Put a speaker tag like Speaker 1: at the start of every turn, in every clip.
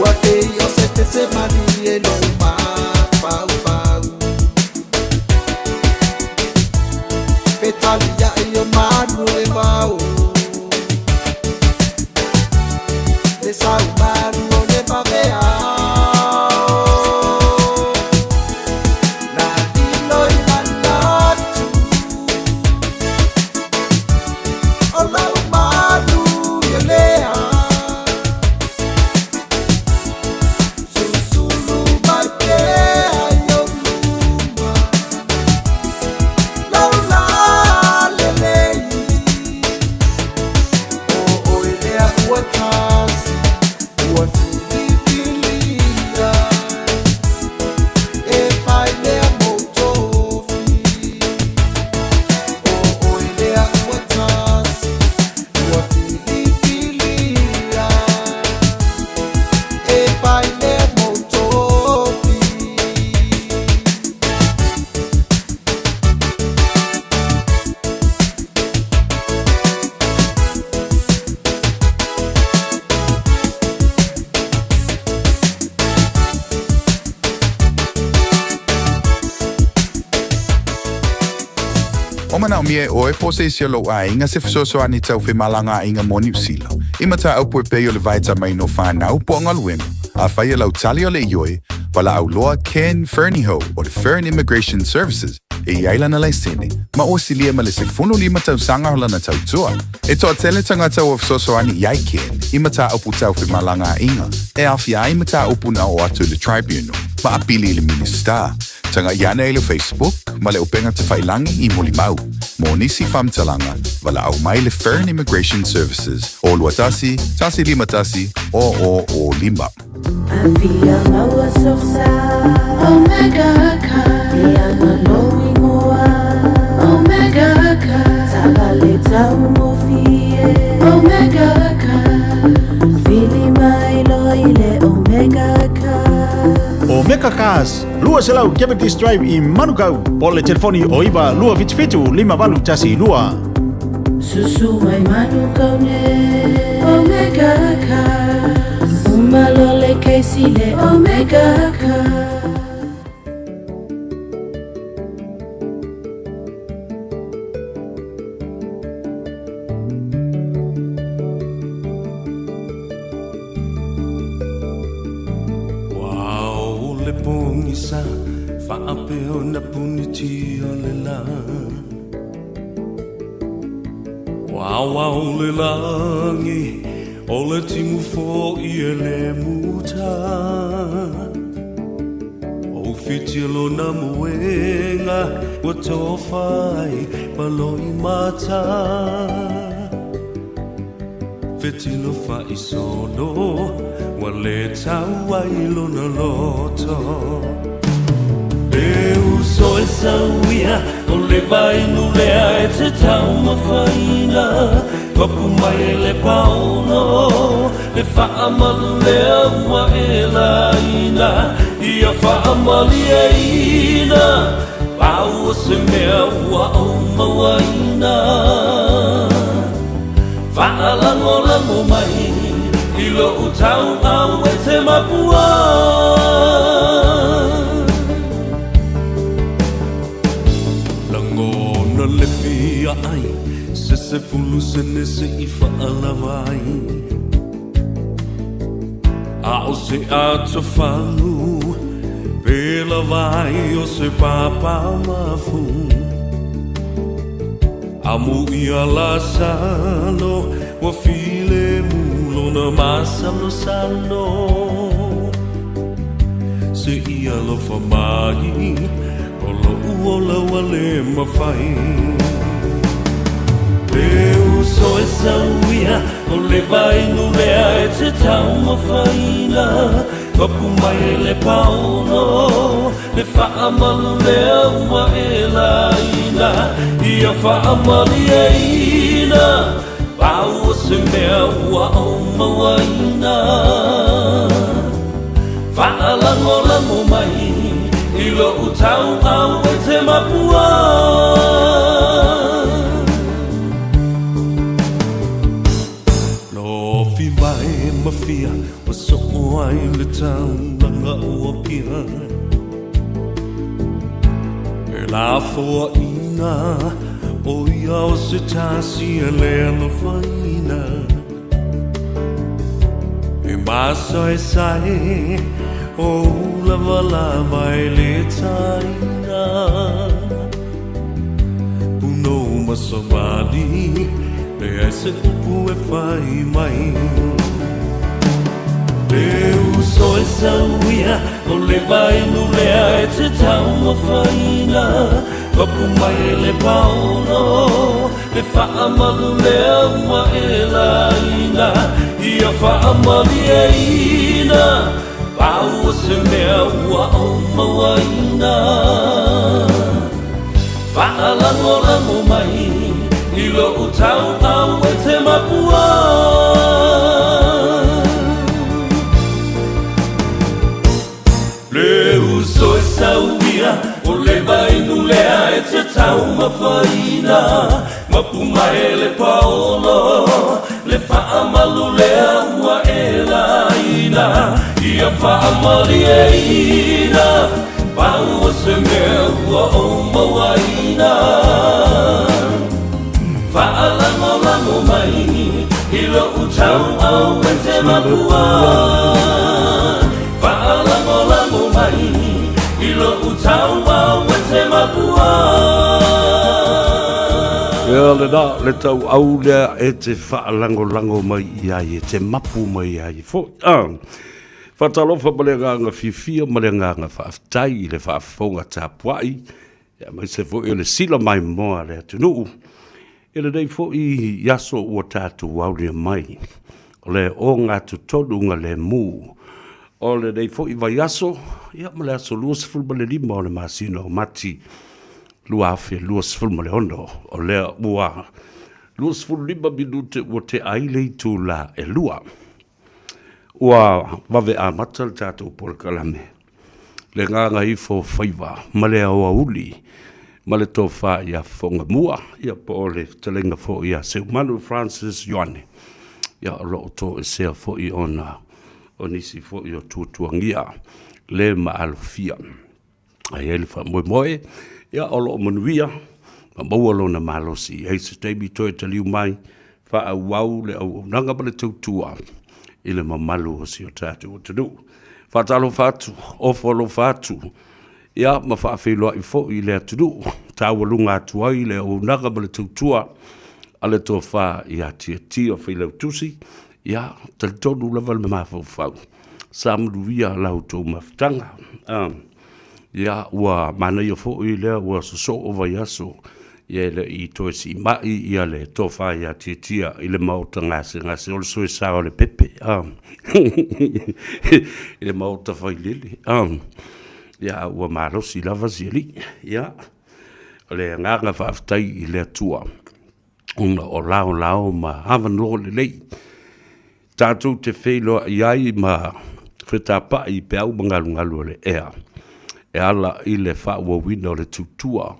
Speaker 1: Ua pei o se pese malie lou mafaufau. Fetaliai o manu o le vao, Le saumalu o le vaveao. Na lilo i manatu o lau malu ia lea. Susulu mai pea i ou luma, lau lā lelei. O oe lea ua tasi, ua filifilia e fai lea mou tofi. O oe lea ua tasi, ua filifilia e fai lea mou tofi.
Speaker 2: O manaomia e ʻoe po o se isi o lou aiga se fesoasoani tau femalagaaiga mo Niu Sila, i mataupu e pei o le vaetamaina o fanau po o galuega, afai o lau tali o le ioe, valaau loa Ken Fernihough o le Fern Immigration Services e i ai lana laisene, ma ua silia ma le 15 tausaga o lana tautua. E toatele tagata ua fesoasoani i ai Ken i mataupu tau femalagaaiga e aofia ai mataupu na oo atu i le Tribunal ma apili i le Minisita. Tagai ane i le Facebook ma le upega tafailangi i Molimau. Mo nisi faamatalaga, valaau mai le Fern Immigration Services o 21 151 0005.
Speaker 3: Afia maua sosa Omega Car Ia lou igoa Omega Car Taavale taugofie Omega Car Vili mai loa i le Omega Car.
Speaker 4: Omega Cars, 200 Cavendish Drive i Manukau, po o le telefoni o 9 277 5812.
Speaker 3: Susu mai Manukau nei Omega Cars Uma loa le kesi le Omega Cars.
Speaker 5: Ua ao le pogisa faapea ona puniti o le la. Ua aoao le lagi o le timu fo'i e le muta. Ua ufitia lona moega ua tofa ai ma loimata. Fetilo fa'isolo ua le tau ai lona loto. E uso e sauia o le vainu lea e te taumafaina. Papu mai e le paono le fa'amalu lea ua e laina. Ia fa'amalieina pau o se mea ua ou mauaina. Faalagolago mai i lou tauau e te mapua. Lagona le fia ai se 10 sene se i faalava ai. A o se atofagu pe lava ai o se papa mafu. Amo ia Lasalo ua filemu lona masalosalo. Se i alofa mai o loʻu ola ua le mafai. E uso e sauia o le vainu lea e te taumafaina. Papu mai e le paono le faamalu lea ua e laina. Ia faamalieina pau o se mea ua ou mauaina. Faalagolago mai i lou tauau e te mapua. Lofi mai mafia ua soo sosoo ai le taulaga o Apia. E lafoaiina ʻo ia o se tasi e le alofaina. E masaesae o ulavalava e le taina. Punou ma savali, leai se upu e fai mai. Le uso e sauia, o le vainu lea e te taumafaina. Papu mai e le paono, le faamalu lea ua e laina. Ia faamalieina, pau o se mea ua ou mauaina. Faalagolago mai i lou tauau e te mapua. Le uso e sauia, o le vainu lea e te taumafaina. Mapu mai le paolo, le faamalu lea ua e laina. Ia faamalieina, pau o se mea ua ou mauaina. Faalagolago mai i lou tauau e te mapua. Faalagolago mai i lou tauau e te mapua.
Speaker 6: Ia lena, le tauau lea e te faalagolago mai i ai, e te mapu mai ai foi. Ah. Faatalofa ma le agaga fiafia ma le agaga faafetai i le faafofoga tapuai, aemaise foi o le sila maimoa a le atunuu i lenei foi aso ua tatou aulia mai, o le ogatotonu lemu o lenei foi vaiaso, ia ma le aso 25 o le masina o Mati 2026, o lea ua 25 minute ua tea ai le itula e 2. Ua vave amata le tatou polokalame, le gagaifo faiva ma le aoauli ma le tofa ia Fofogamua, ia po o le fetalaiga foi ia Seumanu Francis Ioane, ia o lo o toesea foi ona o nisi foi o tuatuagia le maalofia. Ae i ai le faamoemoe, ia o lo o manuia ma maua lona malosi. I ai se taimi toe taliu mai, faaauau le auaunaga ma le tautua i le mamalu o si o tatou atunuu. Faatalofa atu, ofo alofa atu, ia ma faafeiloai foi i le atunuu, taualuga atu ai le auaunaga ma le tautua a le Tofa ia Tiatia Failautusi, ia talitonu lava le mafaufau sa manuia la outou mafutaga. Ia, ua manaia foi lea ua sosoo vaiaso, ia e le i toe siimai ia le tofa ia Tiatia i le maota gasegase o le soesa o le pepe, i le maota failele. Ia, a ua malosi lava si alii. Ia, o le agaga faafetai i le Atua ona o laolao ma avanoa lelei tatou te feiloai ai ma fetapai i peau ma galugalu o le ea e ala i le faaauauina o le tautua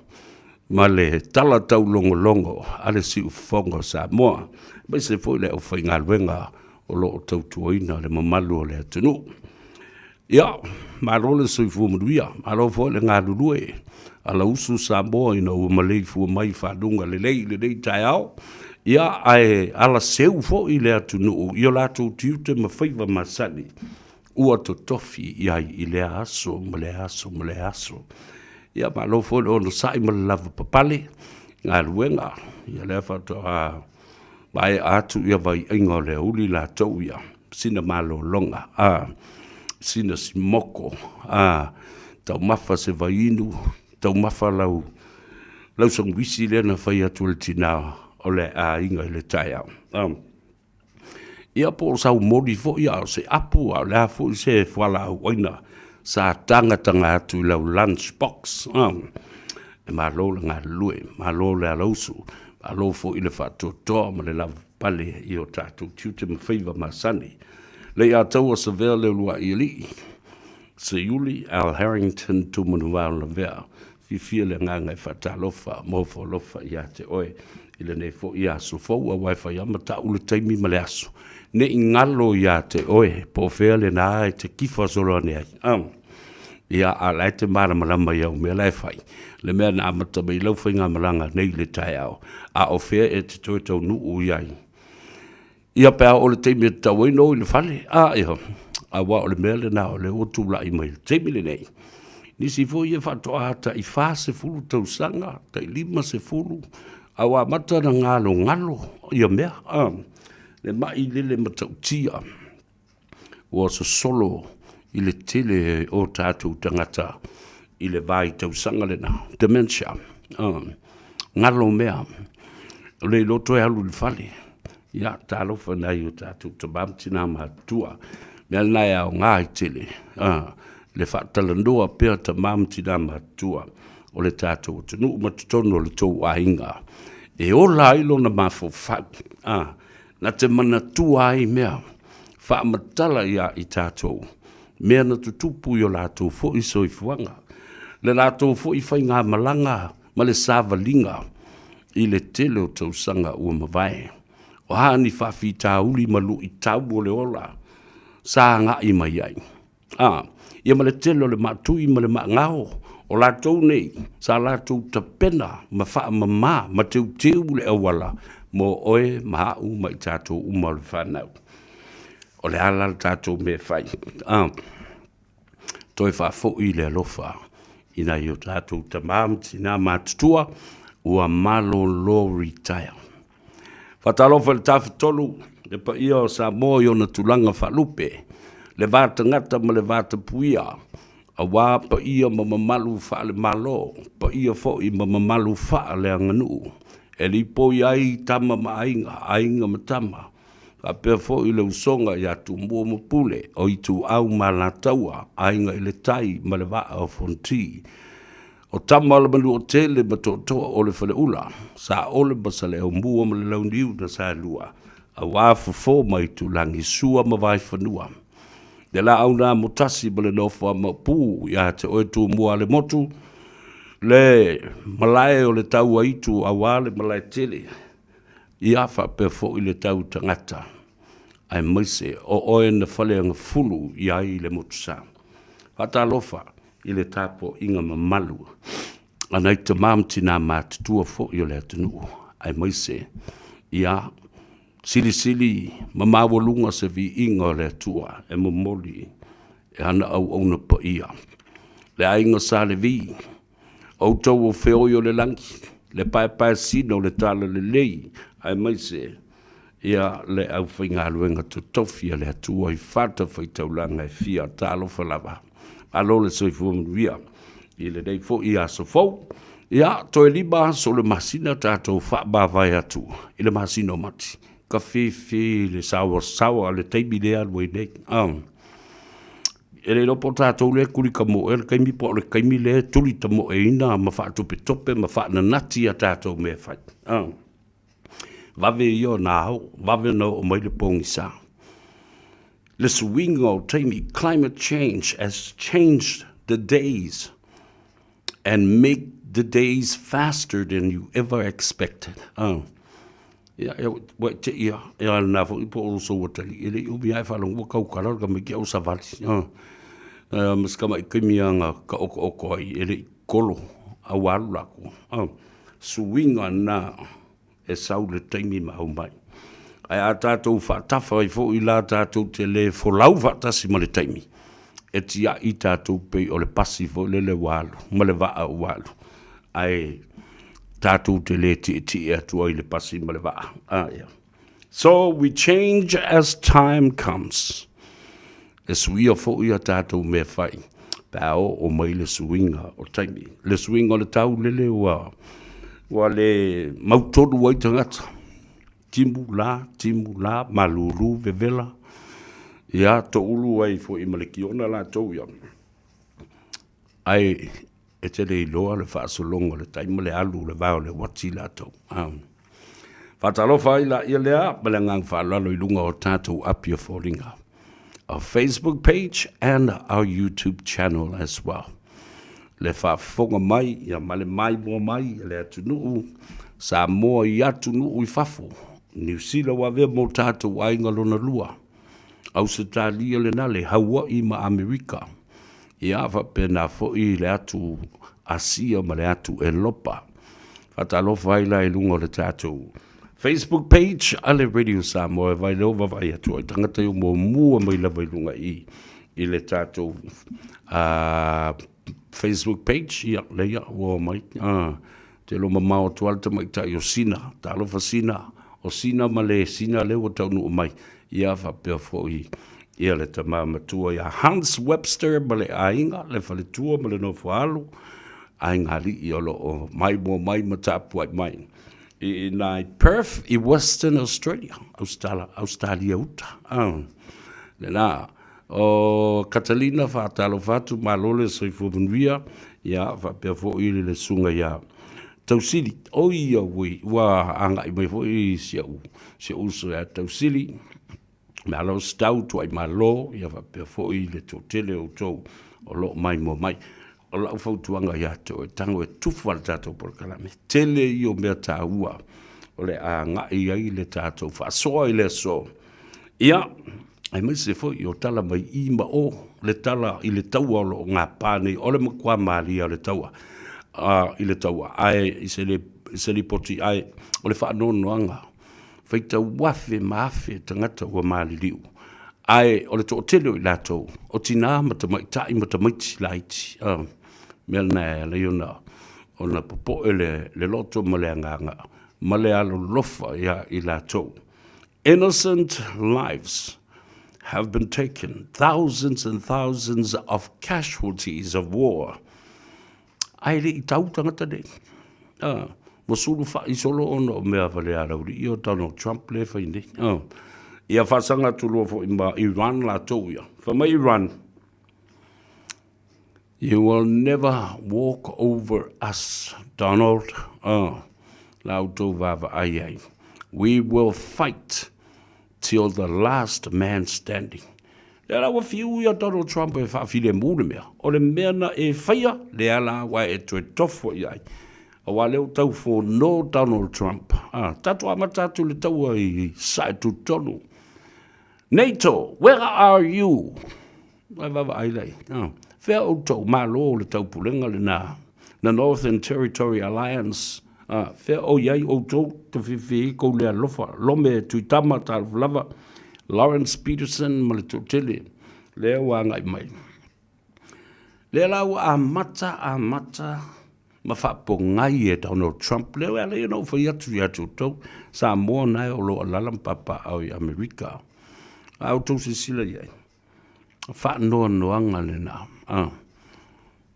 Speaker 6: ma le tala taulogologo a le siufofoga o Samoa, aemaise foi le aufaigaluega o lo o tautuaina le mamalu o le atunuu. Ia, malo le soifua manuia, malo foi le galulue a lauusu Samoa ina ua maleifua mai i faluga lelei i lenei taeao. Ia, ae alaseu foi le atunuu i o latou tiute ma faiva masani ua totofi i ai i lea aso ma lea aso ma lea aso. Ia, malo foi le onosai ma le lavapapale i galuega. Ia, lea faatoa maea atu ia vaiaiga o le aoauli latou ia, sina malologa, a, sina simoko, a, taumafa se vaiinu, taumafa lau, lau sanuisi lea na fai atu e le tina o le aiga i le taeao. A, ia po o sau moli foi a o se apu a o le a foi se fualaau aina sa tagataga atu i lau lunch box. A, e malo le galulue, malo le alausu, malo foi le faatoatoa ma le lavapapale i o tatou tiute ma faiva masani. Leiataua Savea Leuluai Alii, Seiuli Al Harrington Tumanuvao Lavea, fiafia le agaga e faatalofa ma ofo alofa ia te oe. I lenei foi aso fou, aua e fai lava ma tau le taimi ma le aso, ne i galo ia te oe po o fea lena e te kifa solo ane ai. Ia, a o la e te malamalama i au mea la e fai, le mea na amata mai lau faigamalaga nei i le taeao, a o fea e te toe taunuu i ai. Ia pe a oo i le taimi e tatau ai ona o i le fale, a ia, aua o le mea lena o lea ua tulai mai i le taimi lenei. Nisi foi ia faatoa tai 40 tausaga, tai 50, a ua amata ona galogalo ia mea, a, le mai lele matautia ua sosolo i le tele o tatou tagata i le vaitausaga lena, dementia, galo mea, le iloa toe alu i le fale. Ia, talofa i nai o tatou tama ma tina matutua. O le mea lena e aoga ai tele le faatalanoa pea o tama ma tina matutua o le tatou atunuu ma totonu o le tou aiga, e ola ai lona mafaufau, na te manatua ai mea, faamatala ia i tatou mea na tutupu i o latou foi soifuaga, le latou foi faigamalaga ma le savaliga i le tele o tausaga ua mavae. O a ni faafitauli ma luitau o le ola sa agai mai ai? A, ia ma le tele o le maatui ma le maagao o latou nei sa latou tapena ma faamama ma teuteu le auala mo oe ma au ma i tatou uma o le fanau. O le a la le tatou mea e fai? A, toe faafoi le alofa i nai o tatou tama ma tina matutua ua malolo retire. Faatalofa i le Tafatolu, le paia o Samoa i ona tulaga faalupe, le va tagata ma le va tapuia, aua paia ma mamalu faale-Malo, paia foi ma mamalu faaleaganuu, e lipoi ai Tama ma Aiga, Aiga ma Tama, faapea foi le usoga ia Tumua ma Pule, o Ituau ma Alataua, Aiga i le Tai ma le Vaa o Fonoti. O tama o le Manuatele ma Tootoo o le Faleula, Saole ma Saleaaumua ma le Launiu na Saelua, aua Fofo ma Aitulagi, Sua ma Vaifanua, le Laau na Amotasi ma le Nofo a Maopu, ia te oe Tumua le Motu, le malae o le Tauaitu aua le Malaetele, ia faapea foi le tau tagata, aemaise o oe na faleagafulu i ai le motusa. Faatalofa i le tapuaiga mamalu a nai tama ma tina matutua foi o le atunuu, aemaise ia silisili ma maualuga se viiga o le Atua e momoli e ana auauna paia. Le aiga Sa Levi, outou o feoi o le lagi, le paepaesina o le talalelei, aemaise ia le aufaigaluega totofi a le Atua i fatafaitaulaga e fia. Talofa lava. Malo le soifua manuia i lenei foi aso fou. Ia, toe 5 aso o le masina tatou faamavae atu i le masina o Mati. Kafefe le saoasaoa le taimi lea alu ai nei. E le iloa po o tatou lea e tuli tamoe le taimi po o le taimi lea e tuli tamoeina ma faatopetope ma faananati a tatou mea e fai. Vave ia ona ao, vave ona oo mai le pogisa. Le suiga o taimi, climate change has changed the days and make the days faster than you ever expected. Ia, ia, ua e te ia, ia lena foi po o sou atalii, e le i umi lava e faalogo ua tautala le tamaiti a o savali. Ma si tamai taimi lava na taotooto ai e le i kolo a ua alu latou. Suiga na e sau le taimi ma aumai. Ae a tatou faatafa ai foi la tatou te le folau faatasi ma le taimi, e tiai tatou pei o le pasi foi lele ua alu ma le vaa ua alu, ae tatou te le tietie atu ai i le pasi ma le vaa. Ah, yeah. So we change as time comes. E suia foi a tatou mea fai pe a oo mai le suiga o taimi. Le suiga o le tau lele ua, ua le mautonu ai tagata. Timu la, timu la, malulu, vevela. Ia, toulu ai foi ma le kiona latou ia. Ae e te le iloa le faasologa o le tai ma le alu o le vae o le uati latou. Faatalofa ai laia lea ma le agaga faaaloalo i luga o tatou api o foliga. Our Facebook page and our YouTube channel as well. Le faafofoga mai ia ma le maimoa mai a le atunuu. Samoa i atunuu i fafo, Niu Sila ua avea mo tatou aiga lona lua, Ausetalia lena le Haua'i ma Amerika, ia faapena foi le atu Asia ma le atu Elopa. Faatalofa ai la i luga o le tatou Facebook page a le Radio Samoa e vai leo vaavaai atu ai tagata i o muamua mai lava i luga i i le tatou Facebook page, ia lea ua omai. Te lo mamao atu lava le tamaitai o Sina, talofa Sina, o Sina ma le Sina lea ua taunuu mai, ia faapea foi ia le tama matua ia Hans Webster ma le aiga, le faletua ma le nofo alo, aiga alii o lo o maimoa mai ma tapuai mai. I ina i Perth i Western Australia, Australia uta. Lena, O Catalina faatalofa atu, malo le soifua manuia, ia faapea foi le susuga ia Tausili. Oi auoi, ua agai mai foi si au si au uso ia Tausili, malo stau tuai malo, ia faapea foi le toatele o outou o lo o maimoa mai. O lau fautuaga ia te oe, tago e tufa le tatou polokalame. Tele ia o mea taua o le a agai ai le tatou faasoa i le aso. Ia, aemaise foi o tala mai i ma o, le tala i le taua o lo o gapa nei, o le matua malie o le taua, i le taua, ae i se, le, i se lipoti, ae o le faanoanoaga, faitau afe ma afe tagata ua maliliu, ae o le toatele o i latou, o tina ma tamaitai ma tamaiti laiti, mea lena e ala ai ona, ona popoe le, le loto ma le agaga, ma le alolofa ia i latou. Innocent lives have been taken, thousands and thousands of casualties of war. Ae le i tau tagata nei. Ah, ua sulufai solo ona o mea wale a rauri i o Donald Trump le whai nei. Ah. Ia whasanga atu loa foi ma Iran latou ia. Wha mai Iran, You will never walk over us, Donald. Oh, la outou vaavaai ai. We will fight till the last man standing. Lea la ua fiu ia Donald Trump e faafilemu le mea. O le mea na e faia, lea la ua e toe tofo i ai. Aua lea ua tau fono Donald Trump. Ah, tatou amata atu le taua i sae tutonu. NATO, where are you? Ai vaavaai lai. Oh. Fea outou malo o le taupulega lena, na Northern Territory Alliance, ah, fea o i ai outou te whiwhi i kou le alofa, Lome Tuitama talofa lava, Lawrence Peterson ma le toatele, lea ua agai mai. Lea la ua amata, amata, ma faapogai e Donald Trump, lea ua ala ai ona ou fai atu ia te outou, Samoa nae o lo o alaala ma papaaao i Amerika. A outou silasila i ai, faanoanoaga lena.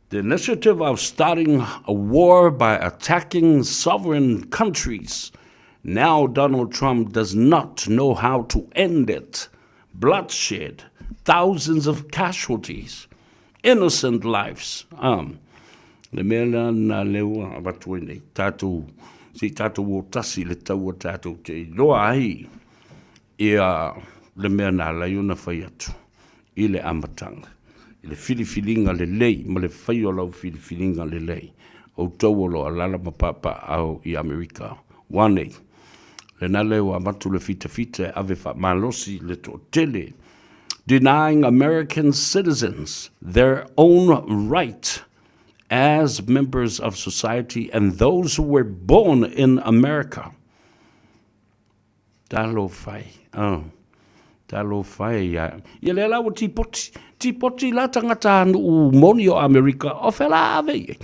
Speaker 6: The initiative of starting a war by attacking sovereign countries. Now Donald Trump does not know how to end it. Bloodshed, thousands of casualties, innocent lives. Le mea lea na lea ua avatu ai nei, tatou, se i tatou o tasi i le taua tatou te iloa ai ia le mea na ala ai ona fai atu i le amataga, i le filifiliga lelei ma le fai o lau filifiliga lelei, outou o lo o alaala ma papaaao i Amerika. Ua nei, lena lea ua avatu le fitafita e ave faamalosi le toatele, denying American citizens their own right as members of society and those who were born in America. Talofa e, oh. Talofa e ia. Ia lea la ua tipoti, tipoti la tagata nuu moni o Amerika, o fea la ave i ai?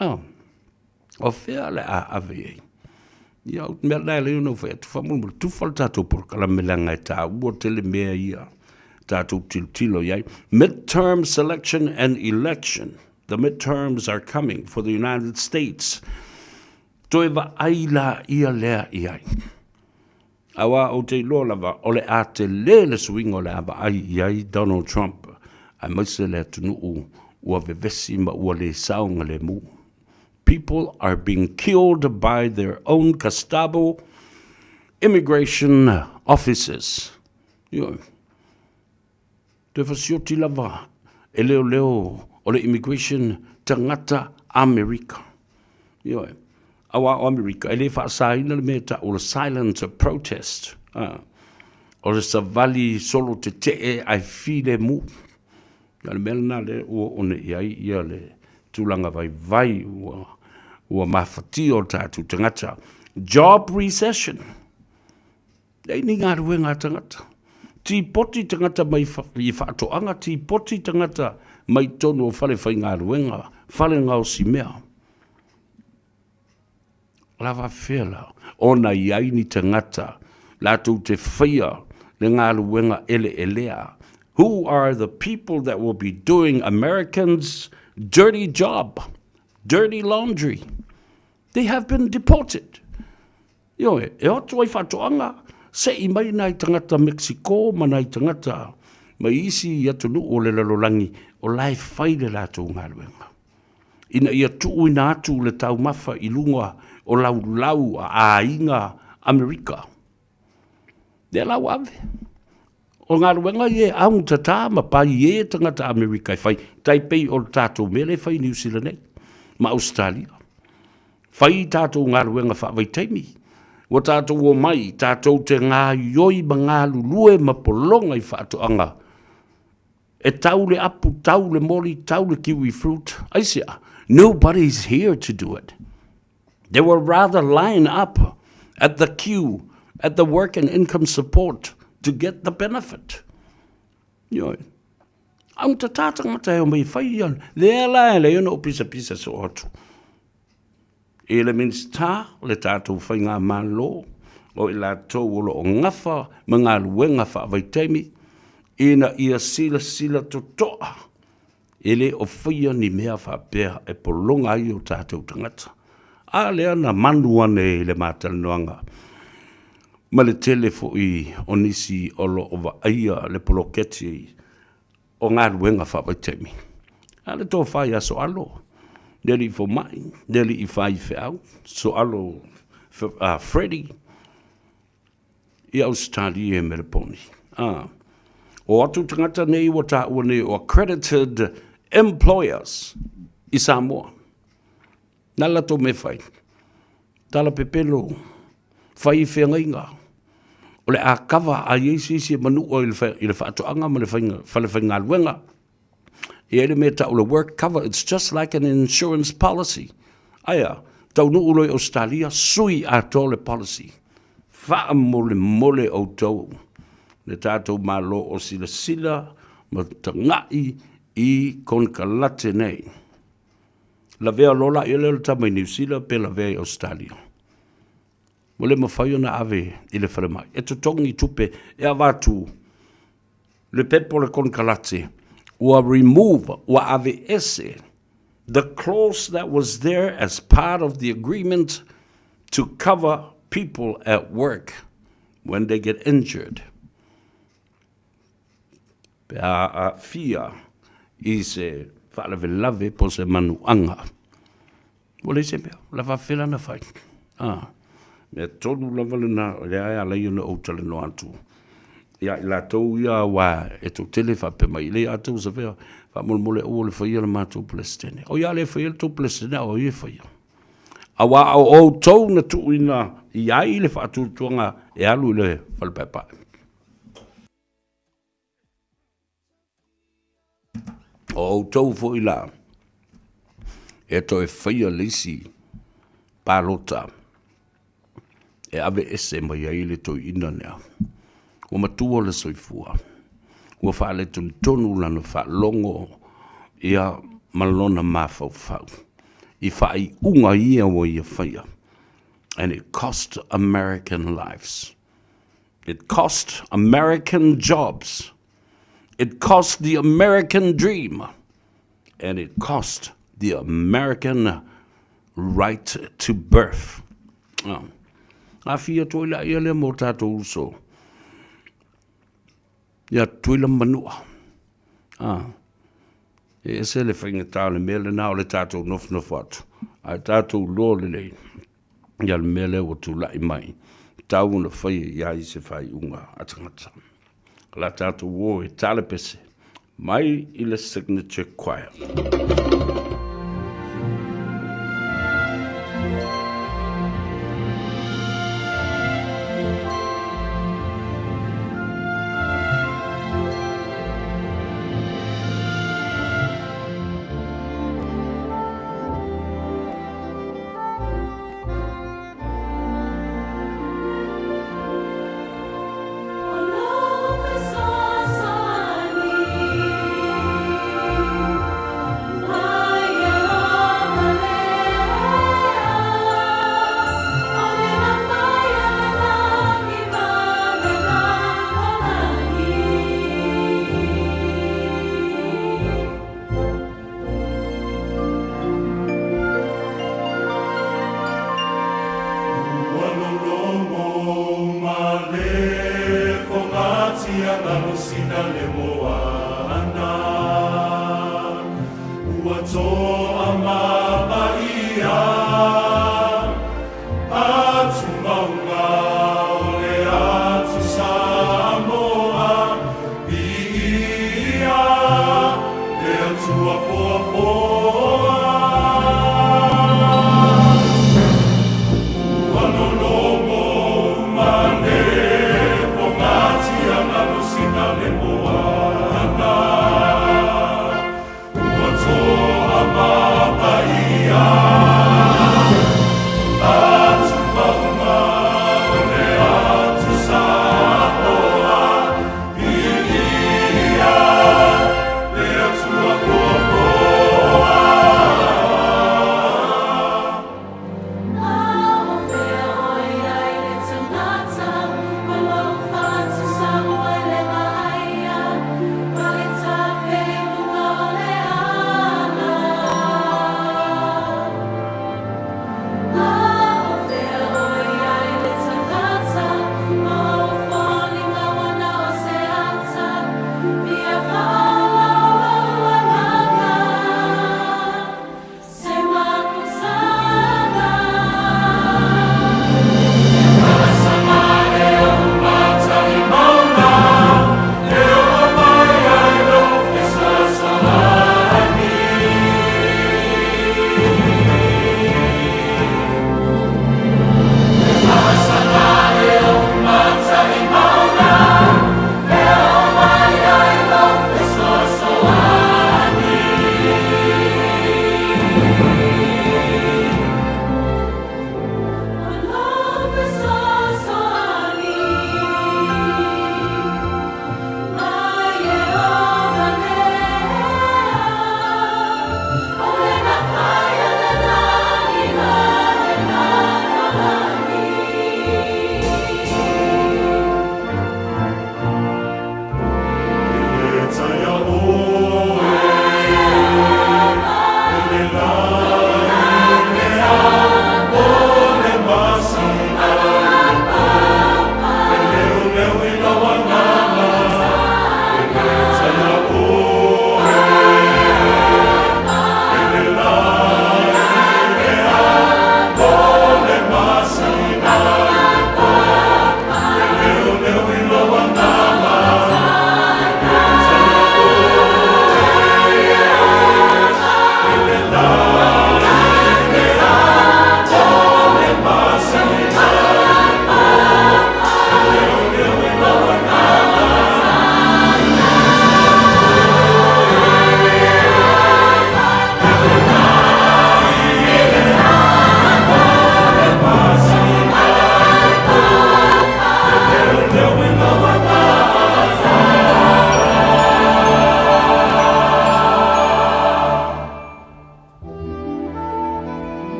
Speaker 6: Oh. O fea le a ave i ai? Ia, o mea la e lei ona ou fai atu, faamolemole, tufa le tatou polokalame leaga e taua tele mea ia tatou tilotilo i ai. Midterm selection and election. The midterms are coming for the United States. Toe vaai la ia lea i ai. Aua ou te iloa lava, o le a tele le suiga o le a vaai i ai Donald Trump, aemaise le atunuu ua vevesi ma ua le saogalemu. People are being killed by their own Gestapo immigration officers. Ioe. Toe fasioti lava e leoleo o le immigration tagata Amerika. Ioe. Aua o Amerika, e le faasaina le mea e tau o le silent protest. O le savali solo tetee ae filemu. O le mea lena lea ua oo nei i ai ia le tulaga vaivai ua, ua mafatia o tatou tagata. Job recession. Leai ni galuega a tagata. Tipoti tagata mai i faatoaga, tipoti tagata mai totonu o fale faigaluega, fale gaosi mea. O le a faafefea la ona i ai ni tagata latou te faia le galuega eleelea? Who are the people that will be doing Americans dirty job, dirty laundry? They have been deported. Ioe, e o atu ai faatoaga, se'i mai nai tagata Mexico ma nai tagata mai isi atunuu o le lalolagi o la e fai le latou galuega. Ina ia tuuina atu le taumafa i luga o laulau a aiga Amerika. Lea la ua ave. O galuega ia e augatata ma paiē tagata Amerika e fai, tai pei o le tatou mea lea e fai i Niu Sila nei ma Ausetalia. Fai tatou galuega faavaitaimi, ua tatou omai tatou te gaoioi ma galulue ma pologa i faatoaga e tau le apu, tau le moli, tau le kiwi fruit. Aisea? Nobody is here to do it. They will rather line up at the queue at the work and income support to get the benefit. Ioe. Augatata tagata e omai e fai ia. Lea la e leai ona ou pisapisa soo atu. I le Minisita o le tatou Faigamalo, o i latou o lo o gafa ma galuega faavaitaimi, ina ia silasila totoa e le o faia ni mea faapea e pologa ai o tatou tagata. A lea na manu ane i le ma talanoaga ma le tele foi o nisi o lo o vaaia le poloketi o galuega faavaitaimi. A le tofa ia Soalo, le alii fomai, le alii faifeau, Soalo Freddie, i Ausetalia i Meleponi. O atu tagata nei ua taua nei o accredited employers i Samoa. Na latou mea fai, tala pepelo, fai feagaiga, o le a kava a i ai se isi e manua i le faatoaga ma le fale faigaluega. E i ai le mea e tau o le work cover, it's just like an insurance policy. Aia, taunuu loa i Ausetalia, sui atoa le policy. Faamolemole outou, le tatou Malo o silasila ma tagai i konekarate nei. Lavea loa laia lea o le tama i Niu Sila pe lavea i Ausetalia. Ua le mafai ona ave i le falemai. E totogi tupe e avatu le pepa o le konekarate ua remove, ua aveese the clause that was there as part of the agreement to cover people at work when they get injured. Pe a aafia i se faalavelave po o se manuaga. Ua leai se mea, o le a faapefea la ona fai? A, mea tonu lava lena o lea e ala ai ona ou talanoa atu ia i latou ia aua e toatele faapea mai, e leai a outou savea, faamolemole aua le faia le matou Peresetene. O ia le faia le tou Peresetene a o ai e faia? Aua o outou na tuuina i ai le faatuatuaga e alu i le fale paepae. O outou foi la e toe faia le isi palota e aveese mai ai le toeaina lea. Ua matua le soifua, ua faaletonutonu lana faalogo ia ma lona mafaufau i faaiuga ia ua ia faia and it cost American lives. It cost American jobs. It cost the American dream. And it cost the American right to birth. Oh. Afia atu ai la ia lea mo tātou uso. Ia Tuila Manua. Ah. E ese le faigata o le mea lena o le tātou nofonofo atu. Ae tātou loa lelei. Ia le mea lea ua tulai mai, tau ona faia i ai se faaiuga a tagata. O la tatou o e talepese mai i le Signature Choir.
Speaker 3: Ole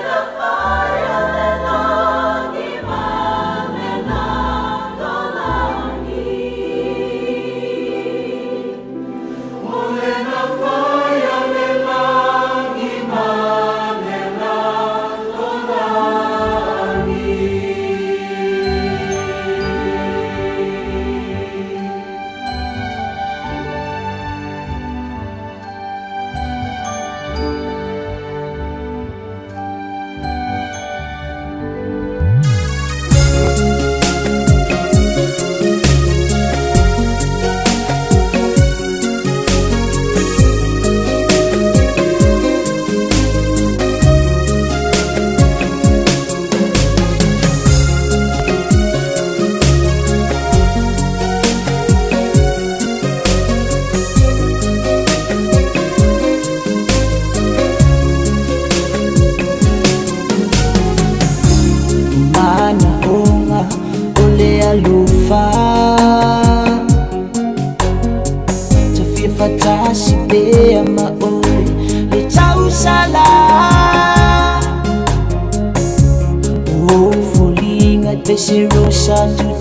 Speaker 3: na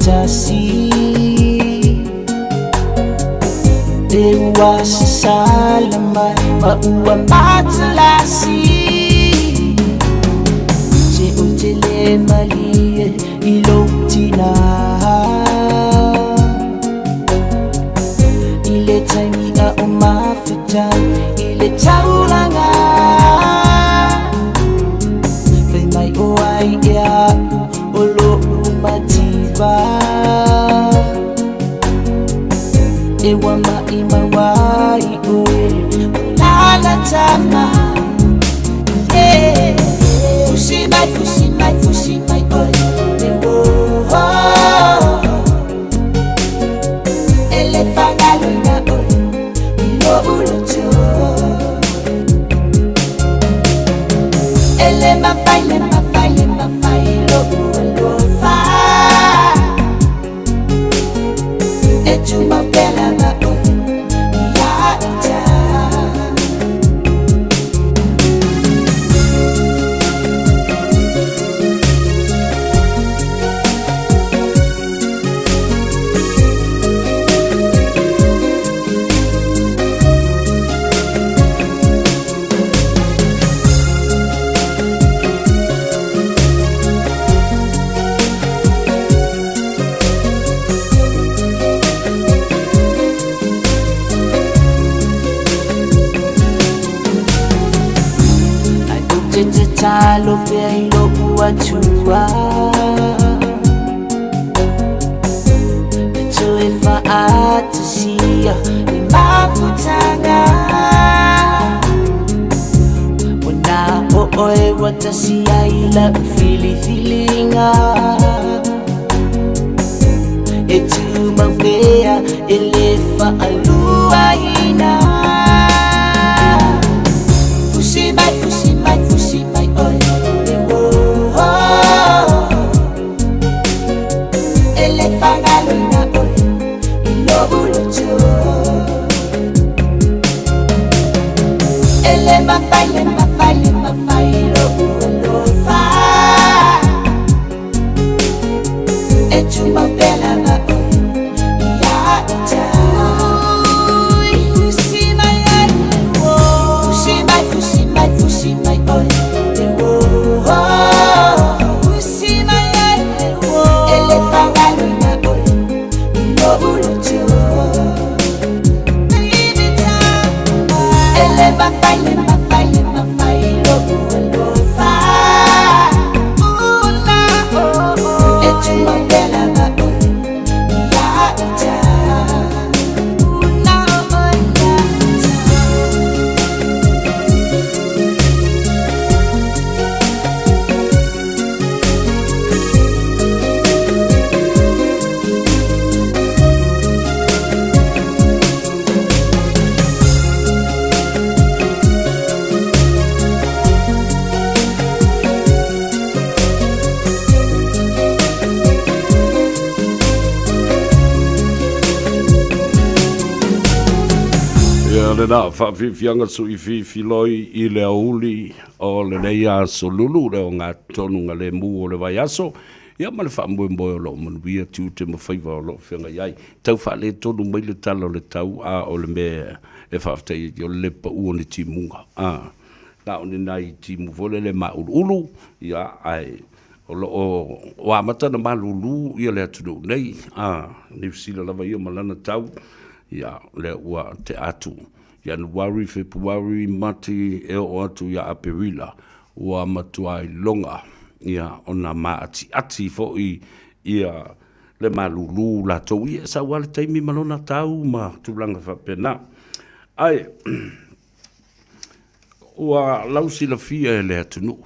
Speaker 3: tasi E ua sasala mai ma ua matalasi Se o te le malie i lou tina I le taimi a o mafuta i le taulaga Fai mai o ai ea o lo'u mativa E ua maʻimau ai oe o lalatama Yeah. Fusi mai, fusi mai, fusi mai oe e oh. E le fagaloina oe i lo'u loto E le mafai, le mafai, le mafai lo'u alofa E tumau pea lava oe ia ita. Ai ou te tatalo pea i lo'u Atua E toe fa'atasia i mafutaga Ona o oe ua tasi ai la'u filifiliga E tumau pea e le fa'aluaina Fusi mai, fusi mai, fusi mai oe e oh. E le fagaloina oe i lo'u loto E le mafai, le mafai, le mafai lo'u alofa E tumau pea lava oe ia ita. Fusi mai ai, fusi mai, fusi mai, fusi mai oe e oh. Fusi mai ai e le fagaloina oe i lo'u loto E le mafai, le mafai, le mafai lo'u alofa E tumau pea lava oe ia ita.
Speaker 6: Ia lena faafiafiaga suifiifiloi i le aoauli o lenei aso lulu le ogatotonu lemu o le vaiaso, ia ma le faamoemoe o loo manuia tiute ma faiva o loo feagai ai. Tau faaletonu mai le tala o le tau, a o le mea e faafetai ai o le le pau o ni timuga, a na o ni nai timu foi lele mauluulu, ia ae o loo ua amata ona malūlū ia le atunuu nei, a Niu Sila lava ia ma lana tau, ia lea ua tea atu Ianuari, Fepuari, Mati e oo atu ia Aperila ua matua iloga ia ona maatiati foi ia le malūlū latou ia e sau lava le taimi ma lona tau ma tulaga faapena. Ae ua lausilafia e le atunuu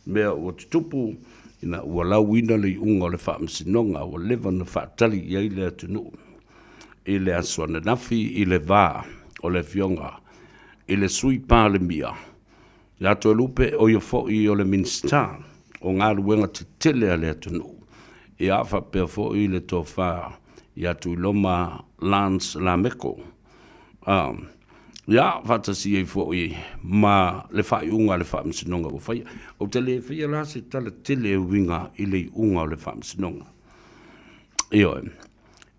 Speaker 6: mea ua tutupu ina ua lauina le iuga o le Faamasinoga ua leva ona faatali i ai le atunuu i le aso ananafi i le va o le Afioga i le Sui Palemia ia Toelupe, o ia foi o le Minisita o Galuega Tetele a le atunuu, ia faapea foi le Tofa ia Tuiloma Lance Lameko. Ia faatasi ai foi ma le faaiuga a le Faamasinoga ua faia. Ou te le faia la se tala tele e uiga i le iuga o le Faamasinoga. Ioe,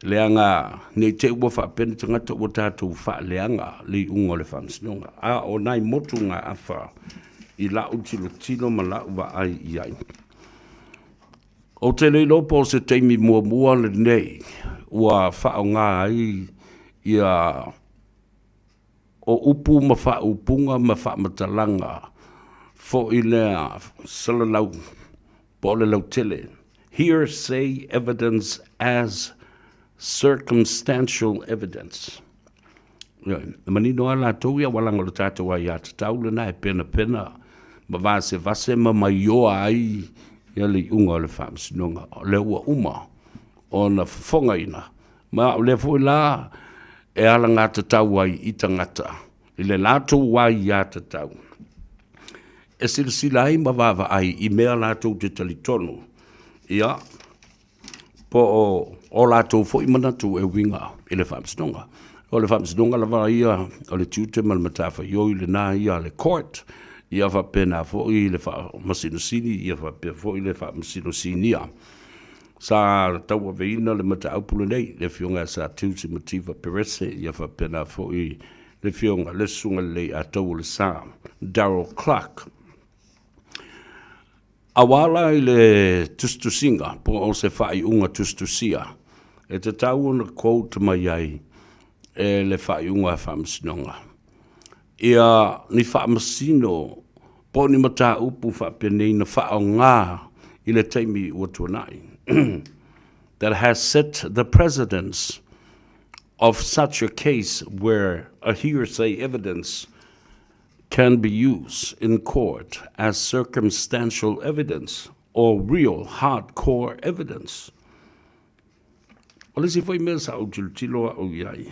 Speaker 6: leaga ne i te i ua faapea ni tagata ua tatou faaleaga le iuga o le faamasinoga, a o nai motugaafa i lau tilotilo ma lau vaai i ai. Ou te le iloa po o se taimi muamua lenei ua faaaoga ai ia o upu ma faaupuga ma faamatalaga foi lea salalau po o le lautele, hearsay evidence as circumstantial evidence. Ioe, e manino lava latou ia, aua leaga o le tatou aiatatau lena e penapena ma vasevase ma maioa ai ia le iuga o le faamasinoga. O lea ua uma ona fofogaina, ma o lea foi la e alagatatau ai i tagata i le latou aiatatau e silasila ai ma vaavaai i mea latou te talitonu, ia, po o o latou foi manatu e uiga i le faamasinoga. O le faamasinoga lava ia o le tiute ma le matafaioi lena ia a le court, ia faapena foi le Faamasino Sili, ia faapea foi le Faamasino Sinia. Sa tauaveina le mataupu lenei, le Afioga ia Sir Tusi Mativa Perese, ia faapena foi le Afioga le Susuga Lelei Ataualesa Darrell Clarke. Aua la i le tusitusiga po o se faaiuga tusitusia, e tatau ona quote mai ai e le faaiuga a Faamasinoga ia ni faamasino po o ni mataupu faapenei na faaaoga i le taimi ua tuanai that has set the precedence of such a case where a hearsay evidence can be used in court as circumstantial evidence or real hardcore evidence. O le isi foi mea sa ou tilotilo au i ai,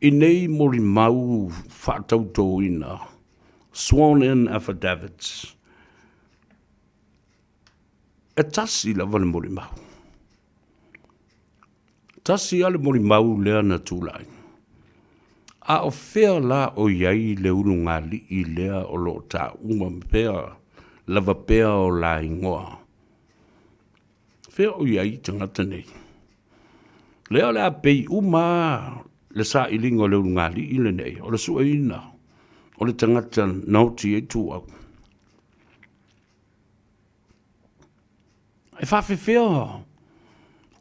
Speaker 6: i nei molimau faatautoina, sworn in affidavits, e tasi lava le molimau. Tasi lava le molimau lea na tulai. A o fea la o i ai le ulugalii lea o lo o taua pea lava pea o la igoa? Fea o i ai tagata nei? Lea o le a pei uma lava le sailiga o le ulugalii lenei, o le sueina o le tagata na oti ai tuau. E faafefea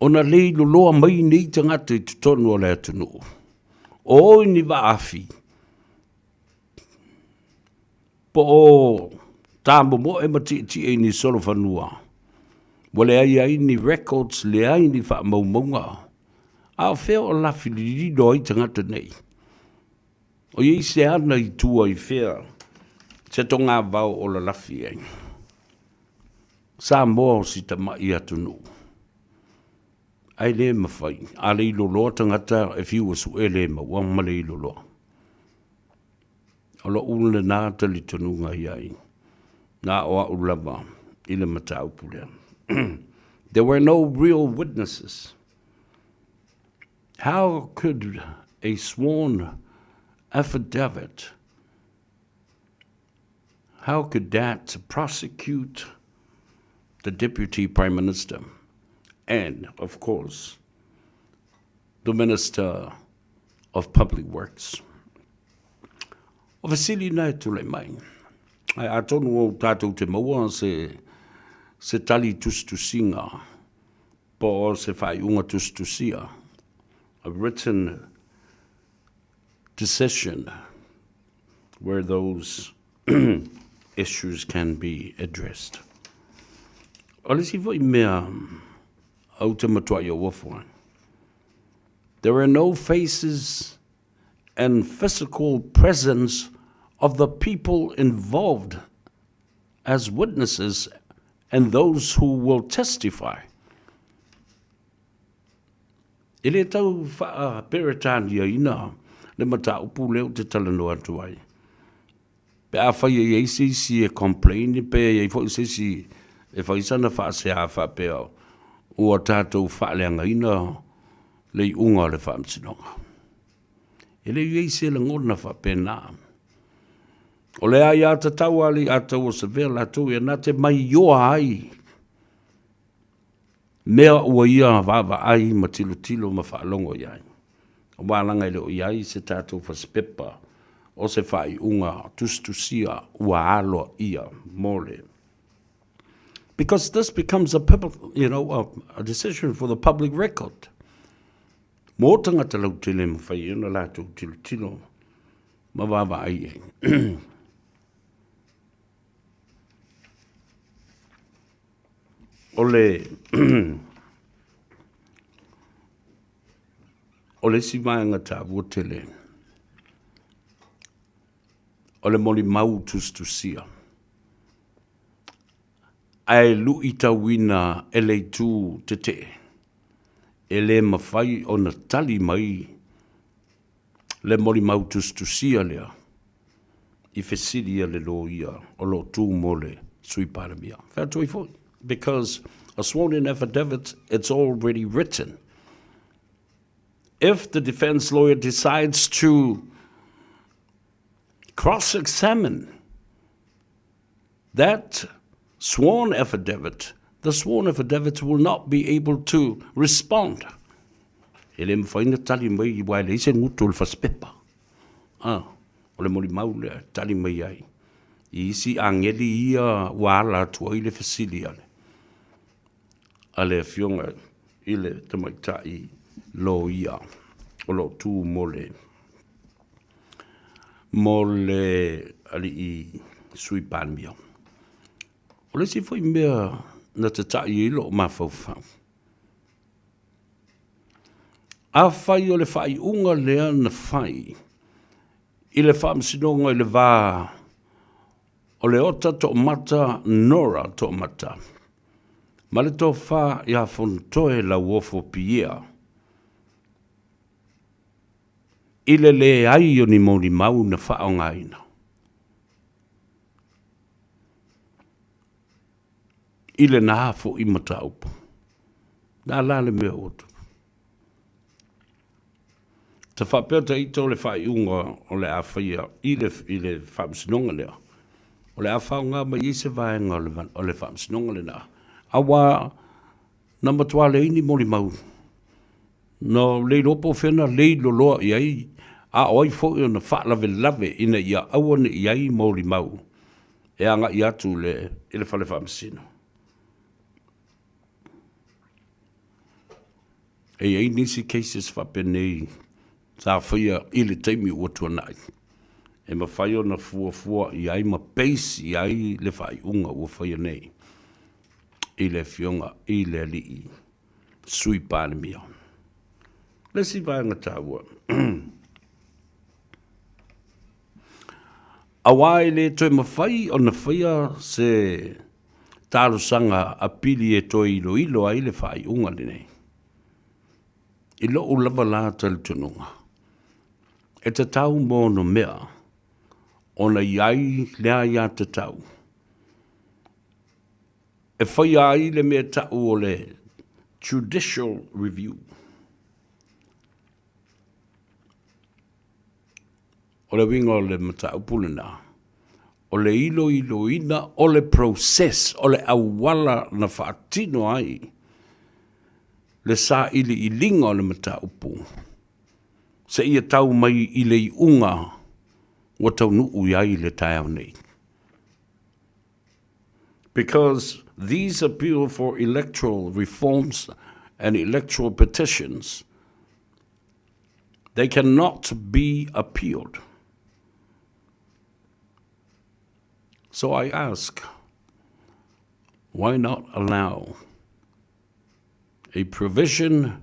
Speaker 6: ona leiloloa mai nei tagata i totonu o le atunuu? O o i ni vaafi po o tamomoe ma tietie i ni solofanua, ua leai ai ni records, leai ni faamaumauga. A o fea o lafi lililo ai tagata nei? O i ai se ana i tua i fea se togavao o lalafi ai? Samoa o si tama'i atunuu, ae le mafai, a le iloloa tagata e fiu e su'e le maua ma le iloloa. O lo'u lena talitonuga i ai, na o a'u lava i le mataupu lea. There were no real witnesses. How could a sworn affidavit, how could that prosecute the Deputy Prime Minister and, of course, the Minister of Public Works? O fesili na e tulai mai. Ae atonu o tatou te maua se, se tali tusitusiga po o se faaiuga tusitusia, a written decision where those issues can be addressed. O le isi foi mea ou te matuai ou ofo ai, there are no faces and physical presence of the people involved as witnesses and those who will testify. E le tau faa-Peretaniaina le mataupu lea ou te talanoa atu ai. Pe afai e i ai se isi e complain pe i ai foi se isi e fai sana faasea faapea ua tatou faaleagaina le iuga o le faamasinoga. E le i ai se lagona faapena. O le aiatatau a le Atau o Savea latou ia na te maioa ai. mea ua ia vaavaai ma tilotilo ma faalogo i ai. Aua leaga e le o i ai se tatou fasipepa o se faaiuga tusitusia ua aloaia mo le Because this becomes a public, you know, a, a decision for the public record. Mo tagata lautele e mafai ai ona latou tilotilo ma vaavaai i ai. O le o le isi vaega taua tele, o le molimau tusitusia, ae luitauina e le itu tetee, e le mafai ona tali mai le molimau tusitusia lea i fesili a le loia o lo o tu mo le Sui Palemia. Fai atu ai foi, because a sworn in affidavit, it's already written. If the defense lawyer decides to cross-examine that sworn affidavit, the sworn affidavit will not be able to respond. E le mafai na tali mai aua e leai se gutu o le fasipepa. Ah, o le molimau lea e tali mai ai i isi ageli ia ua ala atu ai le fesili a le, a le afioga i le tamaitai loia o lo o tu mo le mo le alii Sui Palemia. O le isi foi mea na tata'i ai lou mafaufau, afai o le faaiuga lea na fai i le Faamasinoga i le va o Leota Toomata Nora Toomata ma le Tofa ia Fonotoe Lauofo Piea, i le leai o ni molimau na faaaogaina. I lena foi mataupu, na la le mea ua tupu. Ta faapea ta ita o le faaiuga o le a faia i le, i le faamasinoga lea, o le a faaaoga mai ai se vaega o le, o le faamasinoga lena, aua na matua leai ni molimau Na le iloa po o fea na lei loloa i ai, a o ai foi ona faalavelave ina ia aua ne i i ai molimau e agai atu i le, i le fale faamasino. E i ai nisi cases faapenei sa faia i le taimi ua tuanai, e mafai ona fuafua i ai ma base i ai le faaiuga ua faia nei i le Afioga i le Alii Sui Palemia. Le isi vaega taua, aua e le toe mafai ona faia se talosaga apili e toe iloilo ai le faaiuga lenei. I lou lava la talitonuga, e tatau ma ona mea ona i ai le aiatatau e faia ai le mea ta'u o le Judicial Review. O le uiga o le mataupu lena, o le iloiloina o le process, o le auala na faatino ai le sailiiliga o le mataupu seia tau mai i le iuga ua taunuu i ai le taeao nei. Because these appeal for electoral reforms and electoral petitions, they cannot be appealed. So I ask, why not allow a provision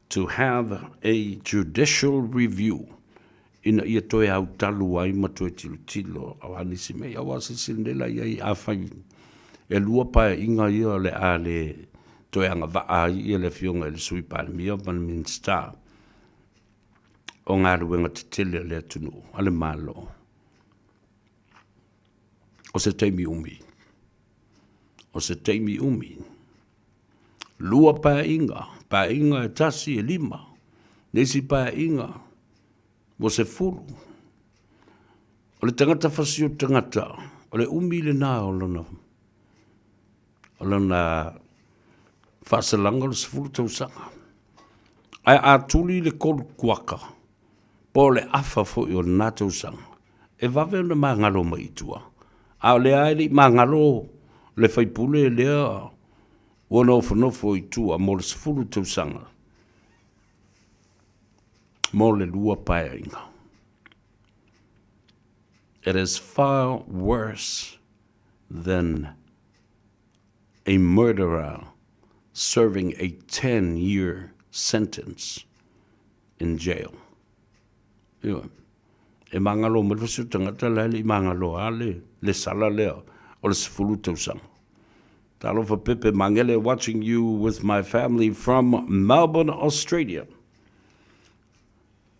Speaker 6: to have a judicial review ina ia toe autalu ai ma toe tilotilo aua nisi mea aua silasila nei la i ai afai e lua paeaiga ia o le a le toe agavaa ai ia le afioga i le Sui Palemia ma le Minisita o galuega tetele a le atunuu a le Malo o se taimi umi o se taimi umi lua paeaiga, paeaiga e tasi e lima, le isi paeaiga ua 10. O le tagata fasioti tagata, o le umi lena o lona, o lona Faasalaga o le 10 tausaga. Ae a tuli le 3 kuaka, po o le afa foi o lena tausaga, e vave ona magalo mai i tua. A o lea e le i magalo le faipule lea ua nofonofo i tua mo le 10 tausaga mo le 2 paeaiga. It is far worse than a murderer serving a 10-year sentence in jail. Ioe. E magalo mai le fasi o tagata la e le i magalo a le, le sala lea o le 10 tausaga. Talofa Pepe Mangele watching you with my family from Melbourne, Australia.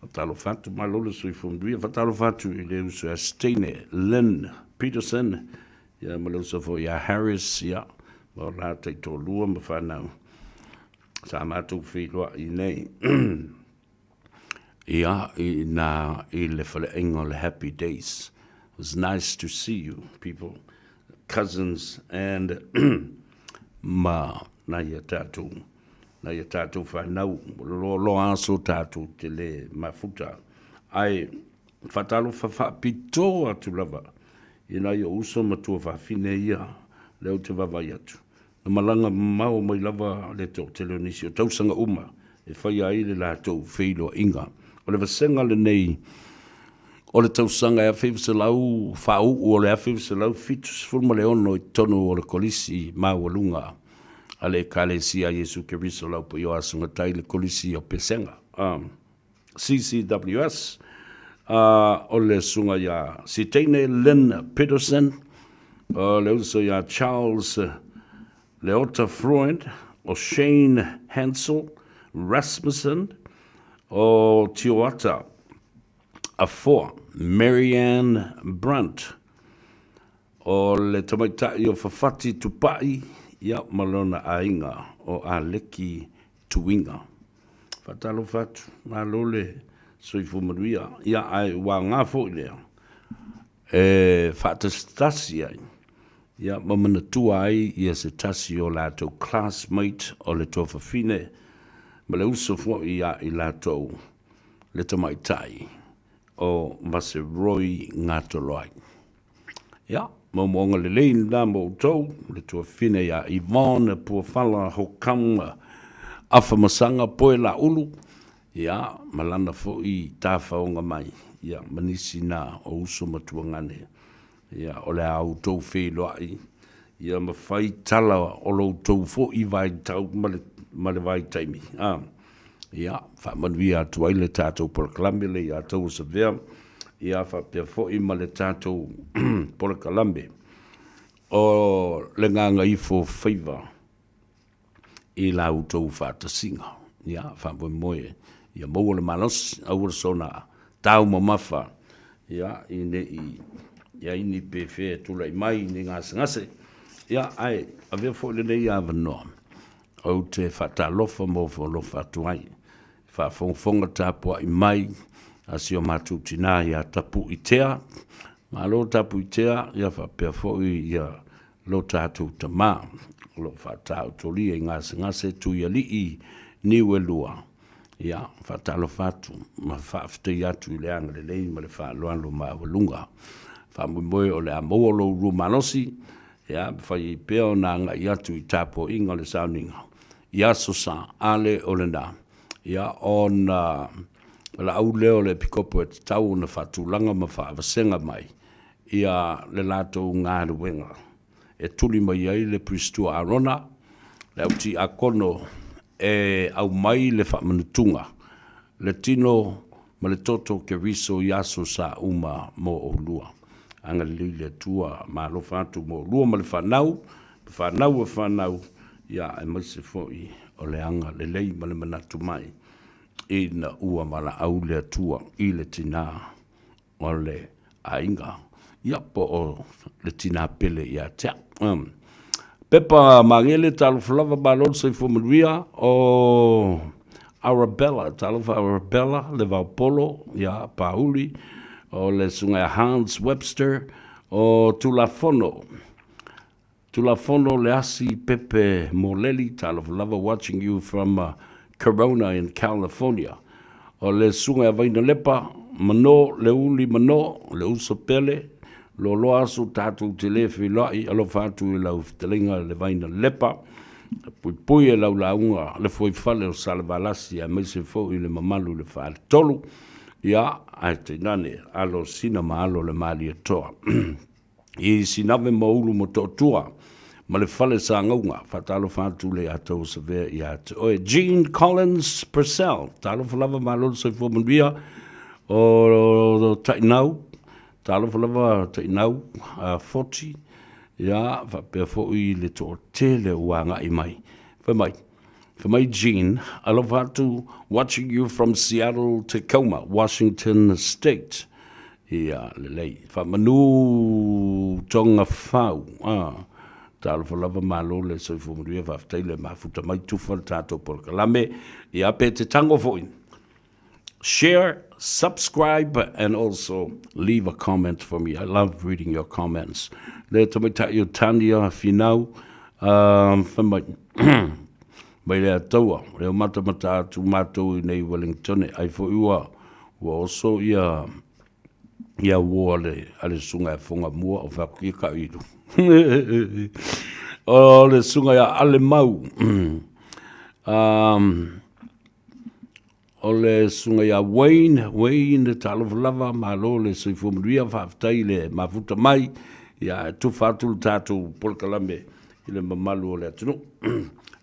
Speaker 6: Faatalofa atu, malo le soifua manuia. Faatalofa atu i le uso ia Steine Lynn Peterson, ia ma le uso foi ia Harris, ia, ma o la taitoalua ma whanau. Sa matou feiloai nei. Ia, i nā i le faleaiga o le Happy Days. It was nice to see you people, cousins and ma nai a tātou nai a tātou whanau, loa aso tātou te le mafuta. Ai, whatalofa whaapito atu lava, i nai o uso ma tua whawhine ia, leo te vavai atu. Na malaga mamao mai lava le toatele o nisi o tausaga uma e faia ai le latou feiloaiga. O le vasega lenei o le tausaga e 1900 faauu o le 1976 i totonu o le Kolisi Maualuga a le Ekalesia a Iesu Keriso o le Aupaia o Aso Gatai, le Kolisi o Pesega, CCWS, o le susuga ia Siteine Lynn Peterson, o le uso ia Charles Leota Freund, o Shane Hansel Rasmussen, o Tioata Afoa, Marianne Brunt, o le tamaitai o Fafati Tupai, ia ma lona aiga o Aleki Tuiga. Faatalofa atu, malo le soifua manuia, ia ae ua aoga foi lea e faatasitasi ai ia ma manatua ai ia se tasi o latou classmate o le tuafafine ma le uso foi ia i latou le tamaitai o Vaseroi Gatoloai. Ia, moomooga lelei lena mo outou, le tuafafine ia Yvonne Puafala Hokama Afamasaga Poe Laulu, ia, ma lana foi tafaoga mai, ia, ma nisi na o uso ma tuagane, ia, o le a outou feiloai, ia ma fai tala o lo outou foi vaitau ma le, ma le vaitaimi, a. Ia, faamanuia atu ai le tatou polokalame le ia tou Savea, ia faapea foi ma le tatou polokalame o le Gagaifo Faiva i la outou faatasiga. Ia, faamoemoe ia maua le malosi, aua le soona taumamafa, ia, i ne i i ai ni pefea e tulai mai, ni gasegase, ia, ae avea foi lenei avanoa Ou te faatalofa ma ofo alofa atu ai i faafogafoga tapuai mai a si o matou tinā ia Tapuitea. Malo Tapuitea, ia faapea foi ia lo tatou tamā o lo o faataotolia i gasegase Tuialii Niuelua. Ia, faatalofa atu ma faafetai atu i le agalelei ma le faaaloalo maualuga. Faamoemoe o le a maua lou lua malosi Ia, mafai ai pea ona agai atu i tapuaiga o le sauniga i Aso Sa, ale o lena, ia, ona valaau lea o le epikopo e tatau ona faatulaga ma faavasega mai ia le latou galuega e tuli mai ai le Puisitua Arona, le au tiakono e aumai le faamanutuga, le tino ma le toto Keriso i aso sa uma mo oulua. Agalelei le Atua ma alofa atu mo oulua ma le fanau, ma fanau a fanau, ia aemaise foi o le agalelei ma le manatu mai ina ua valaau le Atua i le tina o le aiga, ia po o le tina pele ia te au. Pepa Magele, talofa lava, malo le soifua manuia. O Arabella, talofa Arabella, le Vaopolo, ia Pauli, o le susuga ia Hans Webster, o Tulafono. Tulafono le asi pepe moleli talofa lava watching you from uh, Corona in California. O le suga ia Vainalepa, Mano, le uli Mano, le uso pele, loaloa aso tatou te le feiloai, alofa atu i lau fetalaiga le Vainalepa, puipui e lau lauga le fuaifale o Salevalasi aemaise foi le mamalu i le Faletolu, ia, ae tainane alo Sina ma alo le Malietoa. I Sinave ma Ulu ma Tootua ma le fale sagauga. Faatalofa atu le Atua ua savea ia te oe. Jean Collins Purcell, talofa lava malo le soifua manuia o Tainau, talofa lava Tainau uh, 40, ia faapea foi le toatele ua agai mai. Fai mai, fai mai Jean, alofa atu watching you from Seattle, Tacoma, Washington State. Ia, lelei. Faamanu Tonga Fau. Ah, talofa lava malo le soifua manuia, faafetai le mafuta mai tufa le tatou polokalame. Ia, pe te tango foi. Share, subscribe and also leave a comment for me. I love reading your comments. Le tamaitai o Tania Finau, um, fai mai, mai le ataua, leo matamata atu mātou i nei Wellington, ai foi ua, Ua oso ia ia uo a le, a le susuga ia Fonga mua o fea ia ka ilu. o le susuga ia Ale Mau. um, o le susuga ia Wayne, Wayne talofa lava, malo le soifua manuia, faafetai le mafuta mai, ia e tufa atu le tatou polokalame i le mamalu o le atunuu.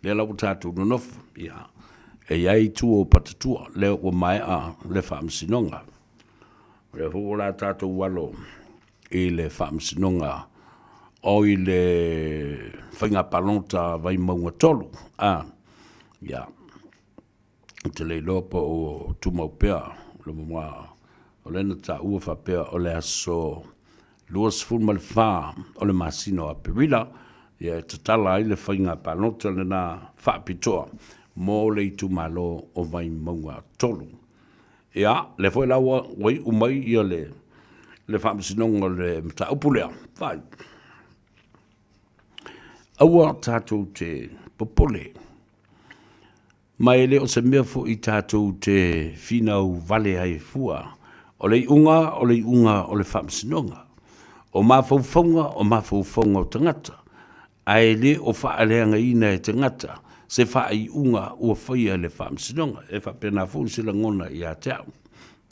Speaker 6: Lea la ua tatou nonofo, ia E i ai tua o Patatua, lea ua maea le faamasinoga. O lea foi ua la tatou alo i le faamasinoga o i le faiga palota Vaimauga 3. A, ia, ou te le iloa po o tumau pea le mua o lea na taua faapea o le aso 24 o le masina o Aperila, ia e tatala ai le faiga palota lena faapitoa mo le itumalo o Vaimauga 3. Ia, lea foi la ua, ua iu mai ia le, le faamasinoga o le mataupu lea. Fai. Aua tatou te popole. Ma e le o se mea foi tatou te finau vale ai fua. O le iuga, o le iuga o le faamasinoga. O mafaufauga, o mafaufauga o tagata. Ae le o faaleagaina e tagata se faaiuga ua faia e le faamasinoga. E faapena foi se lagona ia te au.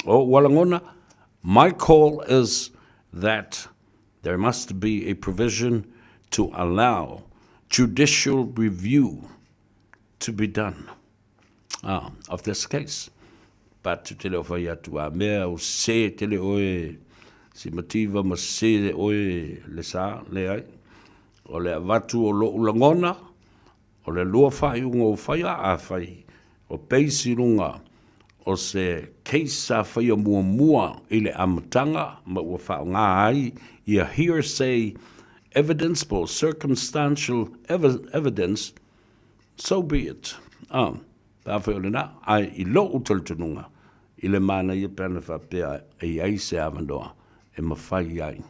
Speaker 6: O ua lagona, my call is that there must be a provision to allow judicial review to be done ah, of this case. But te leo whai atu a mea o se te le oe si mativa ma se le oe le sa le ai. O le avatu o lou lagona, o le lua whai unga o whai a a whai o peisi runga o se case sa whaia mua mua i le amatanga ma ua whaonga ai ia hearsay evidence po circumstantial evidence So be it. Ah, pe afai o lena, ae i lou talitonuga, i le manaia pe ana faapea e i ai se avanoa e mafai ai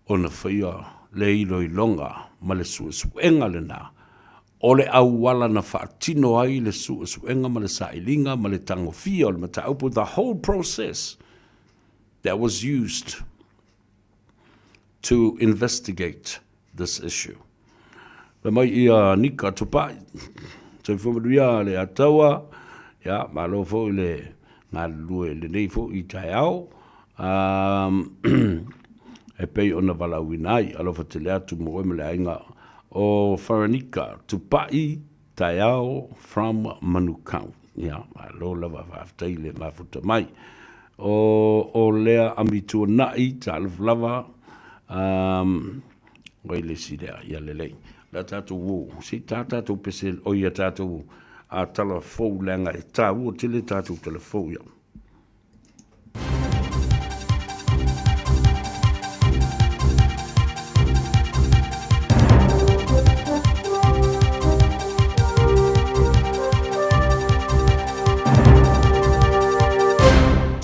Speaker 6: ona faia le iloiloga ma le suesuega lena o le auala na faatino ai le suesuega ma le sailiga ma le tagofia o le mataupu, the whole process that was used to investigate this issue. Fai mai ia Nika Tupai, soifua manuia le Ataua, ia, malo foi le galulue lenei foi i taeao. Um, e pei ona valaauina ai, alofa tele atu mo oe ma le aiga o Faranika Tupai Taeao from Manukau. Ia, malo lava faafetai le mafuta mai. O, o lea amituanai, talofa lava, um, oi le isi lea, ia lelei. La tatou o, se tā tatou pese, o ia tatou a tala fou leaga e tāua tele tatou tala fou ia.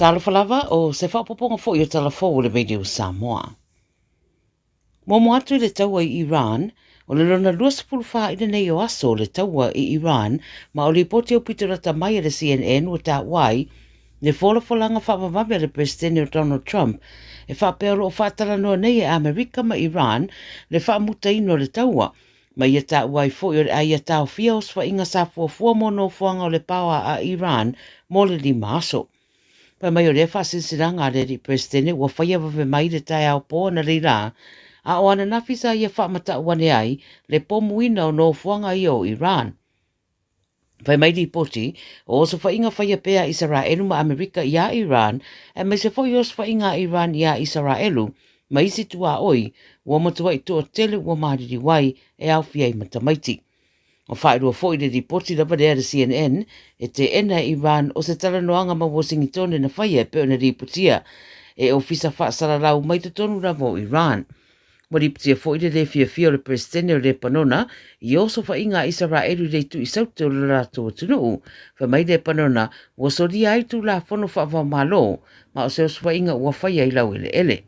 Speaker 7: Talofa lava, o se faaopoopoga foi o Tala Fou o le Radio Samoa. Muamua atu i le taua i Iran, o le lona 24 i lenei o aso o le taua i Iran ma o lipoti aupito lata mai a le CNN ua taua ai le folafolaga faavavave a le Peresetene o Donald Trump e faapea o lo o faatalanoa nei e Amerika ma Iran le faamutaina o le taua ma ia taua ai foi o le a ia taofia osofaiga sa fuafua mo nofoaga o le paoa a Iran mo le lima aso. Fai mai o lea faasilasilaga a le alii Peresetene ua faia vave mai i le taeao po analeila, a o ananafi sa ia faamatau ane ai le pomuina o nofoaga ia o Iran. Fai mai lipoti, o osofaiga faia pea a Isaraelu ma Amerika iā Iran, aemaise foi osofaiga a Iran iā Isaraelu ma isi tuaoi, ua matuai toatele ua maliliu ai e aofia ai ma tamaiti. Ua faailoa foi le lipoti lava lea a le CNN e teena e Iran o se talanoaga ma Uasingitone na faia e pei ona lipotia e ofisa faasalalau mai totonu lava o Iran. Ua lipotia foi le lē fiafia o le Peresetene o Lepanona i osofaiga a Isaraelu i le itu i Saute o le latou atunuu. Fai mai Lepanona ua solia ai Tulafono faava-o-Malo ma o se osofaiga ua faia i laueleele.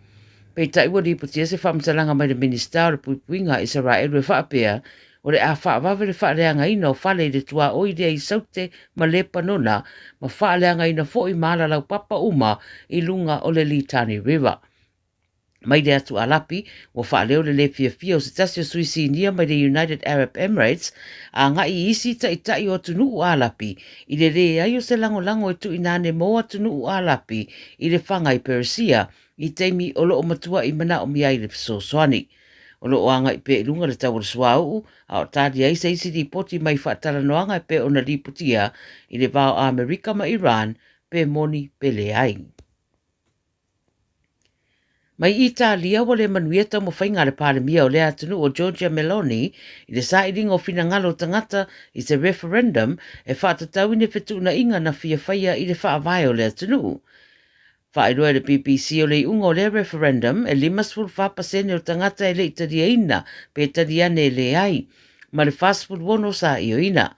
Speaker 7: Peitai ua lipotia se faamatalaga mai le Minisita o le Puipuiga a Isaraelu e faapea, o le a faavave le faaleagaina o fale i le tuaoi lea i Saute ma Lepanona ma faaleagaina foi ma alalaupapa uma i luga o le Litani River. Mai le atu Alapi, ua faaleo le lē fiafia o se tasi o sui sinia mai le United Arab Emirates agai i isi taitai o atunuu Alapi i le leai o se lagolago e tuuina ane mo atunuu Alapi i le faga i Peresia i taimi o lo o matuai manaomia ai le fesoasoani. O lo o agai pea i luga le tau o le suauu, a o tali ai se isi lipoti mai faatalanoaga e pei ona lipotia i le va o Amerika ma Iran pe moni pe leai. Mai Italia, ua le manuia taumafaiga a le Palemia o lea atunuu o Giorgia Meloni i le sailiga o finagalo o tagata i se referendum e faatatau i ni fetuunaiga na fia faia i le faavae o le atunuu. Faailoa e le BBC o le iuga o lea referendum e 54% o tagata e le i taliaina pe tali ane e leai, ma le 46 sa ioeina.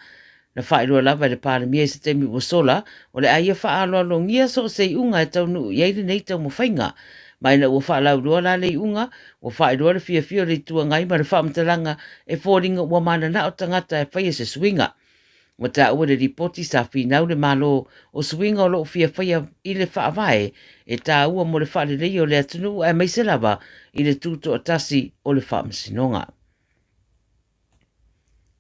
Speaker 7: Na faailoa lava e le Palemia i se taimi ua sola, o le a ia faaaloalogia so o se iuga e taunuu i ai lenei taumafaiga. Ma ina ua faalauiloa la le iuga, ua faailoa le fiafia o le Itu Agai ma le faamatalaga e foliga ua mananao tagata e faia se suiga. Ua taua i le lipoti sa finau le Malo o suiga o lo o fia faia i le faavae e taua mo le faaleleia o le atunuu aemaise lava i le tutoatasi o le faamasinoga.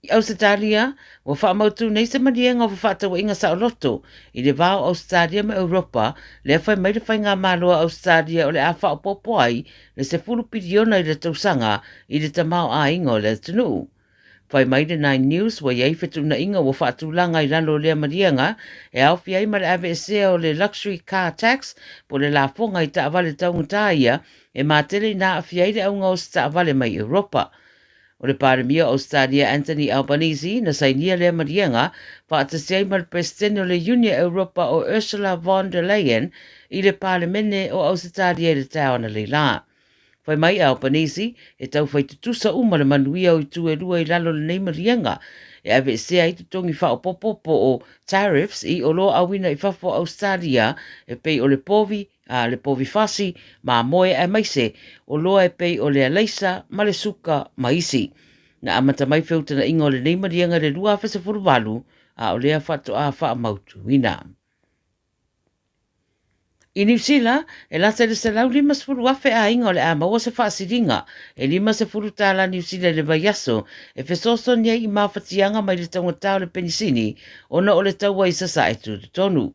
Speaker 7: I Ausetalia, ua faamautu nei se maliega o fefaatauaiga saoloto i le va o Ausetalia ma Europa, lea fai mai le Faigamalo a Ausetalia o le a faaopoopo ai le 10 piliona i le tausaga i le tamaoaiga o le atunuu. Fai mai le Nine News ua i ai fetuunaiga ua faatulaga i lalo o lea maliega e aofia ai ma le aveesea o le Luxury Car Tax po o le lafoga i taavale taugata ia e matele ina aafia ai le augaosi taavale mai Europa. O le Palemia o Ausetalia Anthony Albanese na sainia lea maliega faatasi ai ma le Peresetene o le Iuni a Europa o Ursula von der Leyen i le Palemene o Ausetalia i le taeao analeila. Fai mai a Albanese, e taufai tutusa uma le manuia o itu e lua i lalo o lenei maliega e aveesea ai totogi faaopoopo po o tariffs i oloa auina i fafo o Ausetalia e pei o le povi, a le povi fasi, mamoe aemaise oloa e pei o le alaisa ma le suka ma isi. Na amata mai feutanaʻiga o lenei maliega i le 2018 a o lea faatoa faamautuina. I Niu Sila, e lata i le 150,000 aiga o le a maua se faasiliga e 50 tālā Niu Sila i le vaiaso e fesoasoani ai i mafatiaga mai le taugata o le penisini ona o le taua i Sasae tutotonu.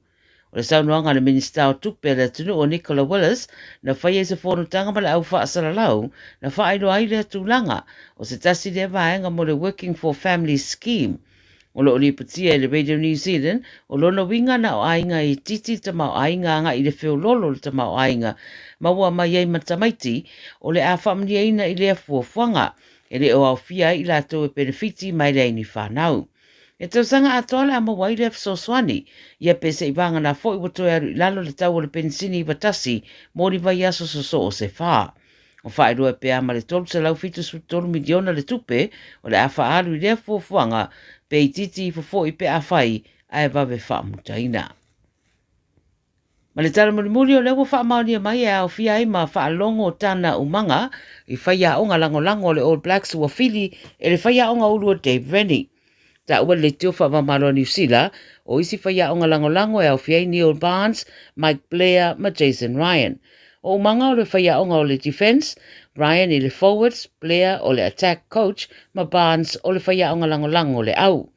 Speaker 7: O le saunoaga a le Minisita o Tupe a le atunuu o Nicola Willis na faia i se fonotaga ma le au faasalalau na faailoa ai lea tulaga o se tasi lea vaega mo le Working for Families Scheme O lo o lipotia e le Radio New Zealand, o lona uiga na o aiga e itiiti le tamaoaiga agai i le feoloolo o le tamaoaiga maua mai ai ma tamaiti, o le a faamanuiaina i lea fuafuaga, e le o aofia ai i latou e penefiti mai le aini fanau. E tausaga atoa le a maua ai lea fesoasoani, ia pe se i vagana foi ua toe alu i lalo le tau o le penisini 91 mo ni vaiaso sosoo se fa. O faailoa pe a ma le $373 miliona le tupe o le a faaalu i lea fuafuaga pe itiiti ifo foi pe afai ae vave faamutaina. Ma le tala mulimuli o lea ua faamaonia mai e aofia ai ma faalogo Tana Umaga i faiaoga lagolago a le All Blacks ua fili e le faiaoga ulu o Dave Rennie. Taua le leitio faava-o-Malo a Niu Sila, o isi faiaoga lagolago e aofia ai Neil Barnes, Mike Blair ma Jason Ryan. O Umaga o le faiaoga o le defence, Ryan i le forwards, Blair o le attack coach ma Barnes o le faiaoga lagolago o le au.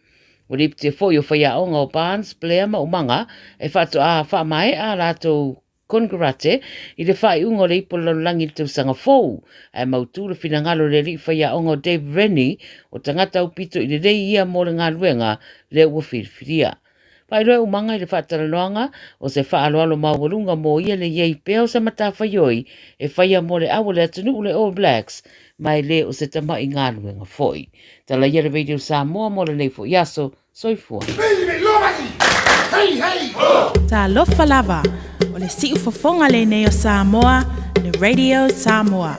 Speaker 7: Ua lipitia foi o faiaoga o Barnes, Blair ma Umaga e faatoa faamaea a latou konekarate i le faaiuga o le Ipu o le Lalolagi i le tausaga fou, ae mautu le finagalo o le alii faiaoga o Dave Rennie, o tagata aupito i lelei ia mo le galuega lea ua filifilia. Faailoa e Umaga i le faatalanoaga o se faaaloalo maualuga mo ia le i ai pea o se matafaioi e faia mo le au o le atunuu le All Blacks ma e le o se tama'i galuega foi. Tala ia le Radio Samoa mo lenei foi aso. Soifua.
Speaker 8: Talofa lava, o le siufofoga lenei o Samoa, le Radio Samoa.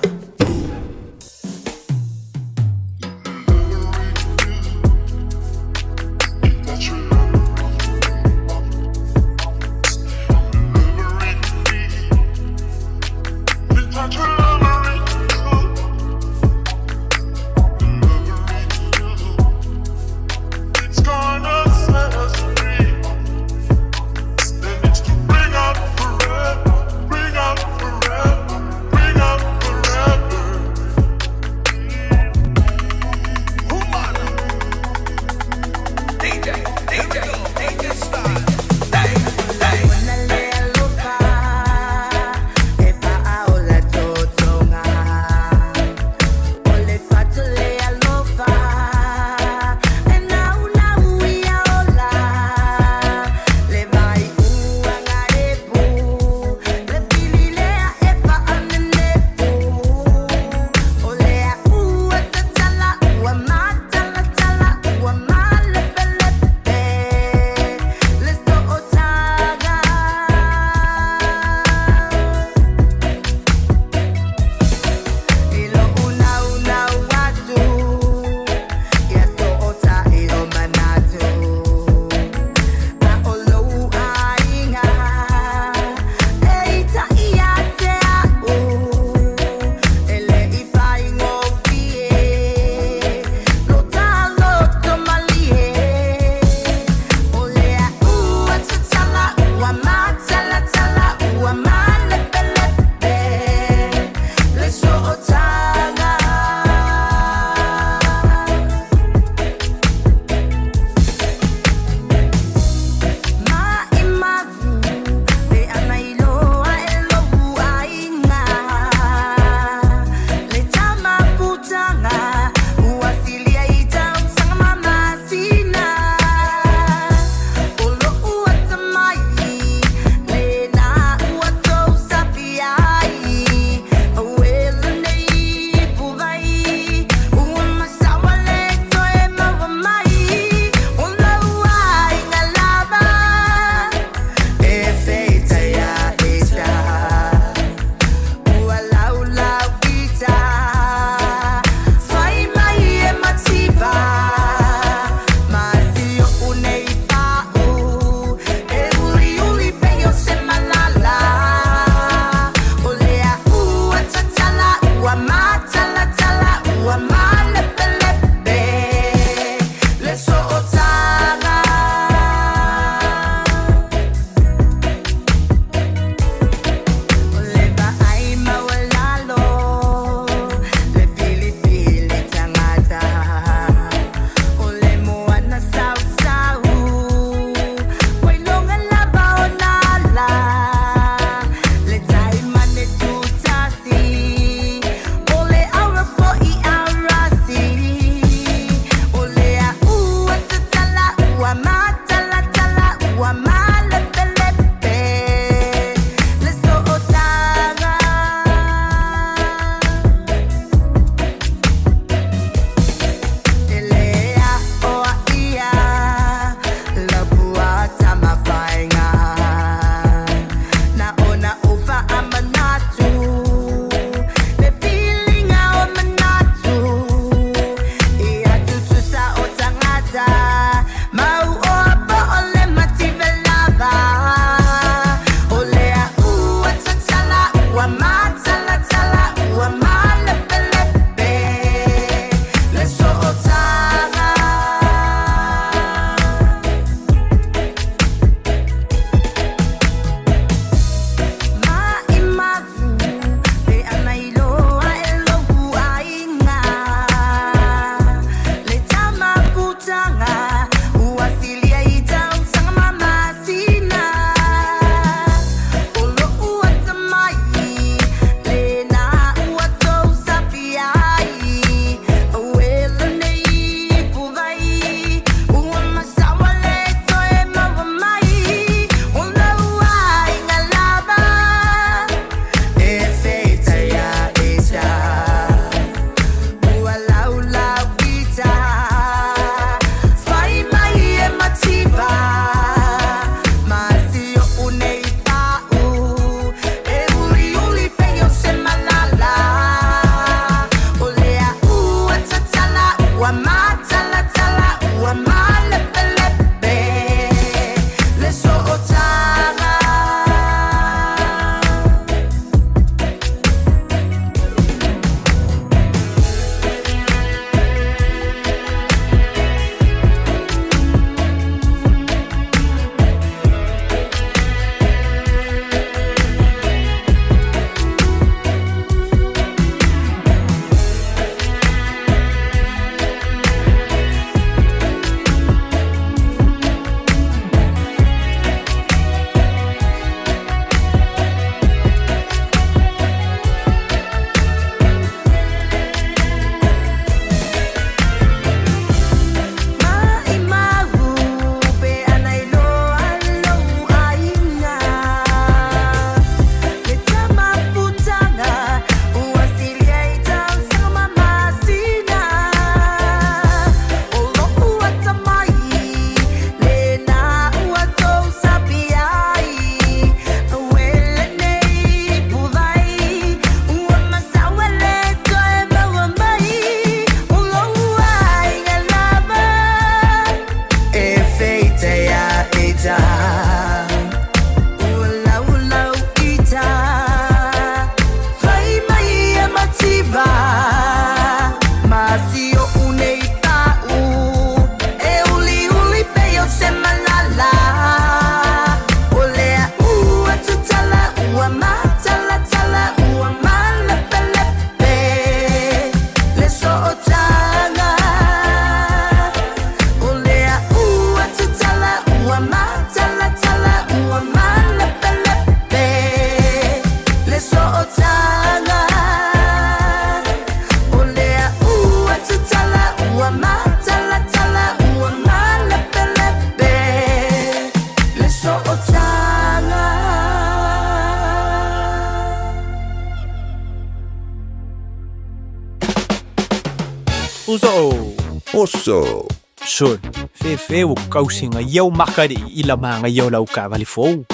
Speaker 9: Uso o.
Speaker 10: Oso.
Speaker 9: Sol, fefe ua kausiga ia o maka le i la magaia o lau taavale fou.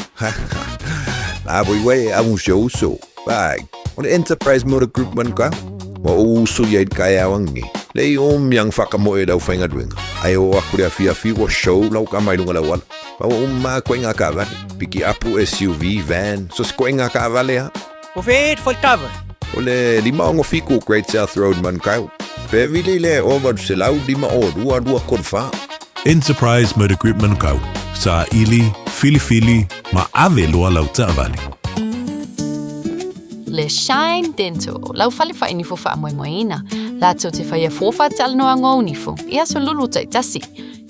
Speaker 10: La voi uē a si ou uso. Vai, o le Enterprise Motor Group Manukau. Ua ou uso i ai i le taeao ananei. Leai o miang whakamoe lau whaingaluenga. Ai o aku le afiafi ua show lau kama i lunga lau ala. Ma ua uma a koe ngā kaavale. Piki apu, SUV, van, so se koe ngā kaavale a.
Speaker 9: O fed fo le taavale?
Speaker 10: O le 567 Great South Road Manukau. Pe vili le 852 234.
Speaker 11: Enterprise Motor Group Manukau, saili, filifili ma ave loa lau taavale.
Speaker 12: Le Shine Dental, lau fale faainifo faamoemoeina, latou te faia fua faatalanoaga o nifo i aso lulu taitasi.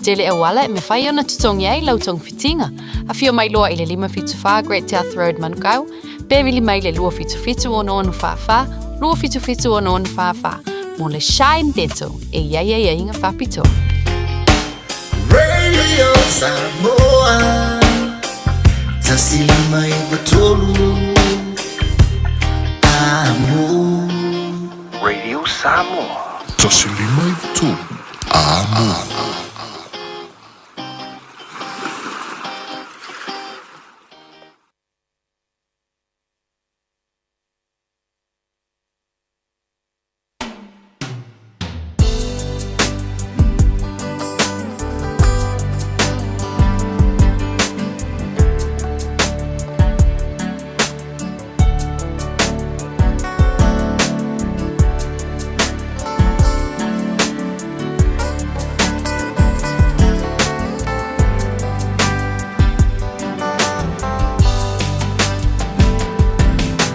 Speaker 12: Tele auala e mafai ona totogi ai lau togafitiga. Afio mai loa i le 574 Great South Road Manukau, pe vili mai le 277 6644, 277 6644 mo le Shine Dental e i ai aiaiga faapitoa.
Speaker 1: Radio Samoa 1593 Amo.
Speaker 13: Radio Samoa.
Speaker 2: 1593 Amo.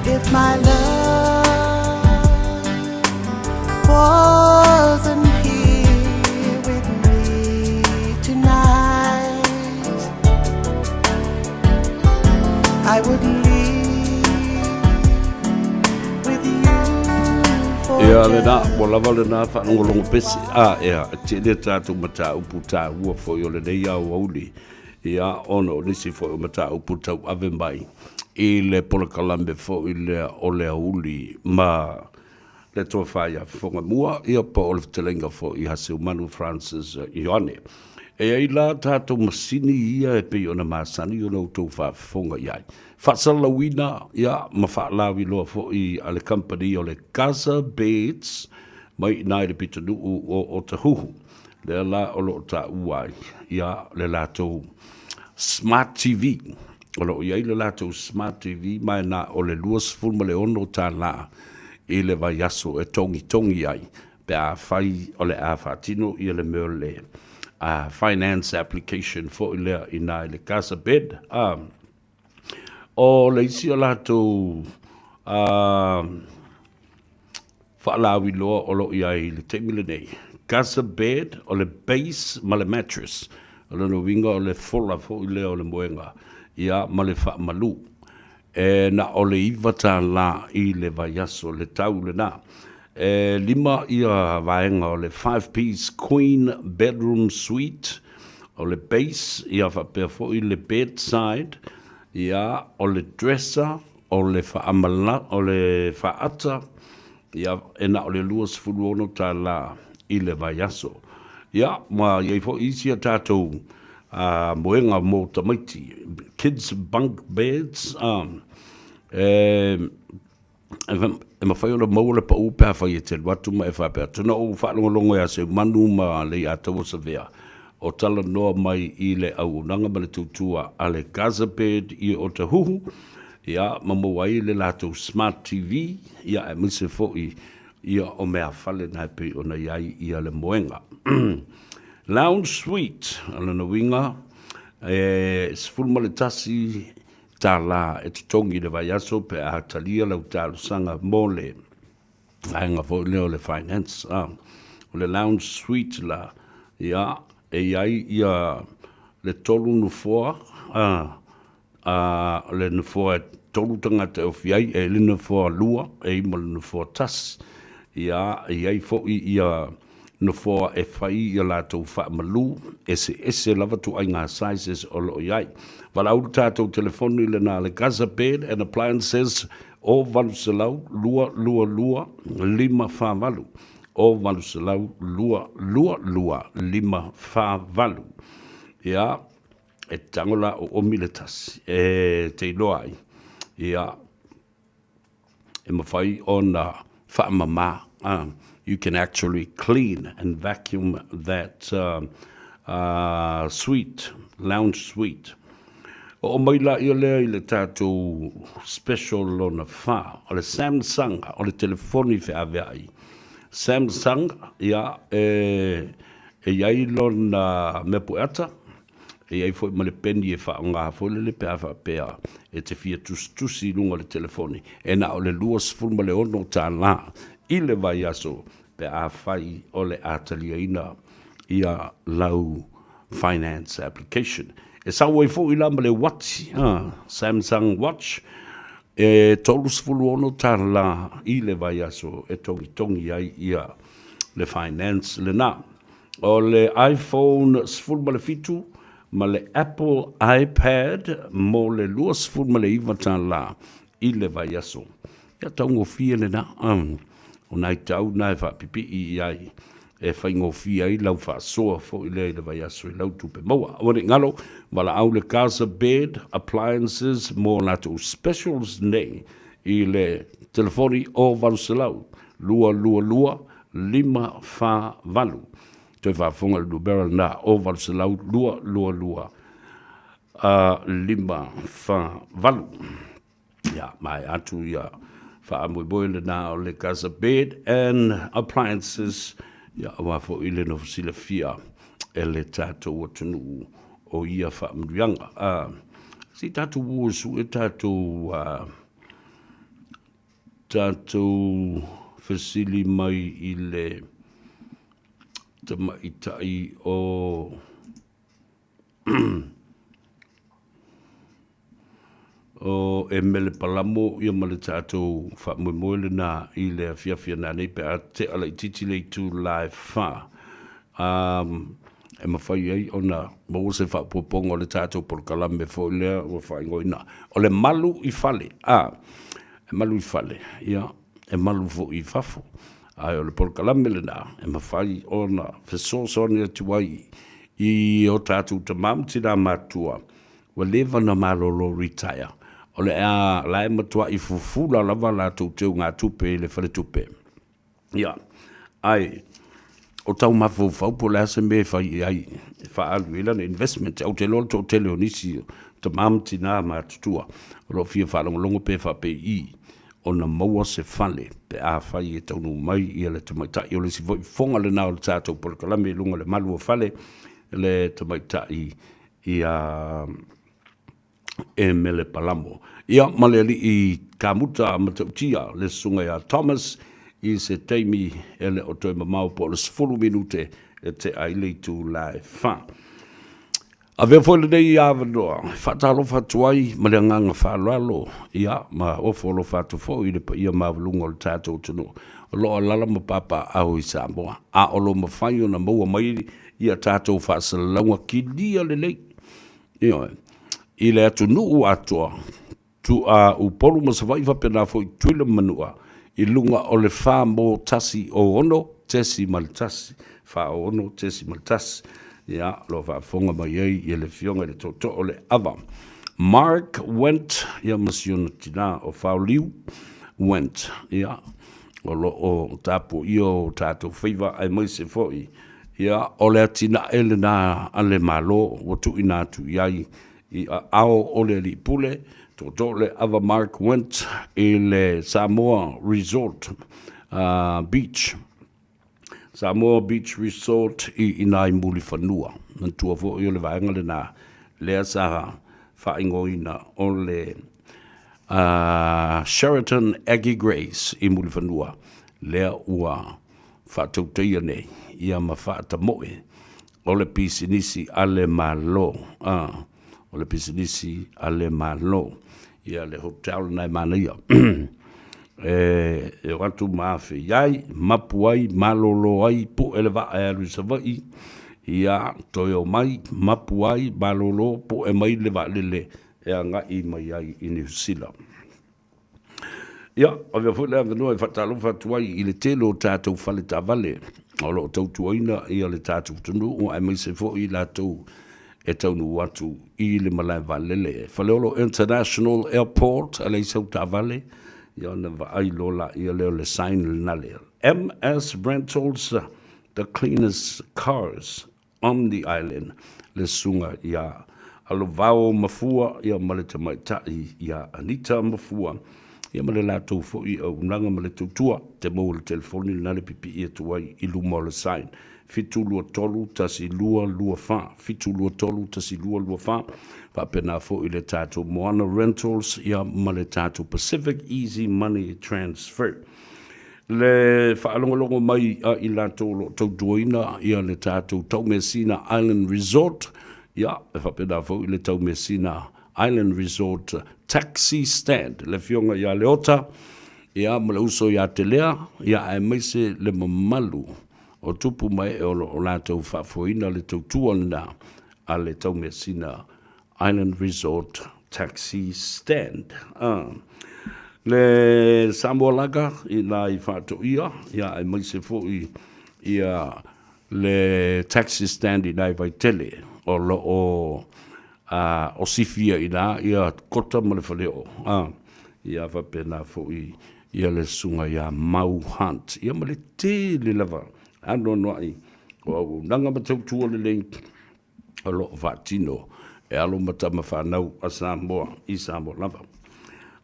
Speaker 3: If my love wasn't here with me tonight, I would leave with you for
Speaker 6: Ia lena, ua lava lena faalogologo pese, a ea, e tele tatou mataupu taua foi o lenei aoauli, ia, ona o nisi foi o mataupu tauave mai i le polokalame foi lea o le aouli ma le Tofa ia Fofogamua, ia po o le fetalaiga foi ia Seumanu Francis Ioane. E ai la tatou masini ia e pei ona masani ona outou faafofoga i ai. Faasalalauina ia ma faalauiloa foi a le kamupani o le Gaza Beds mai i ina i le pitonuu o Otahuhu, lea la o lo o taua ai ia le latou Smart TV. O lo o i ai le latou Smart TV ma e na o le $26 i le vaiaso e togitogi ai pe afai o le a faatino ia le mea o le finance application foi lea i ina i le Gaza Bed. O le isi o latou faalauiloa o lo o i ai i le taimi lenei, Gaza Bed, o le base ma le mattress. O lona uiga o le fola foi lea o le moega ia ma le faamalu. E na o le $9 i le vaiaso le tau lena. E lima ia vaega o le five piece queen bedroom suite, o le base ia faapea foi le bedside, ia o le dresser, o le faamala, o le faata, ia e na o le $26 i le vaiaso. Ia ma i ai foi isi a tatou moega mo tamaiti, kids bunk beds, e E mafai ona maua le pau pe afai e te alu atu ma e faapea atu, Na ou faalogologo ia Seumanu ma Leiataua Savea o talanoa mai i le auaunaga ma le tautua a le Gaza Bed i Otahuhu, ia, ma maua ai le latou Smart TV, ia, aemaise foi ia o meafale na e pei ona i ai ia le moega. Lounge Suite, o lona uiga, e 11 $, e totogi i le vaiaso pe a talia lau talosaga mo le vaega foi lea o le finance. A, o le lounge suite la, ia, e i ai ia le tolu nofoa, a, a, le nofoa e tolu tagata e ofi ai, e i ai le nofoa lua, e i ai ma le nofoa tasi. Ia, e i ai foi ia nofoa e fai i a latou faamalu eseese lava tuaiga sizes o lo o i ai. Valaau le tatou telefoni lena le Gaza Bed and Appliances o 800 222 548. o 800 222 548. Ia, e tago la o omi le tasi e te iloa ai, ia, e mafai ona faamama. You can actually clean and vacuum that suite, lounge suite. Oo mai laia lea i le tatou special lona fa, o le Samsung, o le telefoni feaveai. Samsung, ia, e, e i ai lona mea pueata, E i ai foi ma le peni e faaaoga foi lele pe a faapea e te fia tusitusi i luga o le telefoni. E na o le $26 i le vaiaso pe afai o le a taliaina ia lau finance application. E sau ai foi la ma le uati, Samsung Watch, e $36 i le vaiaso e togitogi ai ia le finance lena. O le iPhone 17 ma le Apple iPad mo le $29 i le vaiaso. Ia taugofie lena. O nai tau na e faapipii i ai e faigofie ai lau faasoa foi lea i le vaiaso i lau tupe maua. Aua ne i galo, valaau le Casa Bed Appliances mo latou specials nei i le telefoni o 800 222 548. Toe faafofoga i le numera lena o 800 222 548. Ia, maea atu ia faamoemoe lena o le Gaza Bed and Appliances, ia aua foi le nofo silafia e le tatou atunuu o ia faamanuiaga. Se i tatou o e sue tatou Tatou fesili mai i le tamaitai o o Emele Palamo ia ma le tatou faamoemoe lena i le afiafi ananei pe a tea laitiiti le itula e 4. E mafai ai ona maua se faaopoopoga o le tatou polokalame foi lea ua faaigoaina o le Malu i Fale. A, e malu i fale, ia, e malu foi i fafo. Ae o le polokalame lena e mafai ona fesoasoani atu ai i o tatou tama ma tina matutua ua leva ona malolo retire, o le a la e matuai fufula lava latou teugatupe i le faletupe. Ia, ae o tau mafaufau po o le a se mea e fai i ai e faaalu i ai lana investment. Ou te iloa le toatele o nisi o tama ma tina matutua o lo o fia faalogologo pe faapei ona maua se fale pe afai e taunuu mai ia le tamaitai. O le isi foi fofoga lena o le tatou polokalame i luga o le malu o fale le tamaitai ia e mele palamo. Ia, ma le alii kamuta matautia le susuga ia Thomas i se taimi e le o toe mamao po o le 10 minute e tea ai le itula e 4. Avea foi lenei avanoa e faatalofa atu ai ma le agaga faaaloalo, ia, ma ofo alofa atu foi i le paia maualuga o le tatou atunuu o lo o alaala ma papaaao i Samoa, a o lo o mafai ona maua mai ia tatou faasalalauga kilia lelei. Ioe. I le atunuu atoa, tu, a Upolu ma Savaii faapena foi Tutuila ma Manua, i luga o le 4.16.1, 46.1. Ia, o lo o faafofoga mai ai ia le Afioga i le Tootoo o le Ava. Mark Went, ia ma si ona tina o Faoliu Went, ia, o lo o tapuaia o tatou faiva aemaise foi Ia, o le atinae lena a le Malo ua tuuina atu i ai i aao o le Alii Pule, tootoo le Ava Mark Went i le Samoa Resort Beach, Samoa Beach Resort i ina i Mulifanua. Manatua foi o le vaega lena lea sa faaigoaina o le Sheraton Aggie Grace i Mulifanua, lea ua faatautaia nei ia ma faatamoe o le pisinisi a le Malo, a, o le pisinisi a le Malo. Ia le hotel lena e manaia. E o atu ma afe i ai, mapu ai, malolo ai, pue le vaa e alu i Savaii, ia, toe o mai, mapu ai, malolo, pue mai le vaalele e agai mai ai i Niu Sila. Ia, avea foi le avanoa e faatalofa atu ai i le tele o tatou fale taavale o lo o tautuaina ia le tatou atunuu aemaise foi i latou e taunuu atu i le malae vaalele. Faleolo International Airport, a leai sau taavale, ia ona vaai loa laia lea o le sign lena le MS Rentals, the cleanest cars on the island, le susuga ia Alovao Mafua ia ma le tamaitai ia Anita Mafua ia ma le latou foi auaunaga ma le tautua. Te maua le telefoni lena le pipii atu ai i luma o le sign, 723 1224, 723 1224. Faapena foi le tatou Moana Rentals ia ma le tatou Pacific Easy Money Transfer. Le faalogologo mai a i latou o lo o tautuaina ia le tatou Taumeasina Island Resort, ia, e faapena foi le Taumeasina Island Resort Taxi Stand, le Afioga ia Leota, ia, ma le uso ia Telea, ia, aemaise le mamalu o tupu ma ee o lo o latou faafoeina le tautua lena a le Taumeasina Island Resort Taxi Stand. Le Samoa Laga i la i Faatoia, ia aemaise foi ia le taxi stand i la i Vaitele o lo o osifia i la ia Kota ma le Faleoo. Ia faapena foi ia le susuga ia Mau Hunt, ia ma le tele lava anoanoai o auaunaga ma tautua lelei o lo o faatino e alo ma tama fanau a Samoa i Samoa lava.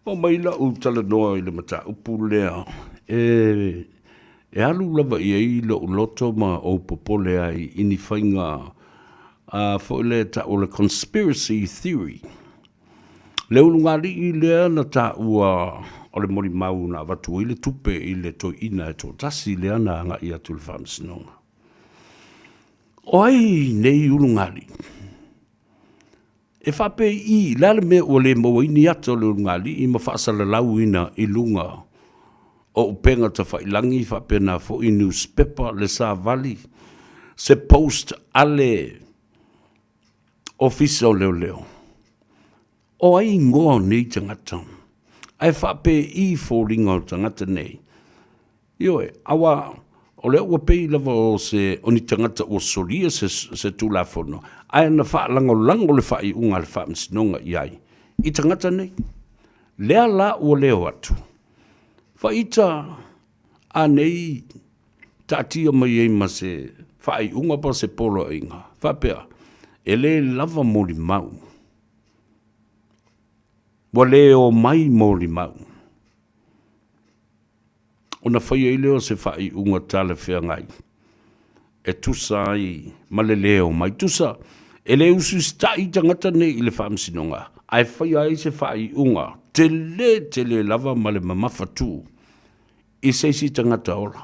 Speaker 6: Oo mai la'u talanoa i le mataupu lea e e alu lava i ai lo'u loto ma ou popole ai i ni faiga a foi lea e ta'u o le conspiracy theory. Le ulugalii lea na ta'ua o le molimau na avatu ai le tupe i le toeaina e toatasi lea na aga'i atu i le Faamasinoga. O ai nei ulugalii? E faapei, le a le mea ua le maua ai ni ata o le ulugalii ma faasalalauina i luga o upega tafailagi faapena foi nusipepa, le savali, se post a le Ofisa o Leoleo. O ai igoa o nei tagata? Ae faapei foliga o tagata nei? Ioe, aua o lea ua pei lava o se o ni tagata ua solia se, se Tulafono, ae na faalagolago le faaiuga a le Faamasinoga i ai i tagata nei. Lea la ua leo atu, faita a nei taatia mai ai ma se faaiuga po o se poloaiga, faapea, e le lava molimau, ua le omai molimau. Ona fai ai lea o se faaiuga talafeagai e tusa ai ma le lē omai. Tusa, e le usiusitaʻi tagata nei i le Faamasinoga, ae faia ai se faaiuga telē tele lava ma le mamafatū i se isi tagata ola.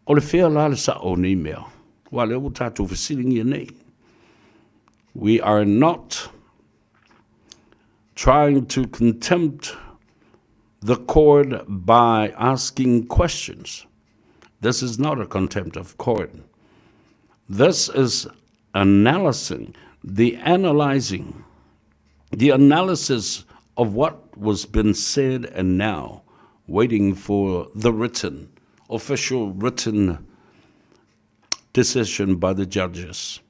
Speaker 6: O le fea la le saʻo o nei mea? Aua lea ua tatou fesiligia nei. We are not trying to contempt the court by asking questions. This is not a contempt of court. This is analyzing, the analyzing, the analysis of what was been said and now waiting for the written, official written decision by the judges.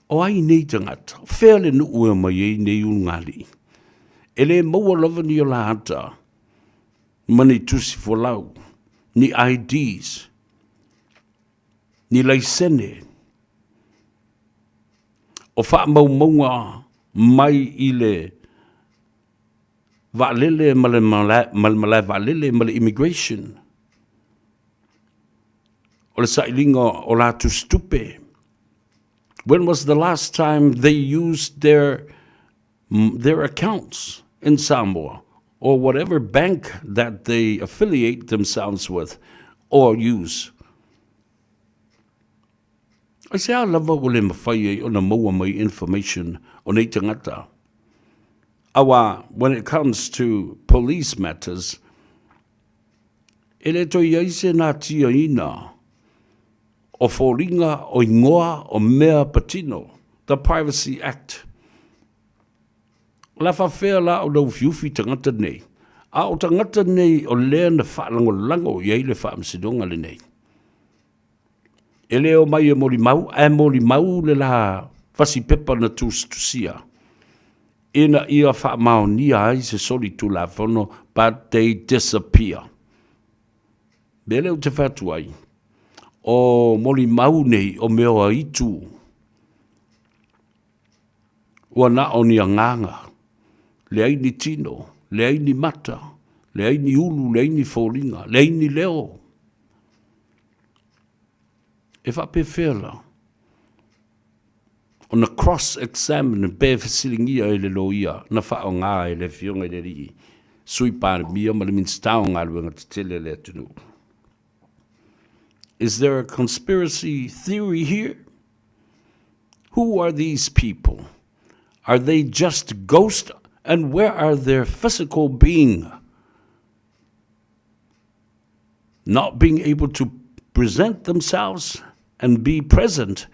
Speaker 6: O ai nei tagata? Fea le nuu e omai ai nei ulugalii? E le maua lava ni o la ata ma ni tusi folau, ni IDs, ni laisene o faamaumauga mai i le vaalele ma le malae vaalele ma le immigration. O le sailiga o la tusitupe. When was the last time they used their their accounts in Samoa or whatever bank that they affiliate themselves with or use? Aisea lava ua le mafai ai ona maua mai information o nei tagata? Aua when it comes to police matters, e le toe i ai se natiaina o foliga, o ingoa, o mea patino, the Privacy Act. O le a faafefea la ona ufiufi tagata nei? A o tagata nei o lea na faalagolago i ai le faamasinoga lenei. E le omai e molimau, ae molimau le la fasipepa na tusitusia ina ia faamaonia ai se solitulafono, but they disappear. Mea lea ou te fai atu ai, o molimau nei o mea o aitu ua na o ni agaga, leai ni tino, leai ni mata, leai ni ulu, leai ni foliga, leai ni leo. E faapefea la ona cross examine pe fesiligia e le loia na faaaoga e le Afioga i le Alii Sui Palemia ma le Minisita o Galuega Tetele a le atunuu. Is there a conspiracy theory here? Who are these people? Are they just ghosts and where are their physical being? Not being able to present themselves and be present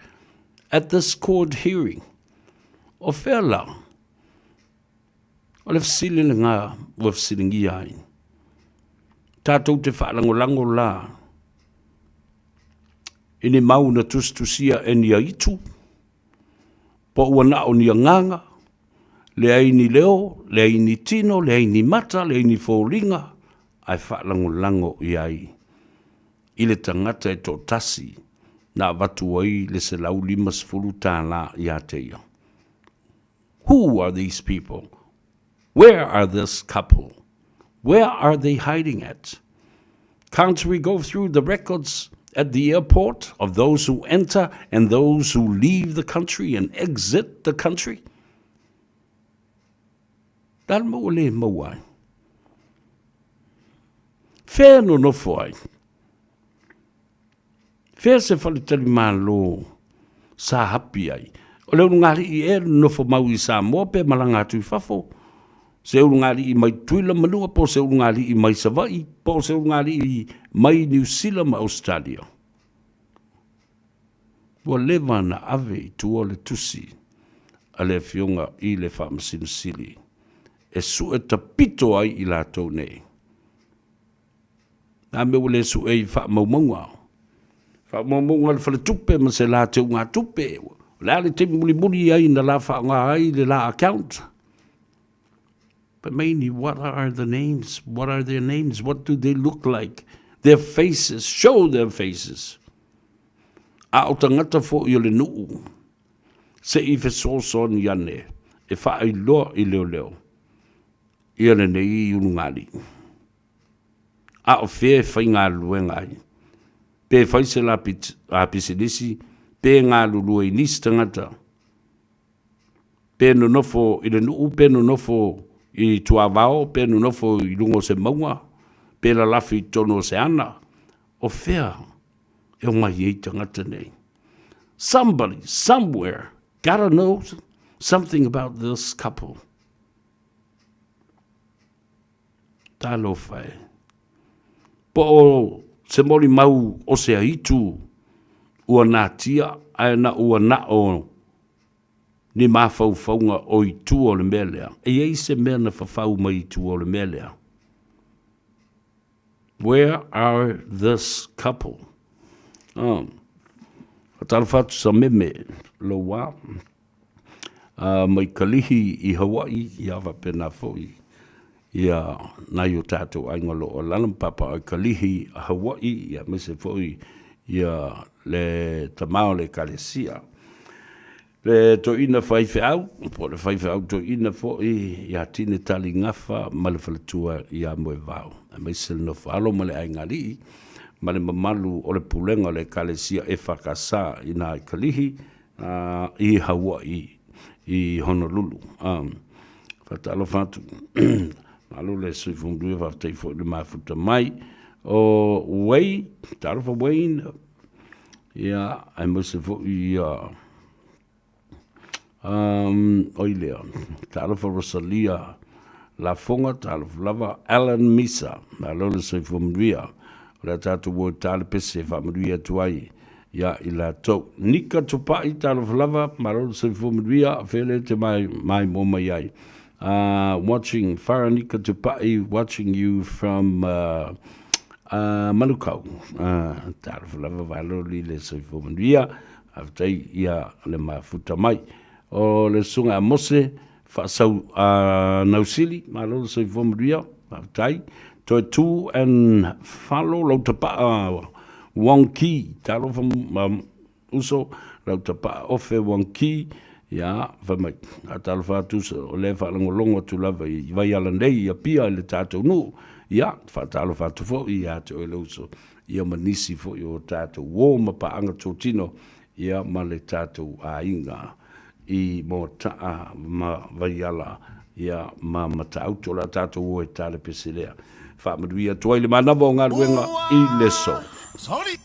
Speaker 6: at this court hearing. O fea la? O le fesili lena ua fesiligia ai. Tatou te faalagolago la i ni mau na tusitusia e ni aitu, po ua na o ni agaga, leai ni leo, leai ni tino, leai ni mata, leai ni foliga, ae faalagolago i ai i le tagata e toatasi na avatu ai le $150 ia te ia. Who are these people? Where are this couple? Where are they hiding at? Can't we go through the records at the airport of those who enter and those who leave the country and exit the country? Le a le mea ua le maua ai? Fea e nonofo ai? Fea se faletalimalo sa hapi ai? O le ulugalii ea e nonofo mau i Samoa pe malaga atu i fafo? Se ulugalii mai Tutuila Manua po o se ulugalii mai Savaii po o se ulugalii mai Niu Sila ma Ausetalia? Ua leva na ave i tua le tusi a le Afioga i le Faamasino Sili e sue tapito ai i latou nei. Nā mea ua le sue i faamaumauga. Faamaumauga a le faletupe ma se la teugatupe. O le a le taimi mulimuli ai na la faaaoga ai le la account? Fai mai ni, what are the names? What are their names? What do they look like? Their faces, show their faces. A o tagata foi o le nuu, se i fesoasoani ane e faailoa i leoleo ia lenei ulugalii. A o fea e faigaluega ai? Pe fai se la pisinisi, pe galulue i nisi tagata, pe nonofo i le nuu, pe nonofo i tuavao, pe nonofo i luga o se mauga, pe lalafi i totonu o se ana, o fea e omai ai tagata nei? Somebody, somewhere, gotta know something about this couple. Talofa e. Po o se molimau o se aitu ua natia ae na ua na o ni mafaufauga o i tua o le mea lea. E i ai se mea na fafau mai i tua o le mea lea. Where are this couple? Oh. Talofa atu Sameme, lou wā. Mai Kalihi i Hawaii, ia faapena foi ia nai o tatou aiga o lo o alaala ma papa i Kalihi, Hawaii, ia aemaise foi ia le tama o le Ekalesia. Le toeaina faifeau, po o le faifeau toeaina foi ia Tine Tali Gafa ma le faletua ia Moevao, aemaise le nofo alo ma le aigaalii ma le mamalu o le pulega o le Ekalesia EFKS i na i Kalihi, i Hawaii, i Honolulu. Faatalofa atu. Malo le soifua manuia, faafetai foi le mafuta mai. O Wayne, talofa Wayne, ia, aemaise foi ia, oi lea, talofa Rosalia Lafoga, talofa lava Alan Misa, malo le soifua manuia. O le a tatou o e ta le pese e faamanuia atu ai ia i latou. Nika Tupai, talofa lava, malo le soifua manuia, fele te mai, mai mo mai ai. Watching Faranika Tupai, watching you from Manukau. Talofa lava valoli le soifua manuia, faafetai ia le mafuta mai. O le susuga a Mose Faasau Nausili, malo le soifua manuia, faafetai. Toe Tu and Falo Lautapaa Wong Ki, talofa uso, Lautapaa Ofe Wong Ki, ia, fai mai, a talofa atu uso, o lea e faalogologo atu lava i Vaiala nei i Apia i le tatou nuu, ia, faatalofa atu foi ia te oe le uso, ia ma nisi foi o tatou uo ma paaga totino, ia ma le tatou aiga i Moataa ma Vaiala, ia ma Matautu. O le a tatou o e tale pese lea. Faamanuia atu ai le manava o galuega i le so.
Speaker 14: Sorry.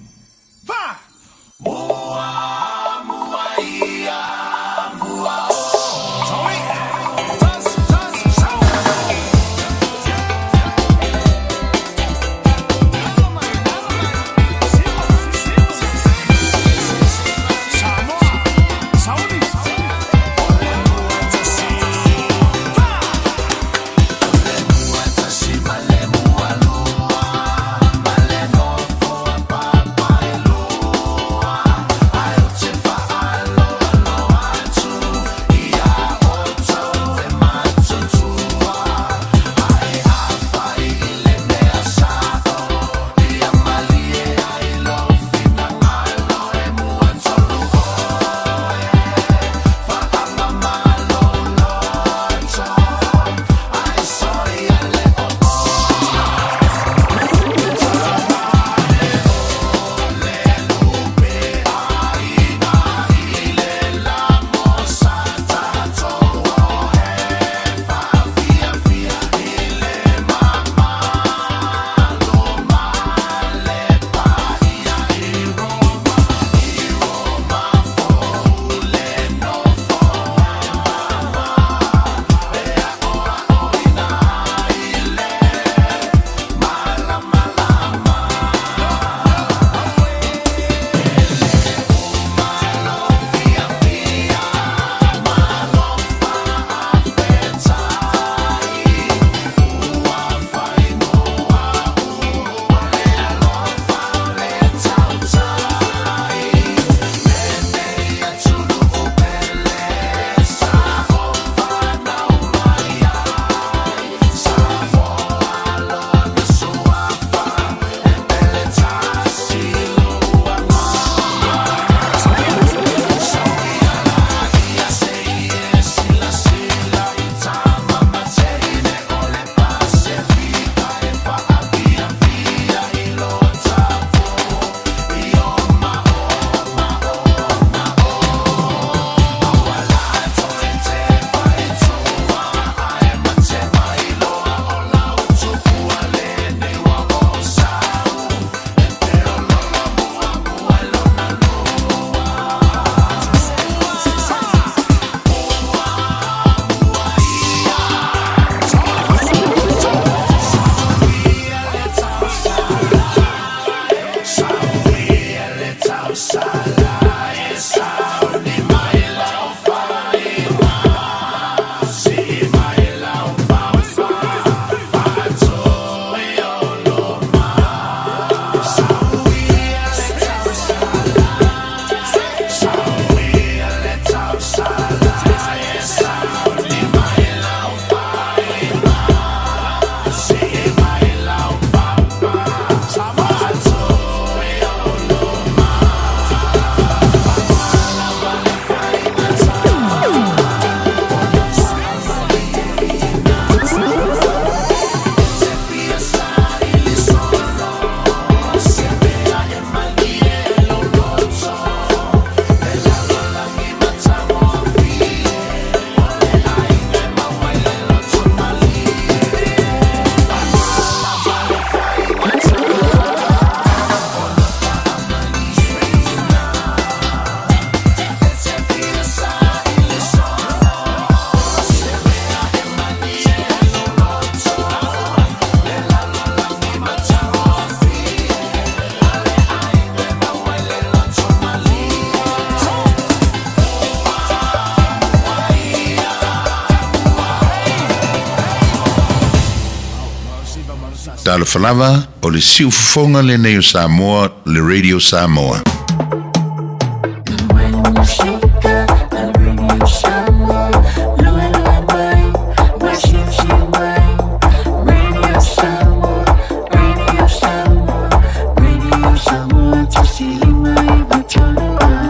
Speaker 14: Talofa lava, o le siufofoga lenei o Samoa, le Radio Samoa.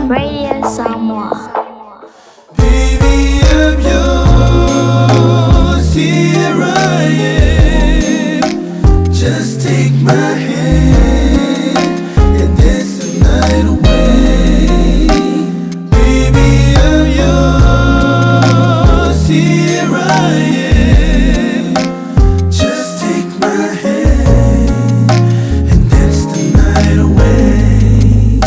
Speaker 15: Radio Samoa.
Speaker 1: Baby, I'm yours. Here I am. Just take my hand and dance the night away. Baby, I'm yours. Here I am. Just take my hand and dance the night away.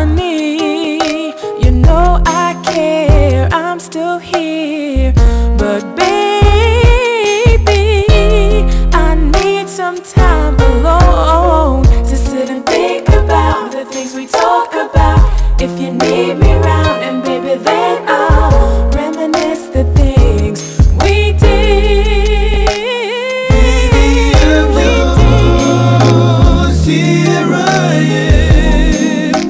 Speaker 8: Honey, you know I care. I'm still here. But baby, I need some time alone to sit and think about the things we talk about. If you need me round, and baby, then I'll reminisce the things we did.
Speaker 1: Baby, I'm yours. Here I am.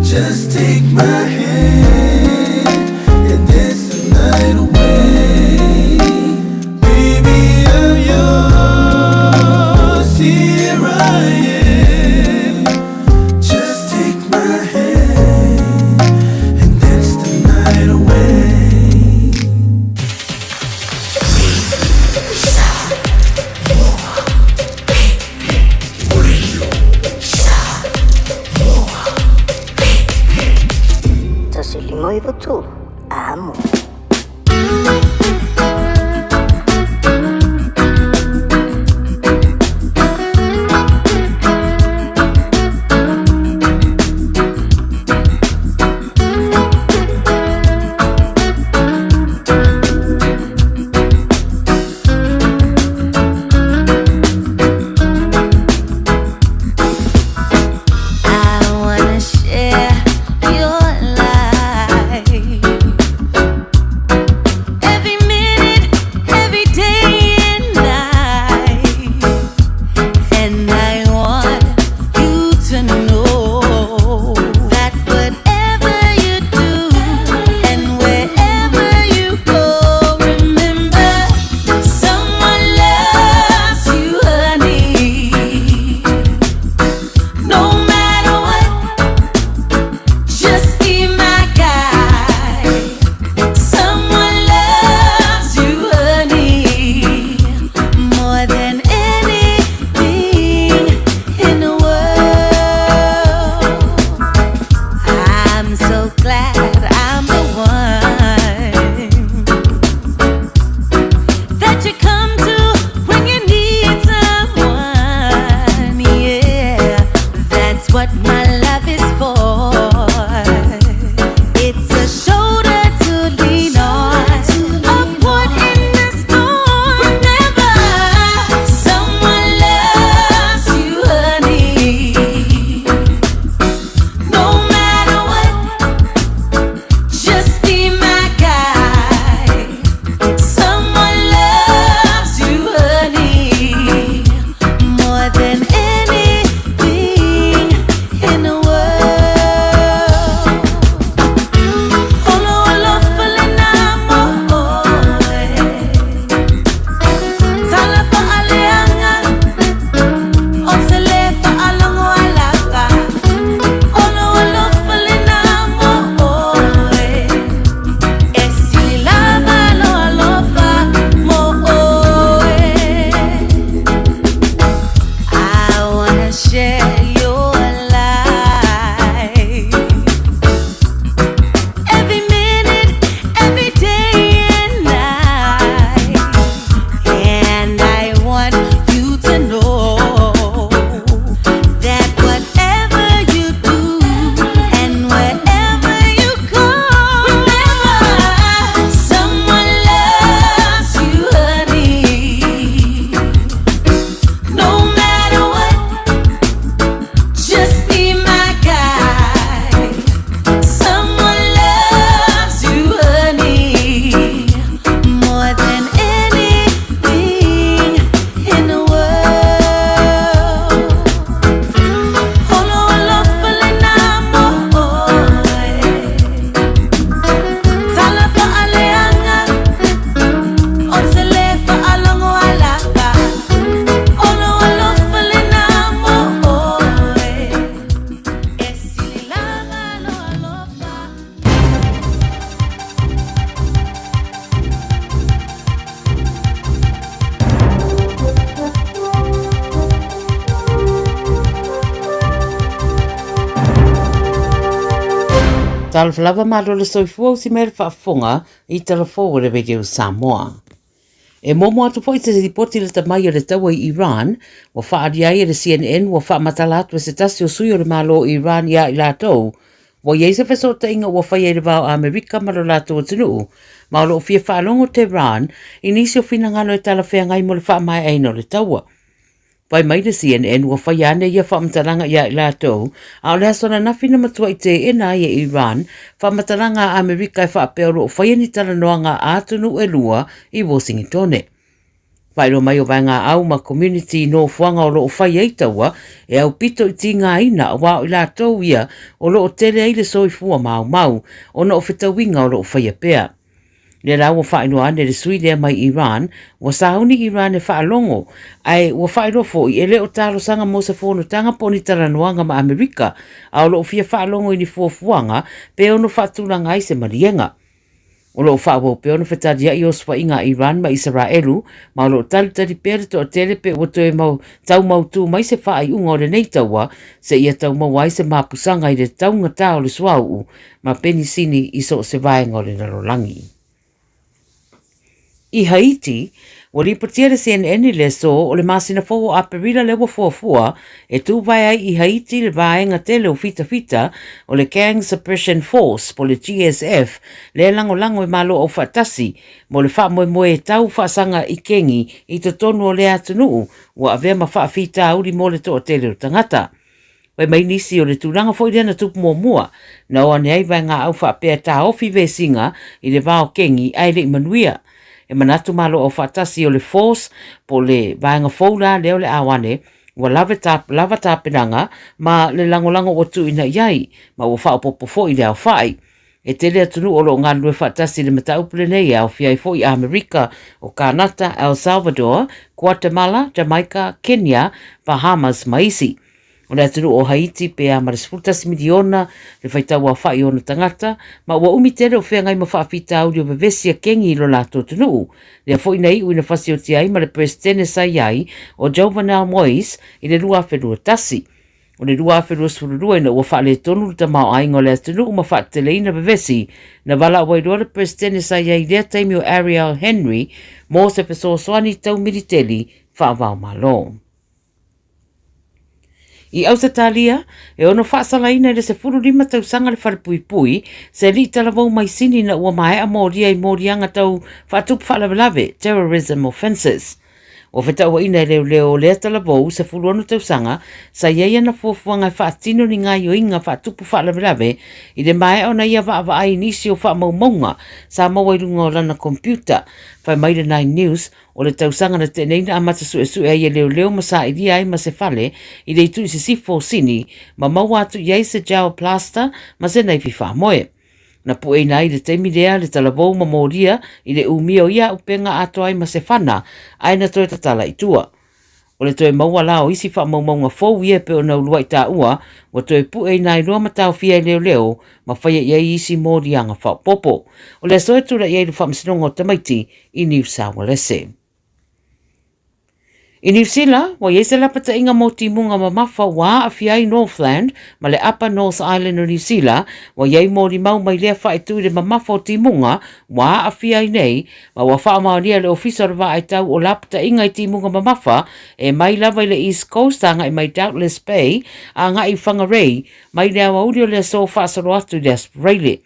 Speaker 1: Just take my hand and dance the night away. Baby, I'm yours. Here I am. Just take my hand and dance the night away.
Speaker 16: 19 amo.
Speaker 3: I wanna share your life.
Speaker 7: Talofa lava malo le soifua usi mai le faafofoga i Talafou a le Radio Samoa. E momo atu foi se lipoti lata mai o le taua i Iran, ua faaalia ai e le CNN ua faamatala atu e se tasi o sui o le Malo o Iran iā i latou ua i ai se fesootaiga ua faia i le va o Amerika ma lo latou atunuu, ma o lo o fia faalogo Tehran i nisi o finagalo e talafeagai mo le faamaeaina o le taua. Fai mai le CNN ua faia ane ia faamatalaga iā i latou, a o le aso ananafi na matuai teena ai e Iran faamatalaga a Amerika e faapea o lo o faia ni talanoaga a atunuu e lua i Washingitone. Faailoa mai o vaegaau ma community i nofoaga o lo o fai ai taua e aupito i tigaina aua o i latou ia o lo o tele ai le soifua maumau ona o fetauiga o lo o faia pea. Lea la ua faailoa ane le sui lea mai Iran, ua sauni Iran e faalogo, ae ua faailoa foi e le o talosaga mo se fonotaga po o ni talanoaga ma Amerika, a o lo o fia faalogo i ni fuafuaga pe ono faatulaga ai se maliega. O lo o faaauau pea ona fetaliai osofaiga a Iran ma Isaraelu, ma o lo o talitali pea le toatele pe ua toe mau, tau mautū mai se faaiuga o lenei taua, seia tau maua ai se mapusaga i le taugata o le suauu ma penisini i so o se vaega o le lalolagi. I Haiti, ua lipotia le CNN i le aso o le masina fou o Aperila lea ua fuafua e tuvae ai i Haiti le vaega tele o fitafita o le Gang Suppression Force po le GSF lea e lagolago e Malo Aufaatasi mo le faamoemoe e tau faasaga i kengi i totonu o lea atunuu ua avea ma faafitauli mo le toatele o tagata. Fai mai nisi o le tulaga foi lea na tupu muamua, na o ane ai vaegaau faapea e taofi vesiga i le va o kengi ae le i manuia. E manatu Malo Aufaatasi o le Force po o le vaega fou la lea o le a o ane, ua lave ta, lava tapenaga ma le lagolago ua tuuina i ai, ma ua faaopoopo foi le aofai. E tele atunuu o lo o galulue faatasi i le mataupu lenei e aofia ai foi Amerika, o Kanata, El Salvador, Guatemala, Jamaica, Kenya, Bahamas ma isi. O le atunuu o Haiti pe a ma le 11 miliona le faitau aofai o ona tagata, ma ua umi tele o feagai ma faafitauli o vevesi a kengi i lo latou atunuu. Lea foi na iu ina fasiotia ai ma le Peresetene sa i ai, o Jovenel Moise, i le 2021. O le 2022 ina ua faaletonu le tamaoaiga o le atunuu ma faateteleina vevesi, na valaau ai loa le Peresetene sa i ai i lea taimi o Ariel Henry mo se fesoasoani tau militeli faava-o-Malo. I Ausetalia, e ono faasalaina i le 15 tausaga le falepuipui se alii talavou mai Sini ina ua maea molia i moliaga tau faatupu faalavelave, terrorism offences. Ua fetauaiina e leoleo o lea talavou 16 tausaga sa i ai ana fuafuaga e faatino ni gaoioiga faatupu faalavelave i le maea ona ia vaavaai i nisi o faamaumauga sa maua i luga o lana computer. Fai mai le Nine News, o le tausaga na tea nei na amata suesue ai e leoleo ma sailia ai ma se fale i le itu i sisifo o Sini ma maua atu i ai se gel plaster ma se naifi faamoe. Na pueina ai i le taimi lea le talavou ma molia i le umia o ia upega atoa ai ma se fana, ae na toe tatala i tua. O le toe maua la o isi faamaumauga fou ia e pei ona uluai taua, ua toe pueina ai loa ma taofia e leoleo ma faia i ai isi moliaga faaopoopo. O le aso e tulai ai le Faamasinoga o Tamaiti i Niu Saualese. I Niu Sila, ua i ai se lapataiga mo timuga mamafa ua aafia ai Northland ma le Upper North Island o Niu Sila, ua i ai molimau mai lea faaitu i le mamafa o timuga ua aafia ai nei, ma ua faamaonia e le Ofisa o le Vaaitau o lapataiga i timuga mamafa e mai lava i le East Coast agai mai Doubtless Bay agai i Whangarei mai le aoauli o le aso faasolo atu i le Aso Faraile.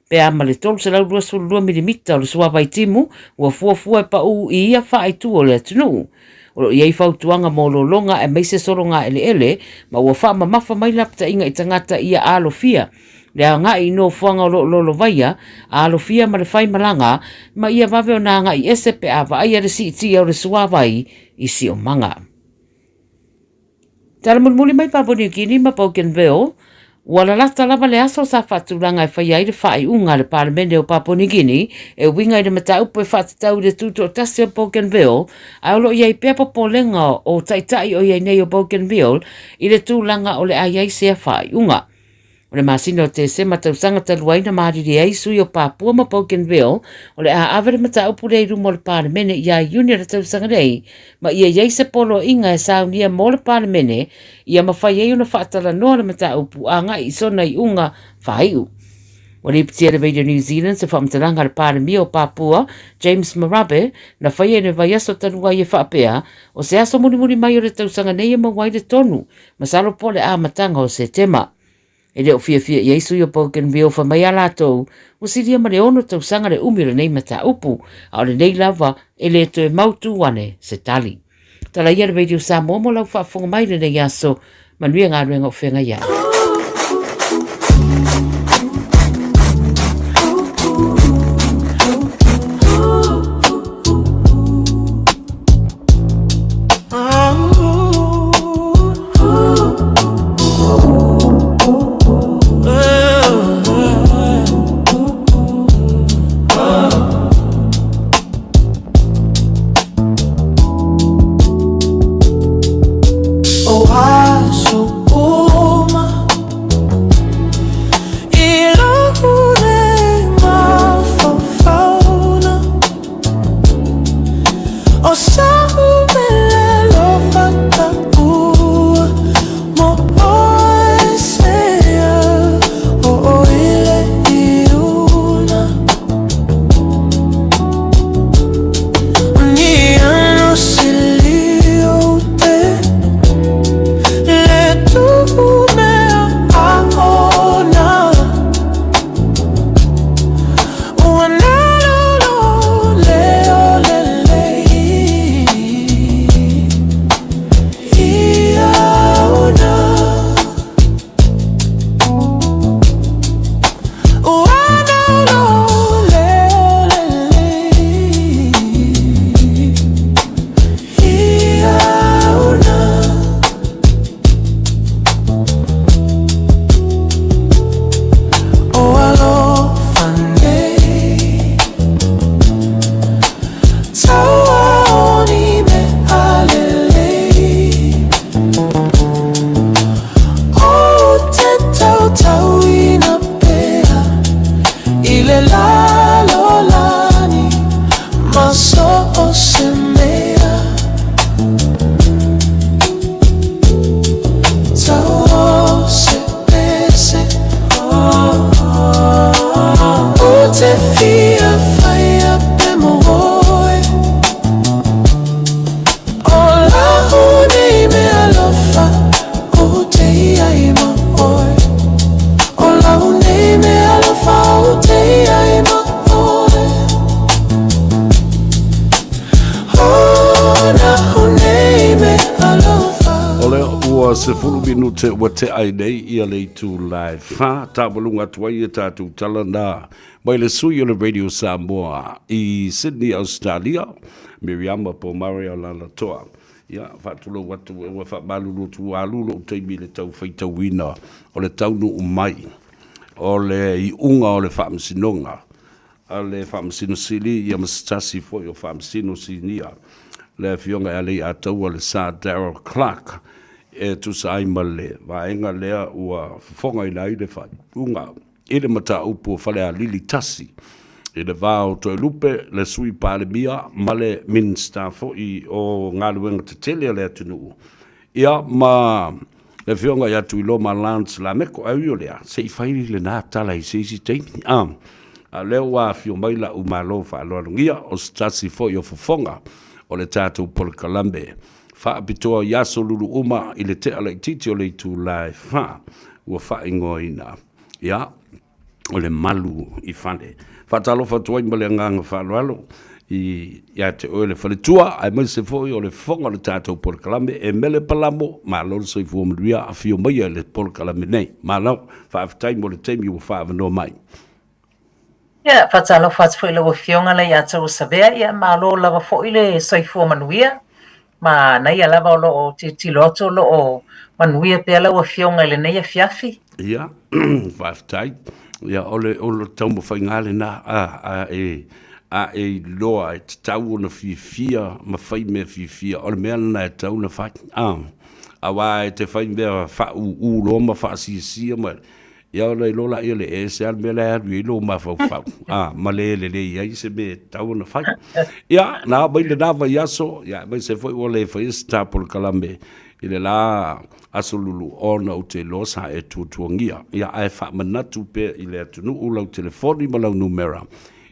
Speaker 7: Pe a ma le 322 milimita o le suavai timu ua fuafua e paʻū i ia faaitu o le atunuu. O lo o i ai fautuaga mo lologa aemaise sologa eleele ma ua faamamafa mai lapataiga i tagata ia alofia le agai i nofoaga o lo o lolovaia, alofia ma le faimalaga ma ia vave ona agai ese pe a vaaia le siitia o le suavai i Siomaga. Tala mulimuli mai Papua New Guinea ma Bougainville, ua lalata lava le aso sa faatulaga e faia ai le faaiuga a le Palemene o Papua New Guinea e uiga i le mataupu e faatatau i le tutoatasi o Bougainville, ae o lo o i ai pea popolega o taitai o i ai nei o Bougainville i le tulaga o le a i ai sea faaiuga. O le masina o Tesema tausaga talu ai na malilie ai sui o Papua ma Bougainville o le a ave le mataupu lea i luma o le Palemene ia Iuni o le tausaga nei ma ia i ai se poloaiga e saunia mo le Palemene ia mafai ai ona faatalanoa le mataupu agai i sona iuga faaiu. Ua lipotia e le Radio New Zealand se faamatalaga a le Palemia o Papua, James Marape, na faia i le vaiaso talu ai e faapea, o se aso mulimuli mai o le tausaga nei e maua ai le tonu, masalo po o le amataga o Setema. E le o fiafia i ai sui o Bougainville fai mai a latou, ua silia ma le ono tausaga le umi o lenei mataupu, a o lenei lava e le toe mautū ane se tali. Tala ia le Radio Samoa mo lau faafofoga mai i lenei aso. Manuia galuega o feagai ai.
Speaker 6: O le ua 10 minute ua tea ai nei ia le itula e 4, taavaluga atu ai e tatou tala na mai le sui o le Radio Samoa i Sydney, Australia, Miriama Pomare o Lalatoa. Ia, faatulou atu, ua faamalulu atu ua alu lou taimi i le tau faitauina o le taunuu mai o le iuga o le Faamasinoga a le Faamasino Sili ia ma se tasi foi o Faamasino Sinia, le Afioga ia Leiataua le Sir Darrell Clarke, e tusa ai ma le vaega lea ua fofogaina ai le faaiuga i le mataupu o Falealili 1 i le va o Toelupe, le Sui Palemia ma le Minisita foi o Galuega Tetele a le atunuu, ia ma le Afioga ia Tuiloma Lance Lameko. Ae ui o lea, se i fai lena tala i se isi taimi. A, a o lea ua afio mai la'u malo faaaloalogia, o se tasi foi o fofoga o le tatou polokalame faapitoa i aso lulu uma i le tea laitiiti o le itula e 4 ua faaigoaina. Ia, o le malu i fale. Faatalofa atu ai ma le agaga faaaloalo i ia te oe le faletua, aemaise foi o le fofoga o le tatou polokalame e mele palamo, malo le soifua manuia, afio maia i le polokalame nei. Malo, faafetai mo le taimi ua faaavanoa mai.
Speaker 16: Ia, faatalofa atu foi i lau Afioga Leiataua Savea, ia malo lava foi le soifua manuia. Manaia lava o lo o tilotilo atu o lo o manuia pea lau Afioga i lenei afiafi.
Speaker 6: Ia, faafetai. Ia, o le, o le taumafaiga lena, a, a e, a e iloa e tatau ona fiafia ma fai mea fiafia, o le mea lena e tatau ona fai. A, aua e te fai mea faaūū loa ma faasiasia ma, Ia ona iloa laia le ese lava le mea la e alu i ai lou mafaufau, a, ma le lelei ai se mea e tatau ona fai. Ia, na ao mai lena vaiaso, ia, aemaise foi ua le faia se ta polokalame I le la aso lulu ona ou te iloa sa e tuatuagia. Ia ae faamanatu pea i le atunuu lau telefoni ma lau numera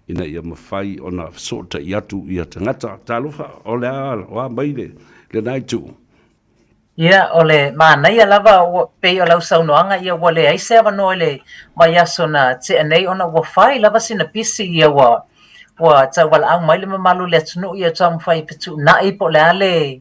Speaker 6: ina ia mafai ona fesootai atu ia tagata. Talofa, o le a, o a mai le lena itu?
Speaker 16: Ia, o le manaia lava ua pei o lau saunoaga ia ua leai se avanoa i le vaiaso na tea nei ona ua fai lava sina pisi ia ua ua tauwalaau mai le mamalu o le atunuu ia taumafai e fetuunai po o le a le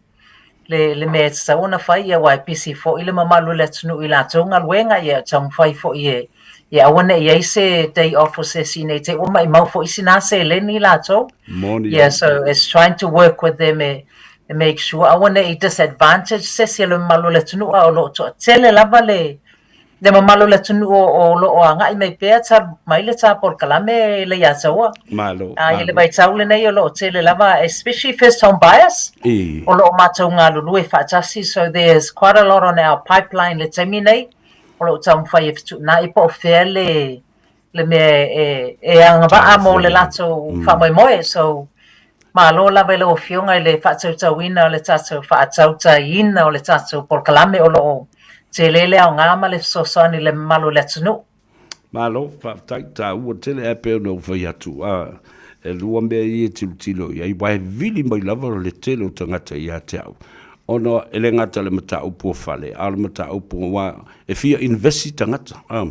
Speaker 16: le le mea e tatau ona fai ia aua e pisi foi le mamalu o le atunuu i latou galuega ia taumafai foi e ia aua ne i ai se day off o se isi nei te i ua maimau foi sina seleni latou.
Speaker 6: Moni
Speaker 16: Yeah, so it's trying to work with them e e make sure aua ne i disadvantage se isi o le mamalu o le atunuu a o lo o toatele lava le le mamalu o le atunuu o lo o agai mai pea talu mai le tā polokalame le ia taua.
Speaker 6: Malo,
Speaker 16: A i le vaitau lenei o lo o tele lava, especially first home buyers,
Speaker 6: I.
Speaker 16: o lo o matou galulue faatasi, so there's quite a lot on our pipeline le taimi nei, o lo o taumafai e fetuunai po o fea le le mea e, e agavaa mo le latou mm. faamoemoe. So, malo lava i lau Afioga i le faatautauina o le tatou faatautaiina o le tatou polokalame o lo o tele le aoga ma le fesoasoani i le mamalu o le atunuu.
Speaker 6: Malo, faafetai, taua tele ae pei ona ou fai atu, a, e lua mea ia e tilotilo i ai, aua e vili mai lava le tele o tagata ia te au, ona e le gata i le mataupu o fale, a o le mataupu aua e fia invest tagata, a.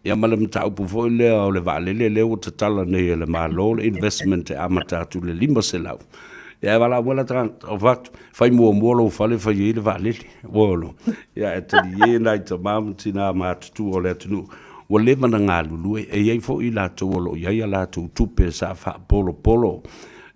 Speaker 6: Ia ma le mataupu foi lea o le vaalele lea ua tatala nei e le Malo le investment e amata atu i le 500. Ia e valaau mai la tagata, o fatu, fai muamua lou fale fai ai le vaalele. Ua ono. Ia e talie nai tama ma tina matutua o le atunuu. Ua leva na galulue, e i ai foi i latou o lo o i ai a latou tupe sa faapolopolo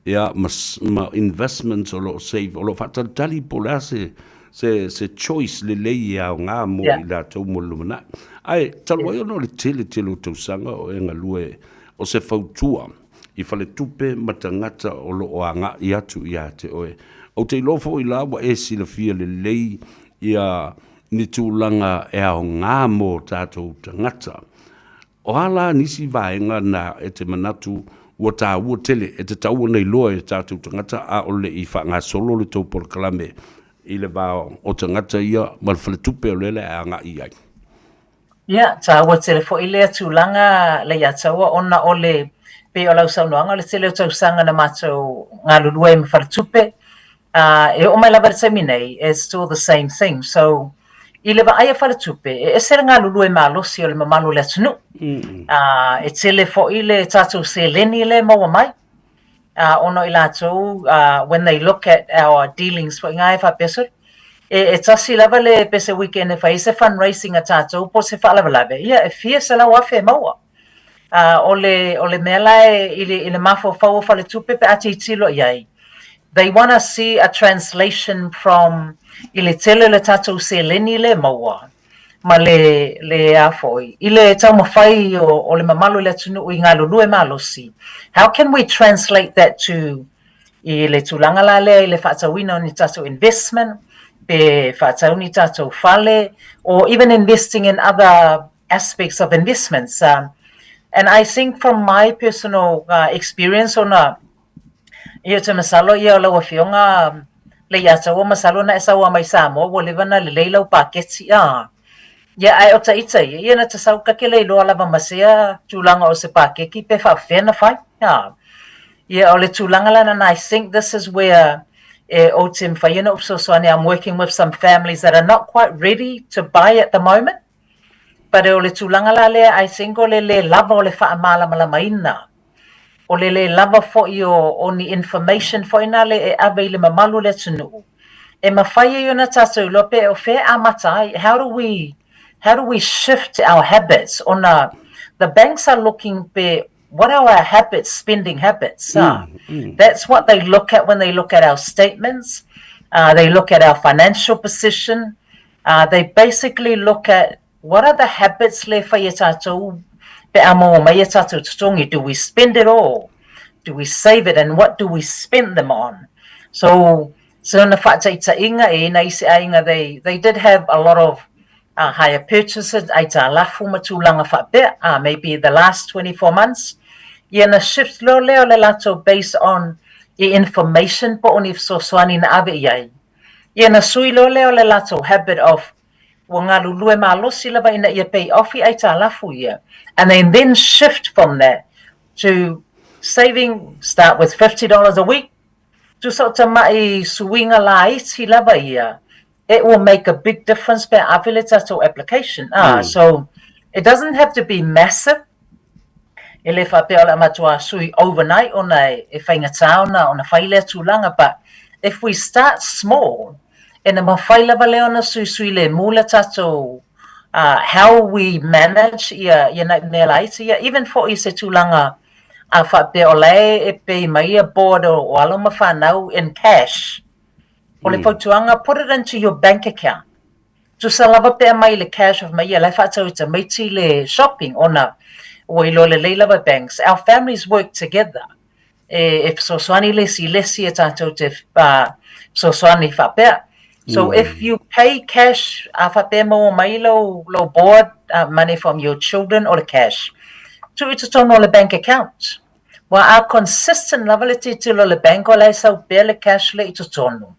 Speaker 6: ia ma, ma investments o lo o save, o lo o faatalitali po o le a se se, se choice lelei e aoga mo yeah. i latou mo le lumanai. Ae, talu ai ona o le tele tele o tausaga o e galue o se fautua i faletupe ma tagata o lo o agai atu ia te oe. Ou te iloa foi la ua e silafia lelei ia ni tulaga e aoga mo tatou tagata. O a la nisi vaega na e te manatu ua taua tele e tatau ona iloa e tatou tagata a o le i faagasolo le tou polokalame i le va o tagata ia ma le faletupe o lea le a agai i ai?
Speaker 16: Ia, taua tele foi lea tulaga Leiataua ona o le, pei o lau saunoaga o le tele o tausaga na matou galulue ai ma faletupe, e oo mai lava i le taimi nei, it's still the same thing. So, i le vaai a faletupe, e ese le galulue malosi o le mamalu o le atunuu. E tele foi le tatou seleni lea e maua mai, ona o i latou, when they look at our dealings foi na e faapea, sole, e tasi lava le pese weekend e fai ai se fundraising a tatou po o se faalavelave, ia e fia 100,000 e maua. O le, o le mea la e, i le, i le mafaufau o faletupe pe a tilotilo i ai, they wanna see a translation from i le tele o le tatou seleni lea e maua ma le, le a foi, i le taumafai o, o le mamalu o le atunuu i galulue malosi. How can we translate that to i le tulaga la lea i le faatauina o ni tatou investment, pe faatau ni tatou fale, or even investing in other aspects of investments. And I think from my personal experience ona ia ou te masalo ia o lau afioga Leiataua masalo na e sau mai Samoa ua leva na lelei lau paketi a. Ia ae o taita ia, ia na ta sau ta ke le iloa lava ma sea tulaga o se pakeki pe faafefea na fai. A. Ia o le tulaga la na I think this is where e ou te mawhai ona ou fesoasoani I'm working with some families that are not quite ready to buy at the moment. But o le tulaga la lea I think o le lē lava o le faamalamalamaina, o le lē lava foi o, o ni information foi na le e ave i le mamalu o le atunuu, e mafai ai ona tatou iloa pe o fea e amata ai, how do we, how do we shift our habits ona the banks are looking pe what are our habits, spending habits ah. That's what they look at when they look at our statements, they look at our financial position, They basically look at what are the habits le fai e tatou pe a maua mai e tatou totogi, do we spend it all? Do we save it and what do we spend them on? So, so na whaataitaiga e ina isi aiga they, they did have a lot of hire purchases, aitalafu ma tulaga faapea, maybe the last 24 months, ia na shift loa lea o le latou based on i information po o ni fesoasoani na ave i ai. Ia na sui loa lea o le latou habit of ua galulue malosi lava ina ia pay off i aitalafu ia and they then shift from that to saving, start with $50 a week, tusa o tamai suiga laiti lava ia, it will make a big difference pe a ave le tatou application. Ah, so it doesn't have to be massive, e le faapea o le a matua sui overnight ona e faigata ona ona fai lea tulaga, but if we start small, e na mafai lava lea ona suisui lemu le tatou uh, how we manage ia, ia nai mea laiti ia, even foi i se tulaga a faapea o la e pay mai ia board o, o alo ma whanau in cash. O le fautuaga, put it into your bank account. Tusa lava pe aumai i le cash of mai ia la e faatau i tamaiti le shopping ona ua iloa lelei lava banks. Our families work together. E, e fesoasoani le isi i le isi e tatou te uh, fesoasoani faapea. So if you pay cash, a faapea maua mai lou, lou board uh, money from your children o le cash, tuu i totonu o le bank account. Ua a consistent lava le tilotilo a le bank o la e sau pea le cash lea i totonu.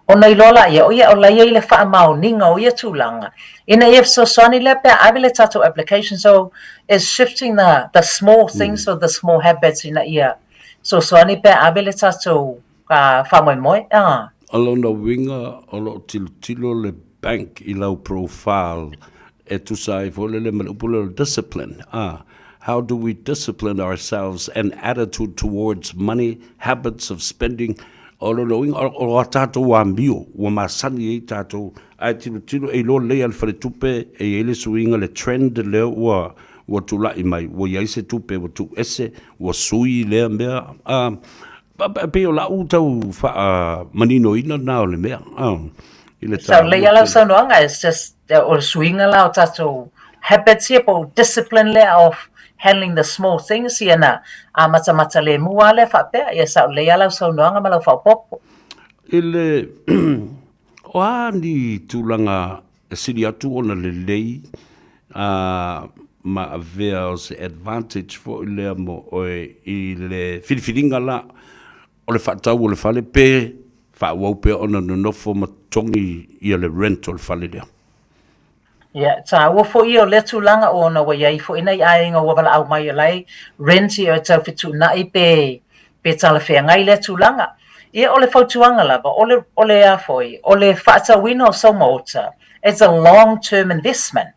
Speaker 16: Ona iloa laia, o ia o la e i ai le faamaoniga o ia tulaga, ina ia fesoasoani lea pe a ave le tatou application. So it's shifting the, the small things or the small habits ina ia fesoasoani pe a ave le tatou uh, faamoemoe. Ah.
Speaker 6: O lona uiga o lo o tilotilo le bank i lau profile e tusa ai foi lele ma le upu lea o le discipline, a, how do we discipline ourselves and attitude towards money, habits of spending, o lona uiga o a tatou amio ua masani ai tatou, ae tilotilo e iloa lelei e le faletupe e i ai le suiga le trend lea ua ua tulai mai, ua i ai se tupe ua tuuese, ua sui lea mea, a, e pei o lau tau faamaninoina lena o le mea, a,
Speaker 16: i le taua. Lelei lava lau saunoaga, it's just o le suiga la o tatou habits ia po o discipline lea of handling the small things ia na amatamata lemu lava lea faapea. Ia sao lelei lava lau saunoaga ma lau faaopoopo.
Speaker 6: I le, o a ni tulaga e sili atu ona lelei a ma avea o se advantage foi lea mo oe i le filifiliga la o le faatau o le fale pe faaauau pea ona nonofo ma totogi ia le rent o le fale lea?
Speaker 16: Ia, taua foi ia o lea tulaga ona ua i ai foi nai aiga ua valaau mai o la e rent ia e tau fetuunai pe pe talafeagai lea tulaga. Ia o le fautuaga lava, o le o le a foi, o le faatauina o sou maota, it's a long term investment.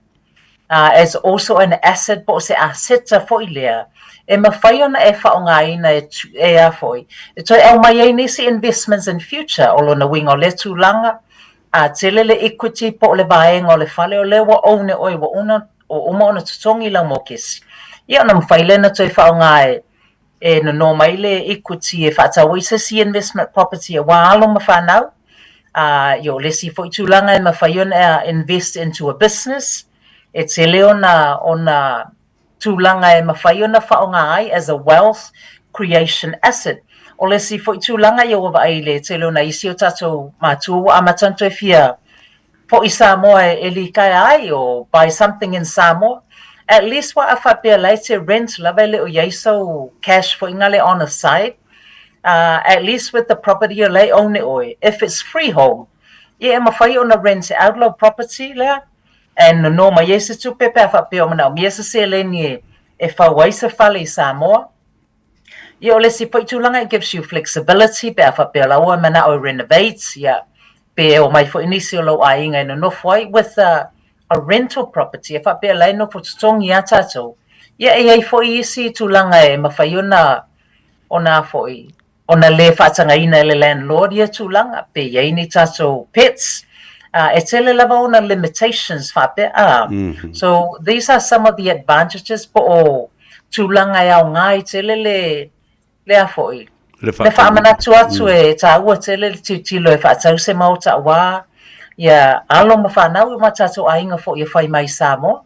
Speaker 16: Uh, it's also an asset po o se aseta foi lea e mafai ona e faaaogaina e, e a foi, e toe aumai ai nisi investments in future. O lona uiga o lea tulaga, a tele le equity po o le vaega o le fale o lea ua own e oe ua una, ua uma ona totogi lau mokesi. Ia ona mafai lea ona toe faaaoga e e nono mai le equity e faatau ai se isi investment property aua alo ma fanau. Uh, ia o le isi foi tulaga e mafai ona invest into a business, e tele ona, ona tulaga e mafai ona faaaoga ai as a wealth creation asset. O le isi foi tulaga ia ua vaai i le tele o nai isi o tatou matua ua amata ona toe fia Fo'i Samoa e litaea ai or buy something in Samoa, at least wa a faapea la e te rent lava e le o iai sou cash foi ngale on a side, uh, at least with the property o la e own e oe, if it's freehold, ia e mafai ona rent out lau property lea and nono mai ai se tupe pe a faapea o manaomia se seleni e, e fau ai se fale i Samoa. Ia o le isi foi tulaga it gives you flexibility pe a faapea la ua manao e renovate, ia pe omai foi nisi o lou aiga e nonofo ai with a, a rental property e faapea la e nofo totogi a tatou. Ia e i ai foi isi tulaga e mafai ona ona foi ona le faatagaina e le landlord ia tulaga pe i ai ni tatou pets. Uh, e tele lava ona limitations faapea. Uh, So these are some of the advantages po o tulaga e aoga ai tele le lea foi. Le faamanatu atu e tāua tele le tilotilo e faatau se maota aua ia alo ma fanau ma tatou aiga foi e fai mai i Samoa.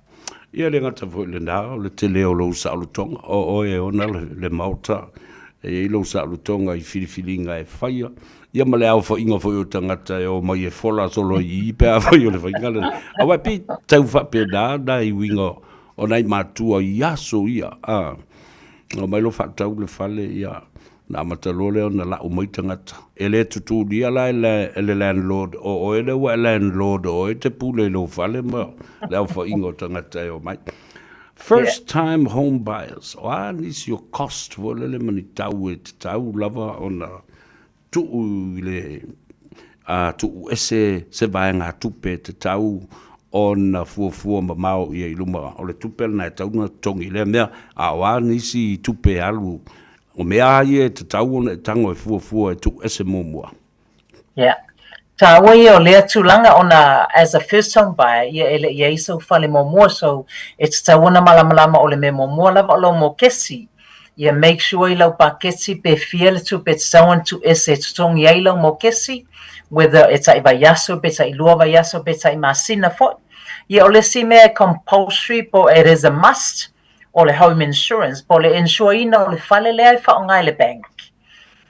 Speaker 6: Ia le gata foi lena, o le tele o lou saolotoga, o oe e ona le maota, e i ai lou saolotoga i filifiliga e faia, ia ma le aofaiga foi o tagata e omai e fola solo i i pe afai o le faiga lena. Aua e pei tau faapena nai uiga o nai matua i aso ia, a. Omai loa faatau le fale, ia. Ona amata loa lea ona lau mai tagata. E le tutulia la e le landlord, o oe lea ua e landlord o oe e te pule i lou fale ma le aofaiga o tagata e omai. First time home buyers, o a nisi o cost foi lele ma ni tau e tatau lava ona tuu i le a tuu ese se vaegatupe e tatau ona fuafua mamao ia i luma o le tupe lena e tatau ona totogi i lea mea, a o a nisi tupe e alu, o mea lava ia e tatau ona e tago e fuafua e tuu ese muamua.
Speaker 16: Yeah. Taua ia o lea tulaga ona as a first home buyer, ia e le i ai sou fale muamua, so e tatau ona malamalama o le mea muamua lava o lou mokesi. Ia make sure i lau paketi pe fia le tupe e tatau ona tuuese e totogi ai lau mokesi, whether e tai vaiaso pe tai lua vaiaso pe tai masina foi. Ia o le isi mea e compulsory po it is a must o le home insurance po o le insure ina o le fale lea e faaaoga e le bank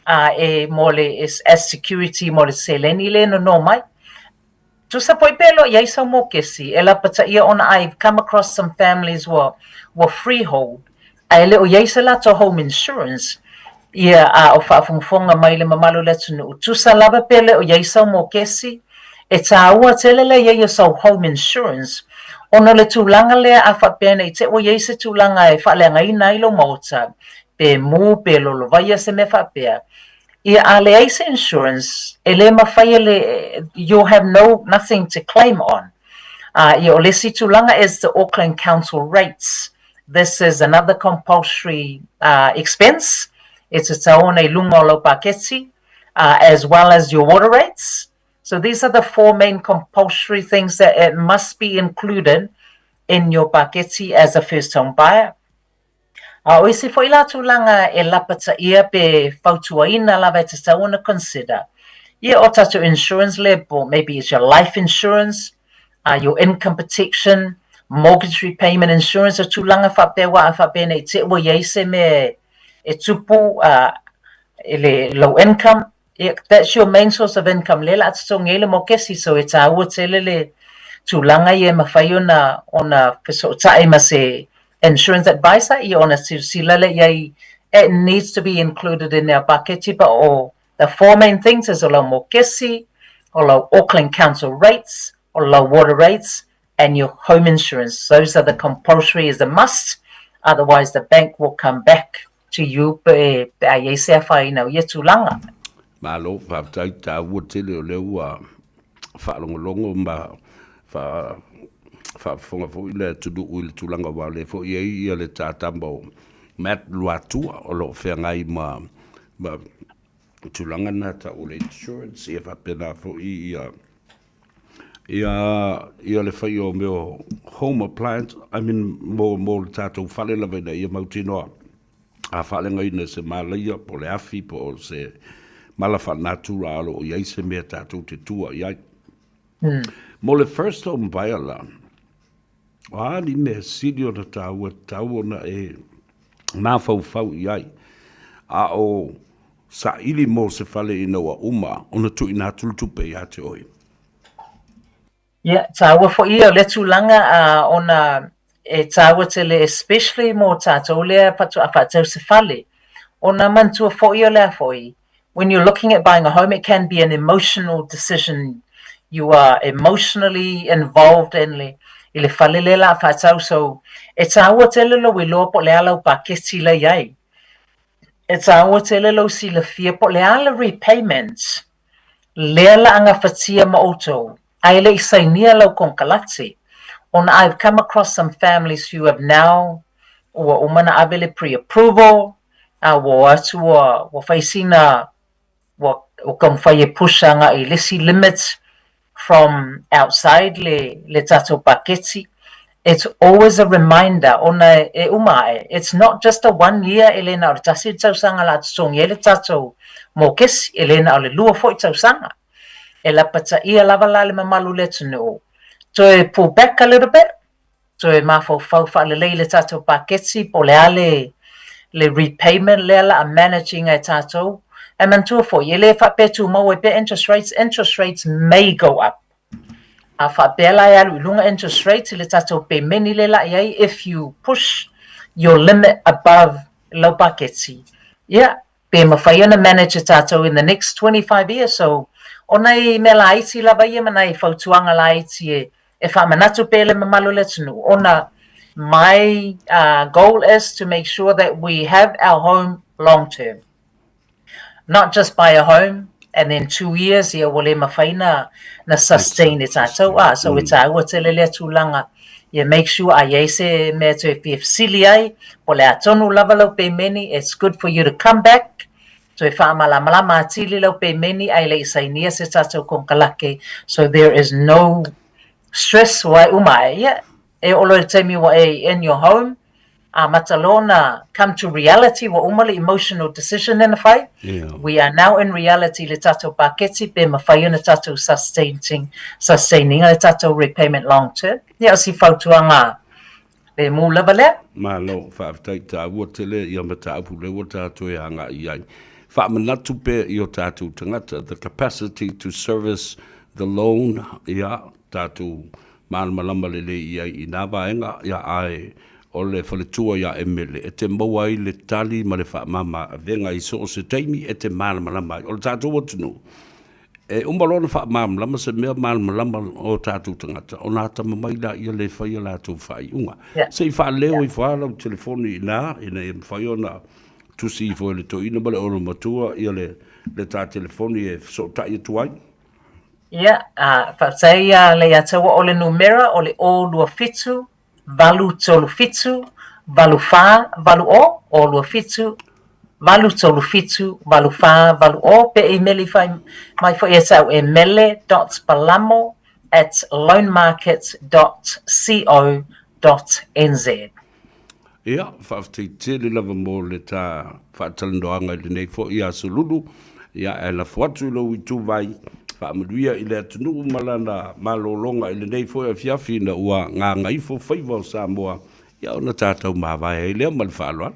Speaker 16: a e mo le as security mo le seleni lea e nono mai. Tusa foi pe loa i ai sau mokesi e lapataia ona I've come across some families ua ua freehold ae le o i ai se latou home insurance ia a o faafogafoga mai le mamalu o le atunuu tusa lava pe le o i ai sau mokesi e taua tele le i ai o sau home insurance ona o le tulaga lea a faapea nei te ua i ai se tulaga e faaleagaina ai lou maota pe mu pe lolovaia se mea faapea Ia a leai se insurance, e le mafai e le, you'll have no, nothing to claim on. A ia o le isi tulaga is the Auckland Council rates. This is another compulsory expense e tatau ona i luga o lau paketi, as well as your water rates. So these are the four main compulsory things that it must be included in your paketi as a first home buyer. A o isi foi la tulaga e lapataia pe fautuaina lava e tatau ona consider, ia o tatou insurance lea po maybe it's your life insurance, your income protection, mortgage repayment insurance, o tulaga faapea aua a faapea nei te i ua i ai se mea e tupu i le lou income, Ia, that's your main source of income lea o le a totogi ai le mokesi, so e taua tele le tulaga ia e mafai ona ona fesootai ma se insurance advisor ia ona silasila lea i ai it needs to be included in our paketi but o the four main things is o lau mokesi, o lau Auckland Council rates, o lau water rates and your home insurance. Those are the compulsory is a must, otherwise the bank will come back to you pe pe a i ai se afaina o ia tulaga.
Speaker 6: Malo, faafetai taua tele o lea ua faalogologo ma fa faafofoga foi le atunuu i le tulaga aua o lea foi e i ai ia le tatama o Matt Luatua o lo o feagai ma ma tulaga na tau o le insurance ia faapena foi ia ia ia le fai o mea o home appliance, I mean mo mo le tatou fale lava ina ia mautinoa a faaleagaina e se malaia po o le afi po o se mala faalenatura o lo o i ai se mea tatou te tua i ai. Mo le first home buyer la, o a ni mea sili ona taua tatau ona e mafaufau i ai, a o saili mo se fale ina ua uma ona tuuina atu le tupe ia te oe.
Speaker 16: Ia, taua foi ia o lea tulaga ona e taua tele especially mo tatou lea faatoa faatau se fale. Ona manatua foi o le a foi, when you're looking at buying a home it can be an emotional decision, you are emotionally involved in le i le fale lea la faatau so e taua tele lou iloa po o le a lau paketi la i ai. E taua tele lou silafia po o le a le repayment lea la a gafatia ma outou ae le i sainia lau konekarate ona I've come across some families who have now ua uma ona ave le pre-approval a ua o atu ua ua fai sina ua ua taumafai e push agai i le isi limit from outside le le tatou paketi. It's always a reminder ona e uma ae, it's not just a one year e le na o le tasi le tausaga o le a totogi ai le tatou mokesi, e le na o le lua foi tausaga. E lapataia lava la le mamalu o le atunuu, toe pull back a little bit, toe mafaufau faalelei i le tatou paketi po o le a le le repayment lea la a manage ina e tatou. Ae manatua foi, e le faapea e tumau ai pea interest rates, interest rates may go up. A faapea la e alu i luga interest rates i le tatou pemeni lea la i ai, if you push your limit above lau paketi, ia, Pe mafai ona manage e tātou in the next 25 years. So, o nai mea laiti lava ia ma nai fautuaga laiti e, e faamanatu pea i le mamalu o le atunuu, ona my goal is to make sure that we have our home long term. Not just buy a home and then 2 years ia ua le mafai na na sustain e tātou. Ah, so e tāua tele lea tulaga ia make sure a i ai se mea toe fia fesili ai po o le a tonu lava lau pemeni. It's good for you to come back toe faamalamalama atili lau pemeni ae le i sainia se tatou konekarate, so there is no stress ua e uma ae ia e oo loa i le taimi ua e in your home, amata loa ona come to reality ua uma le emotional decision lea na fai. We are now in reality i le tatou paketi pe mafai ona tatou sustaining sustaining le tatou repayment long term. Ia o si fautuaga le mu lava lea.
Speaker 6: Malo, faafetai taua tele ia mataupu lea ua tatou e agai i ai. Faamanatu pea i o tatou tagata, the capacity to service the loan, ia, tatou malamalama lelei i ai i nā vaega, ia, ae o le faletua iā Emele e te maua ai le tali ma le faamama avega i so o se taimi e te malamalama ai. O le tatou atunuu, e uma loa ona faamalamalama se mea malamalama o tatou tagata, ona atamamai laia le faia latou faaiuga. Se i faaleo ifo lava lau telefoni i ina, ina ia mafai ona tusi ifo e le toeaina ma le olomatua ia le, le ta telefoni e fesootai atu ai.
Speaker 16: Ia, faafetai le ia taua o le numera o le 027 837 84 80, 027 837 84 80, pe imeli fai mai foi ia te au e mele.palamo@loanmarket.co.nz.
Speaker 6: Ia, faafetai tele lava mo le ta faatalanoaga i lenei foi aso lulu. Ia, ae lafo atu i lou ituvai, faamanuia i le atunuu ma lana malologa i lenei foi afiafi ina ua gagaifo faiva o Samoa, ia ona tatou mavae ai lea ma le faaaloalo.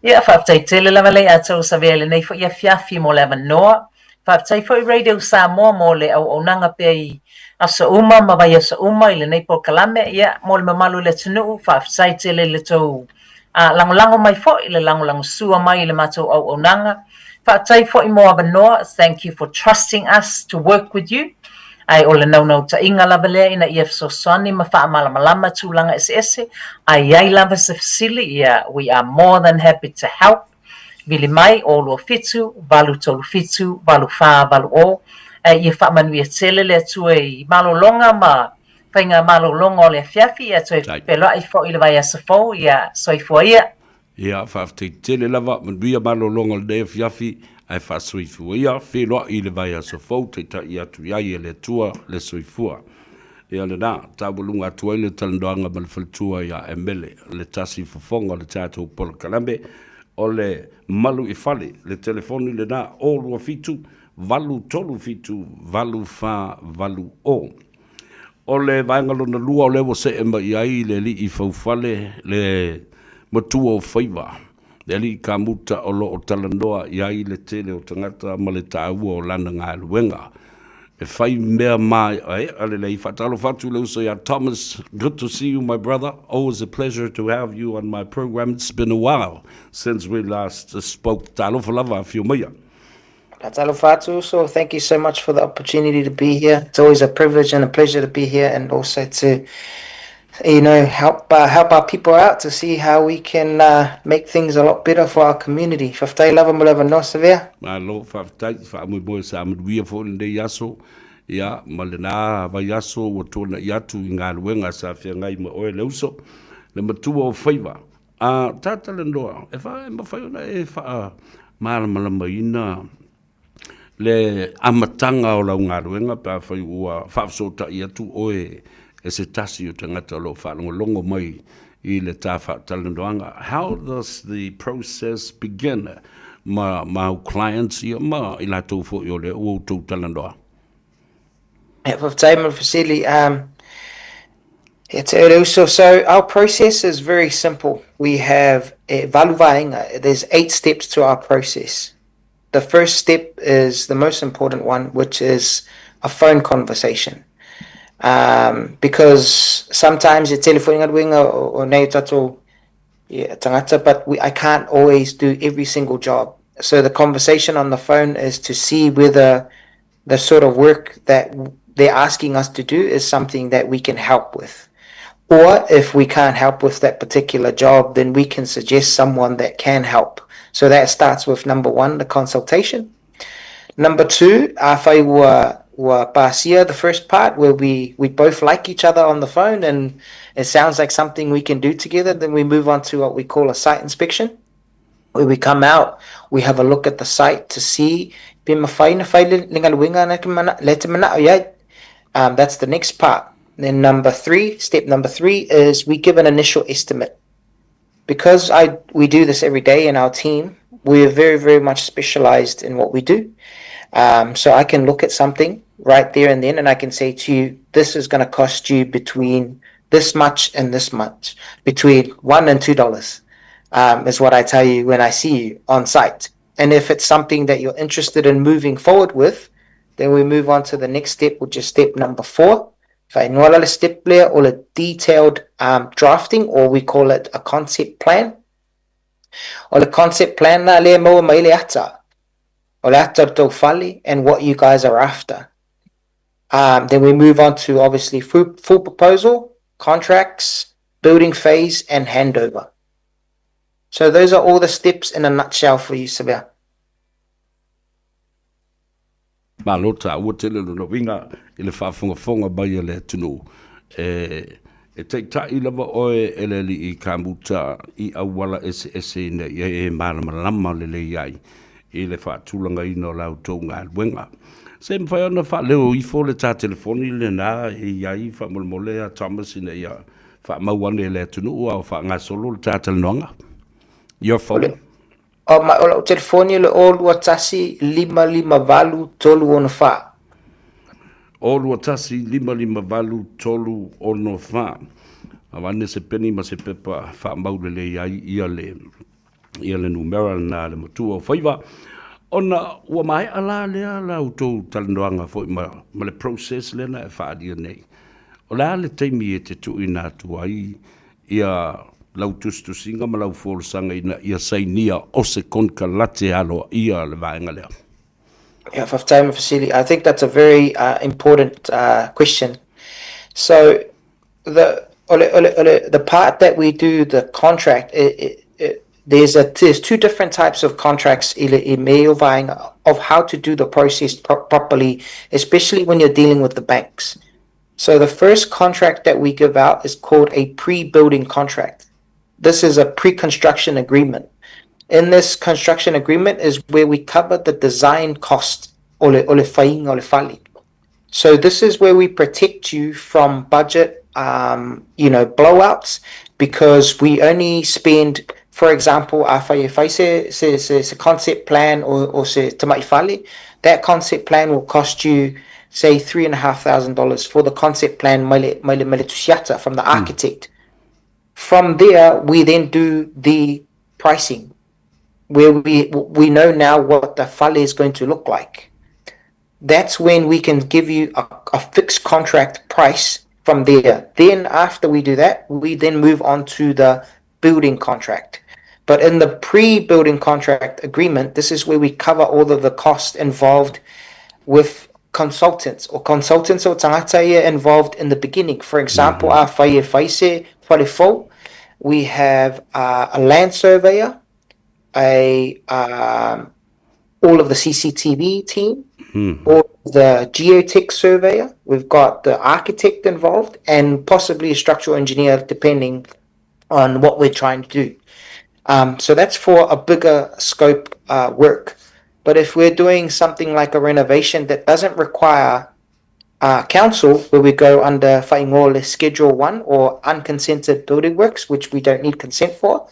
Speaker 16: Ia, faafetai tele lava le ia te Savea i lenei foi afiafi mo le avanoa. Faafetai foi Radio Samoa mo le auaunaga pea i aso uma ma vaiaso uma i lenei polokalame. Ia, mo le mamalu o le atunuu, faafetai tele i le tou lagolago mai foi, le lagolagosua mai i le matou auaunaga. Faafetai foi mo avanoa, thank you for trusting us to work with you. Ae o le naunautaiga lava lea ina ia fesoasoani ma faamalamalama tulaga eseese, a i ai lava se fesili, ia, we are more than happy to help. Vili mai, 027 837 8480, ae ia faamanuia tele le Atua i malologa ma faiga malologa o le afiafi, ia toe feiloai foi i le vaiaso fou, ia soifua ia.
Speaker 6: Ia, faafetai tele lava, manuia malologa o lenei afiafi, ae faasoifua ia, feiloai i le vaiaso fou, taitai atu i ai e le Atua le soifua. Ia lena, taualuga atu ai le talanoaga ma le faletua ia Emele, le tasi fofoga o le tatou polokalame, o le Malu i Fale, le telefoni lena, 027 837 8480. O le vaega lona lua o lea ua see mai i ai le alii faufale, le matua o faiva, le alii kamuta o lo o talanoa i ai le tele o tagata ma le taua o lana galuega. E fai mea maeaea lelei. Faatalofa atu i le uso ia Thomas. Good to see you my brother. Always a pleasure to have you on my program. It's been a while since we last spoke. Talofa lava, afio maia.
Speaker 17: Talofa atu uso, thank you so much for the opportunity to be here. It's always a privilege and a pleasure to be here and also to help help our people out to see how we can make things a lot better for our community. Faafetai lava mo le avanoa Savea.
Speaker 6: Malo, faafetai, faamoemoe sa manuia foi lenei aso, ia, ma lena vaiaso ua tuanai atu i galuega sa feagai ma oe le uso, le matua o faiva. A ta talanoa, e fa, e mafai ona e faamalamalamaina le amataga o lau galuega pe afai ua faafesootai atu oe e se tasi o tagata o lo o faalogologo mai i le ta faatalanoaga. How does the process begin ma ma au clients ia ma i latou foi o lea ua outou talanoa?
Speaker 17: Yeah, faafetai mo le fesili. Te ere uso. So our process is very simple. We have e valu vaega. There's eight steps to our process. The first step is the most important one, which is a phone conversation. Because sometimes e tele foi galuega o nei o tatou tangata, but I can't always do every single job. So the conversation on the phone is to see whether the sort of work that they're asking us to do is something that we can help with. Or if we can't help with that particular job, then we can suggest someone that can help. So that starts with number one, the consultation. Number two, afai ua, ua pasia, the first part where we, we both like each other on the phone and it sounds like something we can do together, then we move on to what we call a site inspection. Where we come out, we have a look at the site to see pe mawhai na whai le galuega na ke mana, le te mana o that's the next part. Then number three, step number three is we give an initial estimate. Because I we do this every day in our team, we are very, very much specialized in what we do. So I can look at something right there and then, and I can say to you, this is going to cost you between this much and this much, between $1 and $2, is what I tell you when I see you on site. And if it's something that you're interested in moving forward with, then we move on to the next step, which is step number 4. Whaingoa le step lea o le detailed drafting, or we call it a concept plan. O le concept plan na lea maua mai le ata. O le ata o tau fale and what you guys are after. Then we move on to obviously full proposal, contracts, building phase, and handover. So those are all the steps in a nutshell for you, Sabia.
Speaker 6: Malo tāua tele lona uiga i le faafogafoga mai a le atunuu. E, e taita'i lava oe e le Alii Kamuta i auala eseese ina ia e malamalama lelei ai i le faatulagaina o la outou galuega. Se mafai ona faaleo ifo le tā telefoni lenā e i ai faamolemole a Thomas ina ia faamau ane e le atunuu a o faagasolo le tā talanoaga. Your phone.
Speaker 17: O, ma, o lau telefoni le o 21 558 364.
Speaker 6: O 21 558 364. Avane se peni ma se pepa faamau lelei ai ia le ia le numera na le matua o faiva. Ona ua maea la lea la outou talanoaga foi ma, ma le process lea na e faaalia nei. O le a le taimi e te tuuina atu ai ia lau tusitusiga ma lau folasaga ina ia sainia o se konekarate aloaia le vaega lea?
Speaker 17: Yeah, faafetai Mafasili. I think that's a very important question. So the ole, ole, ole, the part that we do the contract, it, there's two different types of contracts i le i mea o vaega of how to do the process properly, especially when you're dealing with the banks. So the first contract that we give out is called a pre-building contract. This is a pre-construction agreement. In this construction agreement is where we cover the design cost o le, o le faiga o le fale. So this is where we protect you from budget, blowouts, because we only spend, for example, afai e fai se, se, se, se concept plan or se tamai fale, that concept plan will cost you, say, $3,500 for the concept plan mai le, mai le, mai le tusiata from the architect. From there, we then do the pricing, where we know now what the fale is going to look like. That's when we can give you a fixed contract price from there. Then after we do that, we then move on to the building contract. But in the pre-building contract agreement, this is where we cover all of the costs involved with consultants or consultants or tangata ia involved in the beginning. For example, afai e fai se fale fou, we have a land surveyor, a all of the CCTV team, all the geotech surveyor. We've got the architect involved and possibly a structural engineer, depending on what we're trying to do. So that's for a bigger scope work. But if we're doing something like a renovation that doesn't require council, where we go under Faingole Schedule 1 or unconsented building works, which we don't need consent for,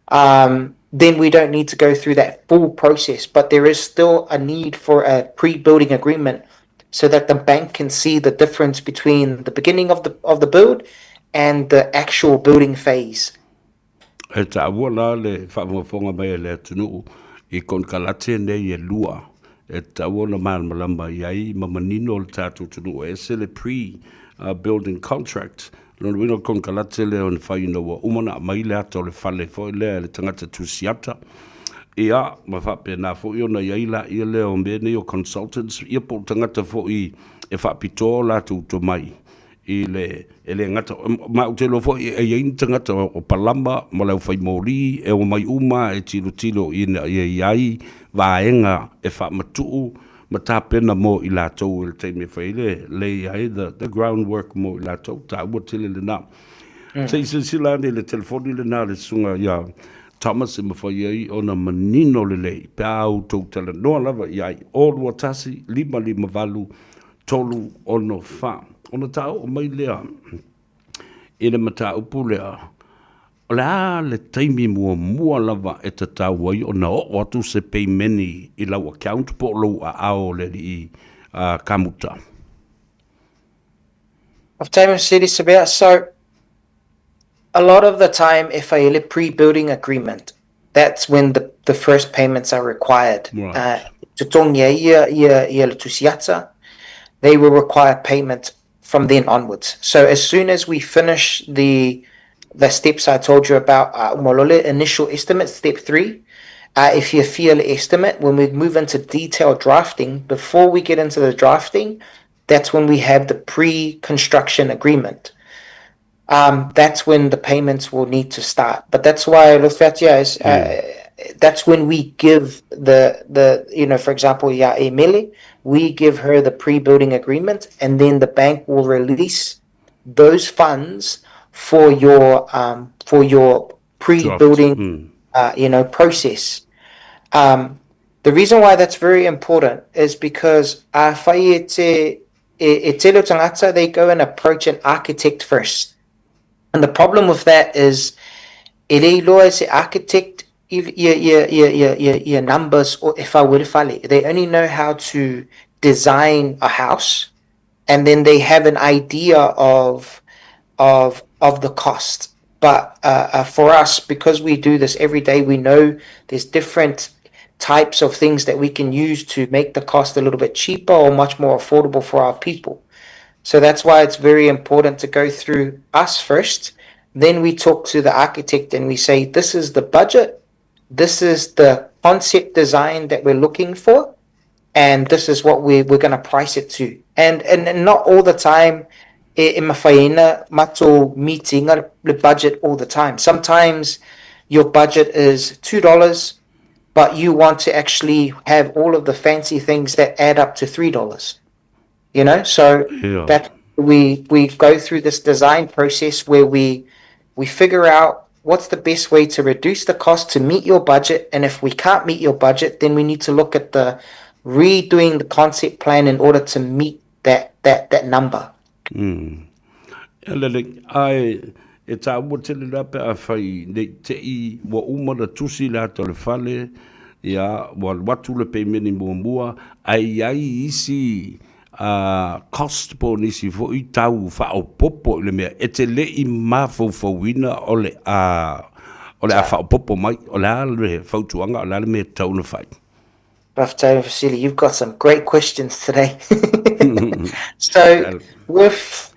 Speaker 17: then we don't need to go through that full process. But there is still a need for a pre-building agreement so that the bank can see the difference between the beginning of the build and the actual building phase.
Speaker 6: E taua la le faafogafoga mai a le atunuu i konekarate nei e lua e tatau ona malamalama i ai ma manino le tatou atunuu e ese le pre building contract lona uiga o le konekarate lea ona fai ina ua uma ona aumai le ata o le fale foi lea e le tagata tusiata. Ia, ma faapena foi ona i ai laia lea o mea nei o consultants, ia po o tagata foi e faapitoa o latou tomai i le, e le gata, ma ou te iloa foi e i ai ni tagata o palama ma le aufai moli e omai uma e tilotilo ina ia i ai vaega e faamatuu ma tapena mo i latou i le taimi e fai ai le lay ai the groundwork mo i latou, taua tele lena. Se i silasila ane i le telefoni lena a le susuga ia Thomas e mafai ai ona manino lelei pe a outou talanoa lava i ai, 0 2 1 5 5 8 3 6 4. Ona ta oo mai lea i le mataupu lea, o le a le taimi muamua lava e tatau ai ona oo atu se peimeni i lau account po o lou aao o le alii kamuta?
Speaker 17: Faafetai Mercedes Sabea. So a lot of the time e fai ai le pre-building agreement, that's when the first payments are required.
Speaker 6: Right.
Speaker 17: Totogi ai ia, ia, ia le tusiata, they will require payment from then onwards. So as soon as we finish the steps I told you about, umolole, initial estimate, step 3, if you feel estimate, when we move into detailed drafting, before we get into the drafting, that's when we have the pre-construction agreement. That's when the payments will need to start. But that's why Lofetia is, that's when we give the for example, ia Emily, we give her the pre-building agreement, and then the bank will release those funds for your pre-building process. The reason why that's very important is because afai e te e tele o tagata, they go and approach an architect first. And the problem with that is e le iloa e se architect ia numbers o e fau le fale. They only know how to design a house, and then they have an idea of the cost. But for us, because we do this every day, we know there's different types of things that we can use to make the cost a little bit cheaper or much more affordable for our people. So that's why it's very important to go through us first. Then we talk to the architect and we say, this is the budget, this is the concept design that we're looking for, and this is what we're going to price it to. And not all the time e mafai ona matou meeting the budget all the time. Sometimes your budget is $2, but you want to actually have all of the fancy things that add up to $3. So that we go through this design process where we figure out what's the best way to reduce the cost to meet your budget, and if we can't meet your budget, then we need to look at the redoing the concept plan in order to meet that number.
Speaker 6: E lele, ai, e taua tele la pe afai nei te i ua uma na tusi le ata o le fale, ia, ua alu atu le peimeni muamua, ae i ai isi cost po o nisi foi tau faaopoopo i le mea e te le i mafaufauina o le a faaopoopo mai, o le a le fautuaga, o le a le mea e tatau ona fai?
Speaker 17: Faafetai Vasily, you've got some great questions today. So with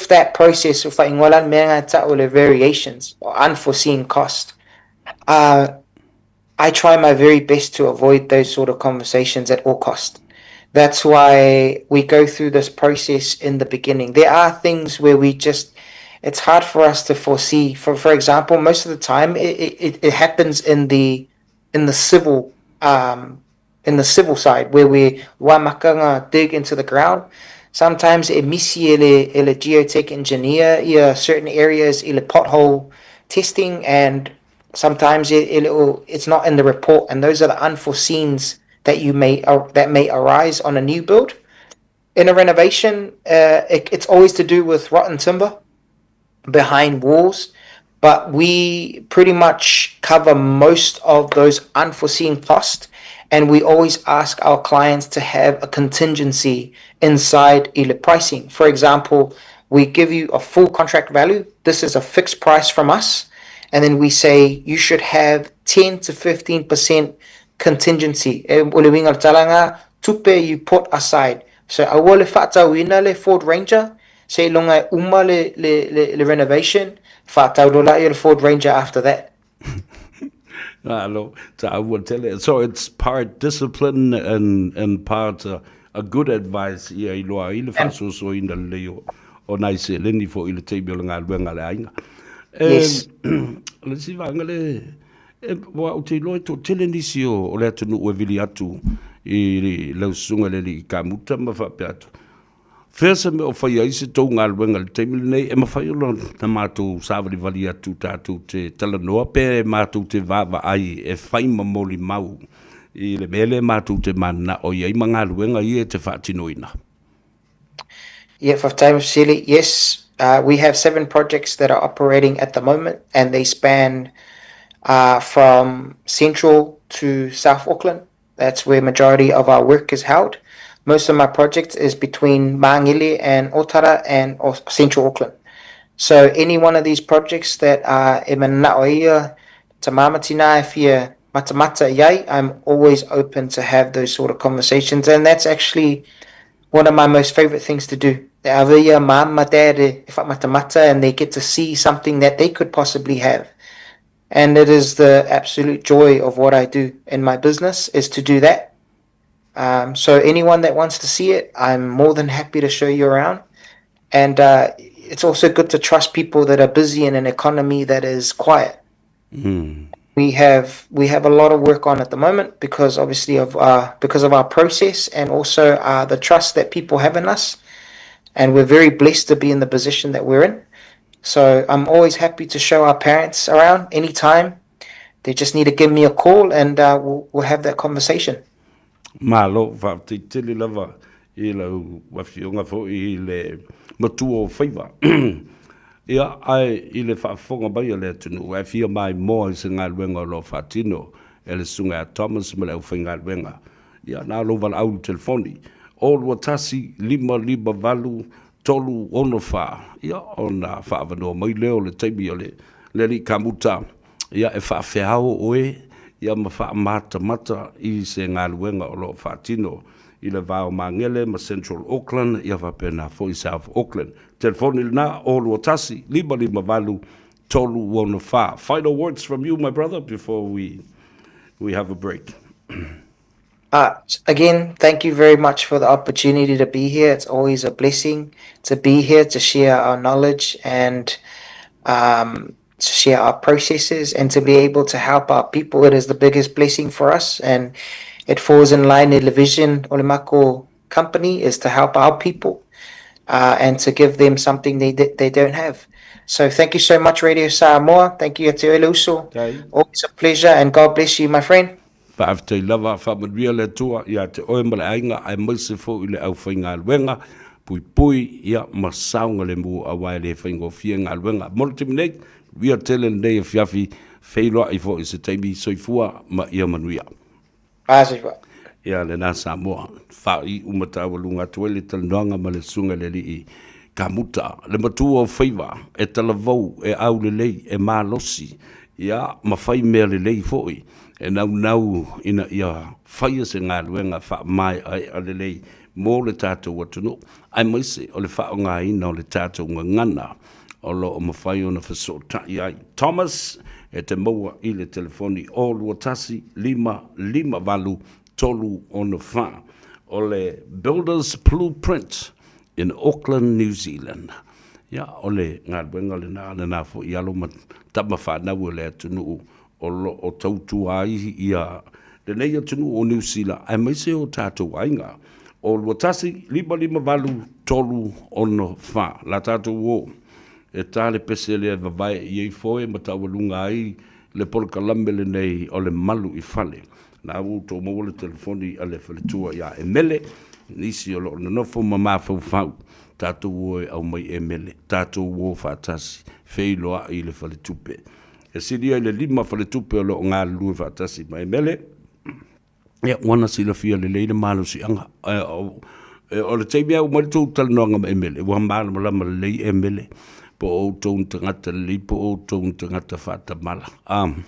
Speaker 17: that process of faaigoa mea gata o le variations or unforeseen cost, I try my very best to avoid those sort of conversations at all cost. That's why we go through this process in the beginning. There are things where we just it's hard for us to foresee. For example, most of the time it happens in the civil side where we wamakanga dig into the ground. Sometimes e misi e le geotech engineer ia certain areas i le pothole testing, and sometimes it's not in the report, and those are the unforeseens that may arise on a new build. In a renovation, it's always to do with rotten timber behind walls, but we pretty much cover most of those unforeseen costs, and we always ask our clients to have a contingency inside i le pricing. For example, we give you a full contract value. This is a fixed price from us, and then we say you should have 10 to 15% contingency. E o le uiga o le talaga, tupe you put aside. So aua le faatauina le Ford Ranger, seiloga e uma le renovation, faatau loa lea le Ford Ranger after that.
Speaker 6: Malo, tāua tele. So it's part discipline and, and part uh, a good advice ia i loa i le faasoasoaina lelei o, o nai seleni foʻi i le taimi o le galuega a le aiga.
Speaker 17: Yes.
Speaker 6: O le isi vaega le, e, ua ou te iloa e toatele nisi o, o le atunuu e vili atu i lau susuga i le alii kamuta ma faapea atu, Fea se mea o fai ai se tou galuega i le taimi lenei e mafai ona na matou savalivali atu tatou te talanoa pe matou te vaavaai e fai ma molimau i le mea lea matou te mananao i ai ma galuega ia e te faatinoina?
Speaker 17: Yeah, faafetai Mr. Yes, uh, we have seven projects that are operating at the moment and they span uh, from central to South Auckland. That's where majority of our work is held. Most of my projects is between Mangili and Otara and Central Auckland. So any one of these projects that are e mana'o ia ta māmatina e fia matamata iai, I'm always open to have those sort of conversations and that's actually one of my most favorite things to do. Te ave ia mum, dad e whamatamata and they get to see something that they could possibly have. And it is the absolute joy of what I do in my business is to do that. Um, so anyone that wants to see it, I'm more than happy to show you around. And uh, it's also good to trust people that are busy in an economy that is quiet.
Speaker 6: Mm.
Speaker 17: We have we have a lot of work on at the moment because obviously of uh, because of our process and also uh, the trust that people have in us, and we're very blessed to be in the position that we're in. So I'm always happy to show our parents around anytime. They just need to give me a call and uh, we'll, we'll have that conversation.
Speaker 6: Malo, faafetai tele lava i lau afioga foi i le matua o faiva. Ia, ae i le faafofoga mai a le atunuu, ae fia maimoa i se galuega o lo o faatino e le Susuga ia Thomas ma le aufaigaluega. Ia, na o lou valaau i le telefoni, 0 21 558 364. Ia, ona faaavanoa mai lea o le taimi o le le alii kamuta, ia, e faafeao oe, ia ma faamatamata i se galuega o lo o faatino i le va o Magele ma Central Auckland, ia faapena foi South Auckland. Telefoni lena, 0 21 558 364. Final words from you, my brother, before we, we have a break.
Speaker 17: Uh, again, thank you very much for the opportunity to be here. It's always a blessing to be here to share our knowledge and to share our processes and to be able to help our people. It is the biggest blessing for us, and it falls in line with the vision o le makou company is to help our people and to give them something they they don't have. So thank you so much, Radio Samoa. Thank you, ia te oe uso. Always a pleasure, and God bless you, my friend.
Speaker 6: Faafetai lava, faamanuia le Atua ia te oe ma le aiga, aemaise foi le aufaigaluega, puipui, ia ma saogalemu aua e le faigofie galuega. Mo le taimi nei, manuia tele lenei afiafi, feiloai foi i se taimi, soifua ma ia manuia.
Speaker 17: Ah, soifua.
Speaker 6: Ia lena Samoa, faaiu ma taualuga atu ai le talanoaga ma le Susuga i le Alii Kamuta, le matua o faiva, e talavou, e aulelei, e malosi, ia ma fai mea lelei foi, e naunau ina ia faia se galuega faamaeaea lelei mo le tatou atunuu, aemaise o le faaaogaina o le tatou gagana o lo o mafai ona fesootai ai. Thomas, e te maua i le telefoni 0 21 558 364 o le Builders Blueprint in Auckland, New Zealand. Ia, o le galuega lena, lena foi alo ma tama fanau o le atunuu o lo o tautua ai ia lenei atunuu o Niu Sila, aemaise o tatou aiga. O 21 558 364. La tatou o e tā le pese lea e vavae i ai foe ma taualuga ai le polokalame lenei o le malu i fale. Na ua outou maua le telefoni a le faletua ia Emele, nisi o lo o nonofo ma mafaufau, tatou o e aumai Emele, tatou o faatasi, feiloai i le faletupe. E silia i le lima faletupe o lo o galulue faatasi ma Emele, ia, ua na silafia lelei le malosiaga. O le taimi lava ua uma ai le tou talanoaga ma Emele, ua malamalama lelei Emele, po o outou ni tagata lelei po o outou ni tagata faatamala. Um,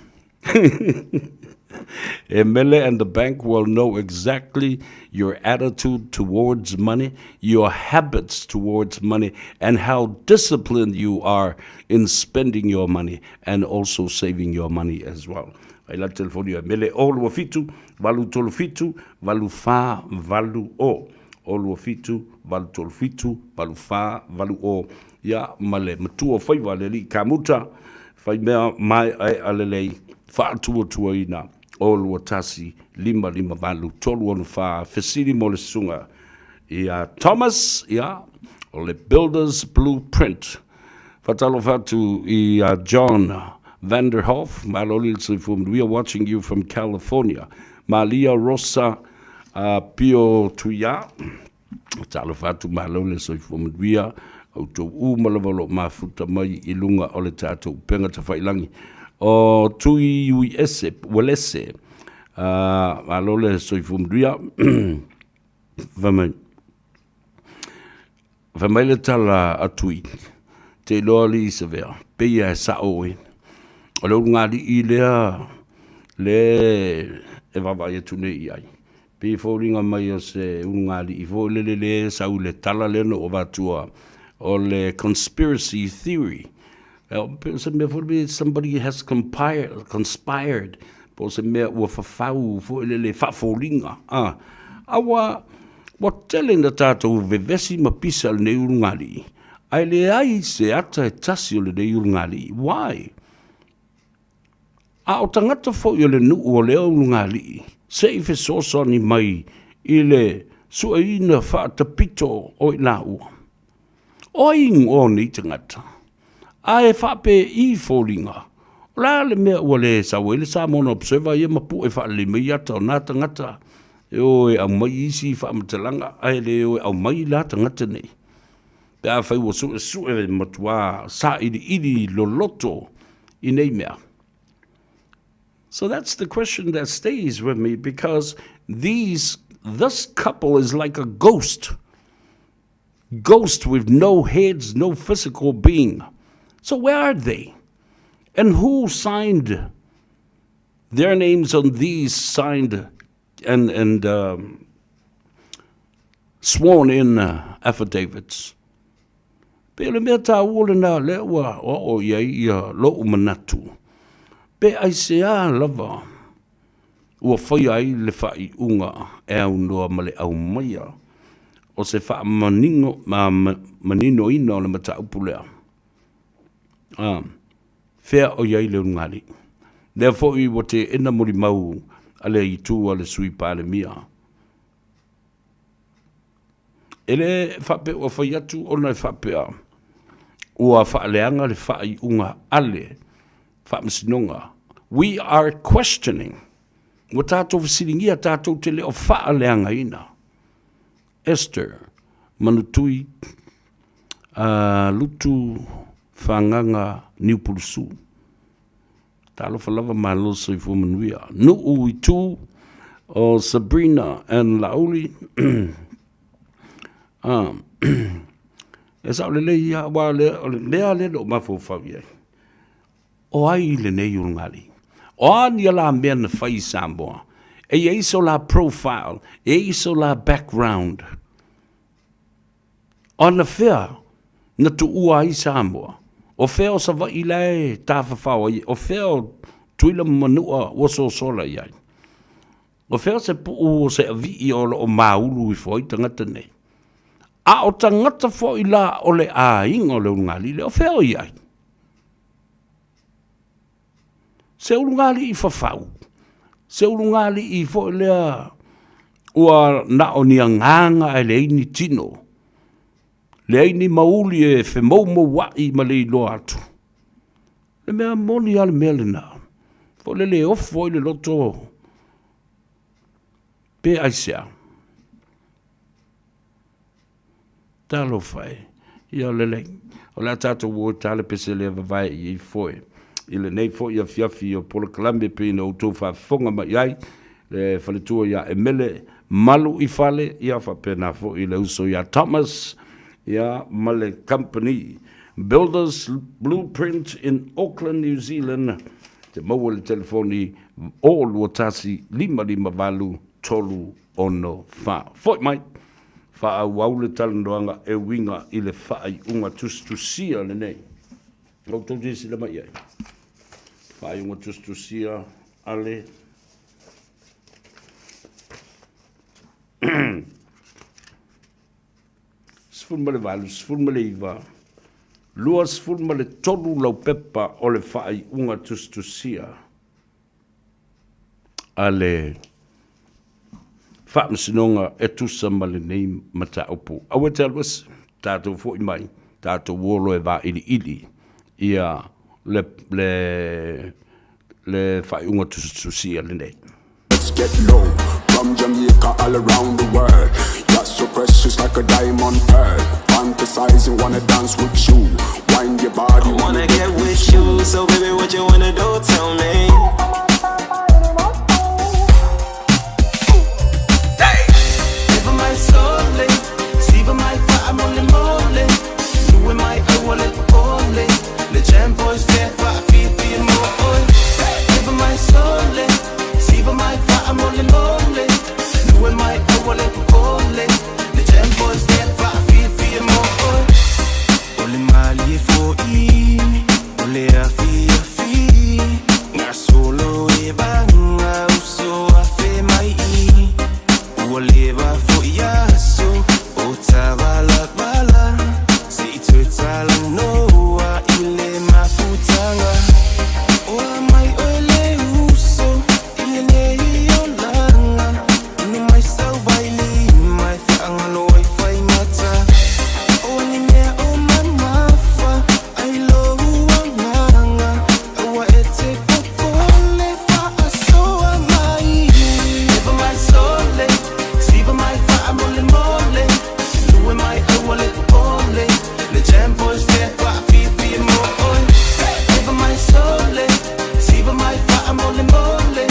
Speaker 6: Emele and the bank will know exactly your attitude towards money, your habits towards money, and how disciplined you are in spending your money and also saving your money as well. Fai la telefoni o Emele o 27 837 8480. O 27 837 8480. Ia, ma le matua o faiva le alii kamuta, fai mea maeaea lelei, faatuatuaina o 21 558 364. Fesili mo le susuga ia Thomas, ia, o le Builders Blueprint. Faatalofa atu i a John Vanderhoff, malo le soifua manuia, watching you from California. Malia Rosa uh, Pio Tuia, talofa atu malo le soifua manuia, outou uma lava o lo o mafuta mai i luga o le tatou upega tafailangi. O Tui Ui Ese, Uelese, uh, malo le soifua manuia. Fai mai. Fai mai le tala a Tui, Te iloa alii Savea, peia e sa'o oe. O le ulugalii lea le e vaavaai atu nei i ai, pei e foliga mai o se ulugalii foi lele lea e sau i le tala lea na ou avatua o le conspiracy theory. Pei o se mea foi lele somebody has conspired, po o se mea ua fafau foi lele faafoliga, a ua ua tele ina tatou vevesi ma pisa i lenei ulugalii, ae leai se ata e tasi o lenei ulugalii. Why? A o tagata foi o le nuu o lea ulugalii, se i fesoasoani mai i le sueina faatapito o i laua. O ai o nei tagata? Ae faapei foliga, o le a le mea ua le sau ai le Samoan Observer ia ma pue faalelei mai ata o na tagata e o e aumai isi faamatalaga ae le o e aumai la tagata nei. Pe afai ua suesue matuā sailiili loloto i nei mea. So that's the question that stays with me because these this couple is like a ghost. Ghost with no heads, no physical being. So where are they? And who signed their names on these signed and, and um, sworn in affidavits? Pe o le mea tāua lenā lea ua oo i ai ia lo'u manatu, pe aisea lava ua faia ai le faaiuga e aunoa ma le aumaia o se faamanino ma maninoina o le mataupu lea. A, fea o i ai le ulugalii? Lea foi ua teena molimau a le itu a le Sui Palemia. E le faapea ua fai atu ona e faapea ua faaleaga le faaiuga a le Faamasinoga. We are questioning. Ua tatou fesiligia tatou te le o faaleagaina. Esther Manutui uh, Lutu Fagaga Niupulusu. Talofa lava malo soifua manuia. Nuu i tu o Sabrina and Lauli. ah, e sao lelei ia, aua le, o le mea lea na ou mafaufau i ai. O ai lenei ulugalii? O a ni ala mea na fai i Samoa? E i ai so la profile, e i ai so la background. O anafea na tuua ai Samoa? O fea o Savaii la e tafafao ai? O fea o Tutuila ma Manua ua sosola i ai? O fea se puu o se avii o lo o māulu ifo ai tagata nei? A o tagata foi la o le aiga o le ulugalii lea, o fea o i ai? Se ulugalii fafau, se ulugalii foi lea ua na o ni agaga ae leai ni tino, leai ni mauli e femoumoua'i ma le iloa atu. Le mea moni lava le mea lena, foi lele e ofo ai le loto pe aisea. Talofa e. Ia lelei. O le a tatou o e ta le pese lea vavae i ai foe. I lenei foi afiafi o polokalame pei ona outou faafofoga mai ai, le faletua ia Emele Malu i fale, ia faapena foi le uso ia Thomas, ia ma le company Builders Blueprint in Auckland, New Zealand, te maua i le telefoni 0 21 558 364. Foi mai! Faaauau le talanoaga e uiga i le faaiuga tusitusia lenei. Ua outou silasila mai i ai? Faaiuga tusitusia a le 18, 19, 23 laupepa o le faaiuga tusitusia a le Faamasinoga e tusa ma lenei mataupu. Aua e te alu ese, tatou foi mai, tatou o loa e vailiili ia le, le, le faaiuga tusitusia lenei.
Speaker 18: Let's get low from Jamaica all around the world. You're so precious like a diamond pearl. Fantasizing, wanna dance with you. Wind your body,
Speaker 1: I wanna get with you, so baby, what you wanna do? Tell me.
Speaker 5: Never my soul, siva mai fa'amolemole lue mai aua le popole le Jam Boys lea fa'afiafia mo oe. Never my soul, siva mai fa'amolemole lue mai aua le popole le Jam Boys lea fa'afiafia mo oe.
Speaker 1: O le malie fo'i, o le afiafi, gasolo e vaga uso afe mai i. Ua leva fo'i aso o tavalavala, se'i toe talanoa i le mafutaga. O a mai oe le uso i lenei olaga, inu mai sau vailima e faagalo ai faigata. O ni mea o mamafa ai lou agaga, aua e te popole faasoa mai.
Speaker 5: Leva mai sole, siva mai fa'amolemole lue mai aua le popole le Jam Boys lea fa'afiafia mo oe. Leva mai sole, siva mai fa'amolemole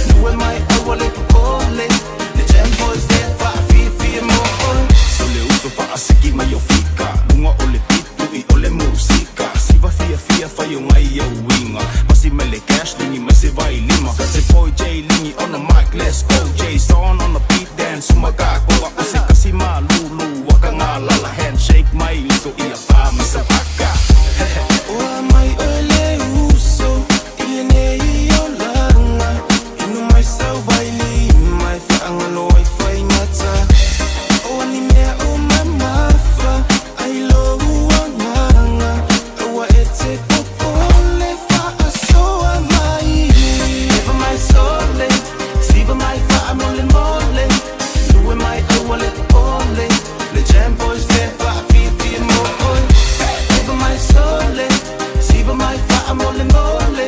Speaker 5: lue mai aua le popole le Jam Boys lea fa'afiafia mo oe.
Speaker 18: So le uso fa'asiki mai o fika luga o le pitu i o le musika siva fiafia faiogai ia uiga pasi mai le cash ligi mai se vailima se boy J Lingi on the mic, let's go. Jason on the beat, dance sumakakoa o se kasi malulu wakagalala handshake mai uso ia pa mai sa paka.
Speaker 1: O a mai oe le uso i lenei olaga, inu mai sau vailima e faagalo ai faigata. O ani mea o mamafa ai lou agaga, aua e te popole faasoa mai.
Speaker 5: Leva mai sole, siva mai fa'amolemole lue mai aua le popole le Jam Boys lea fa'afiafia mo oe. Leva mai sole, siva mai fa'amolemole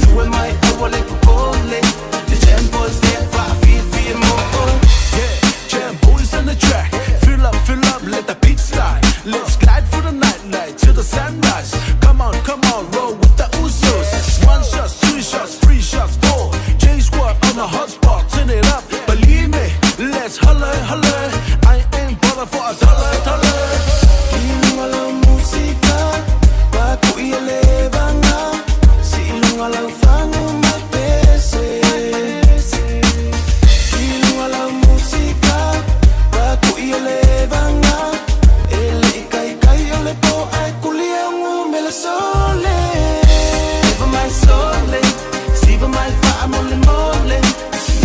Speaker 5: lue mai aua le popole le Jam Boys lea fa'afiafia mo oe.
Speaker 18: Yeah, Jam Boys on the track. Fill up, let the beat slide. Let's glide through the night light till the sunrise. Come on, come on, roll with the Usos. One shot, two shots, three shots, four. J Squad on the hot spot, turn it up. Believe me, let's holler, holler. I ain't bother for a dollar, dollar.
Speaker 1: I luga lau musika, paku'i e le vaga, si'i luga lau fagu mai pese. I luga lau musika, paku'i e le vaga, e le'i kaikai o le po ae kulia ugumele sole.
Speaker 5: Leva mai sole, siva mai fa'amolemole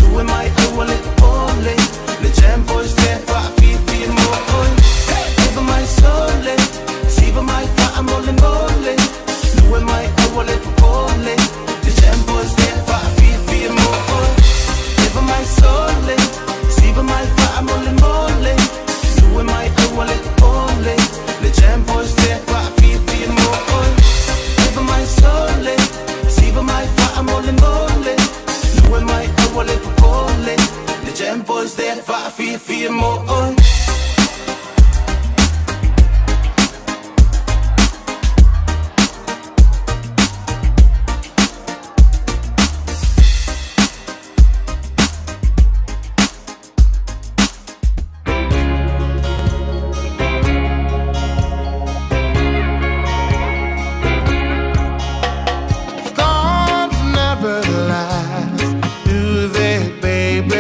Speaker 5: lue mai aua le popole le Jam Boys lea fa'afiafia mo oe. Leva mai sole, siva mai fa'amolemole lue mai aua le popole le Jam Boys lea fa'afiafia mo oe. Leva mai sole, siva mai fa'amolemole lue mai aua le popole le Jam Boys lea fa'afiafia mo oe. Leva mai sole, siva mai fa'amolemole lue mai aua le popole le Jam Boys lea fa'afiafia mo oe.
Speaker 1: Storms never last, do they, baby?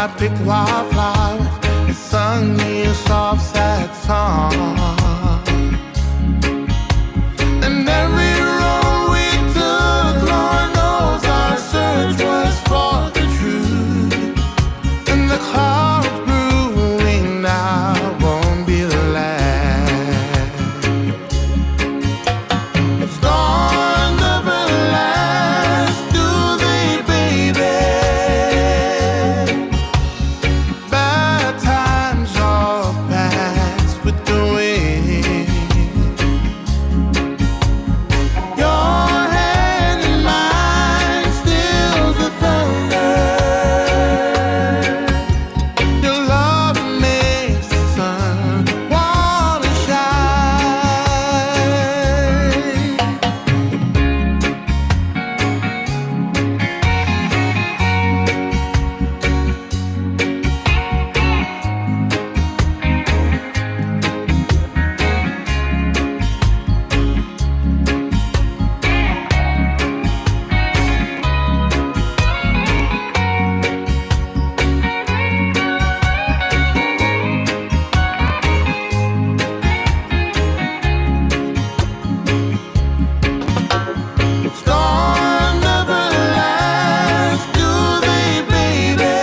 Speaker 1: I picked wildflowers and sung me a soft, sad song. And every road we took, Lord knows our search was for the truth. And the clouds brewing now won't be the last. Storms never last, do they, baby? Bad times all pass with the wind. Your hand in mine still the thunder. Your love makes the sun wanna shine. Storms never last, do they, baby?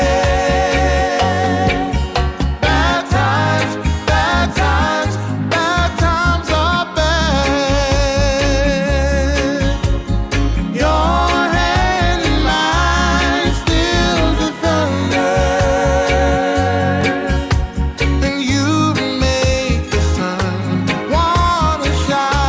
Speaker 1: Bad times, bad times, bad times are bad. Your hand in mine still the thunder, and you make the sun wanna shine.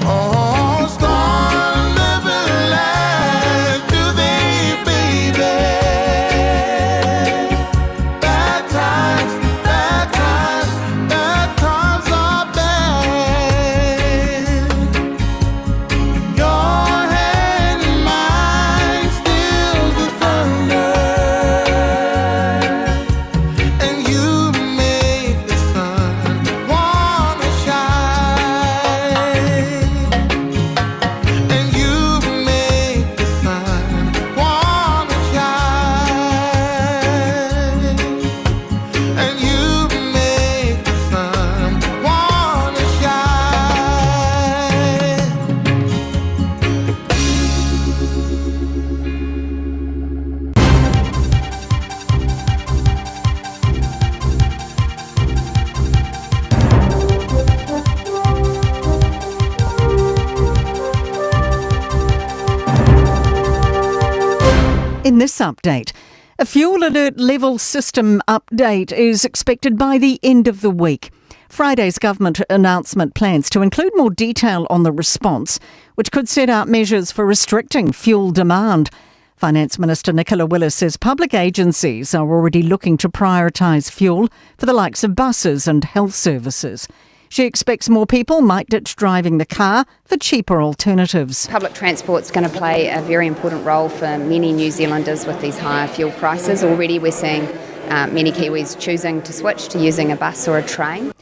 Speaker 1: Oh, storm never last, do they, baby? Bad times, bad times, bad times are bad. Your hand in mine still the thunder, and you make the sun wanna shine. And you make the sun wanna shine. And you make the sun wanna shine.
Speaker 19: In this update, a fuel alert level system update is expected by the end of the week. Friday's government announcement plans to include more detail on the response, which could set out measures for restricting fuel demand. Finance Minister Nicola Willis says public agencies are already looking to prioritise fuel for the likes of buses and health services. She expects more people might ditch driving the car for cheaper alternatives.
Speaker 20: Public transport's going to play a very important role for many New Zealanders with these higher fuel prices. Already we're seeing many Kiwis choosing to switch to using a bus or a train.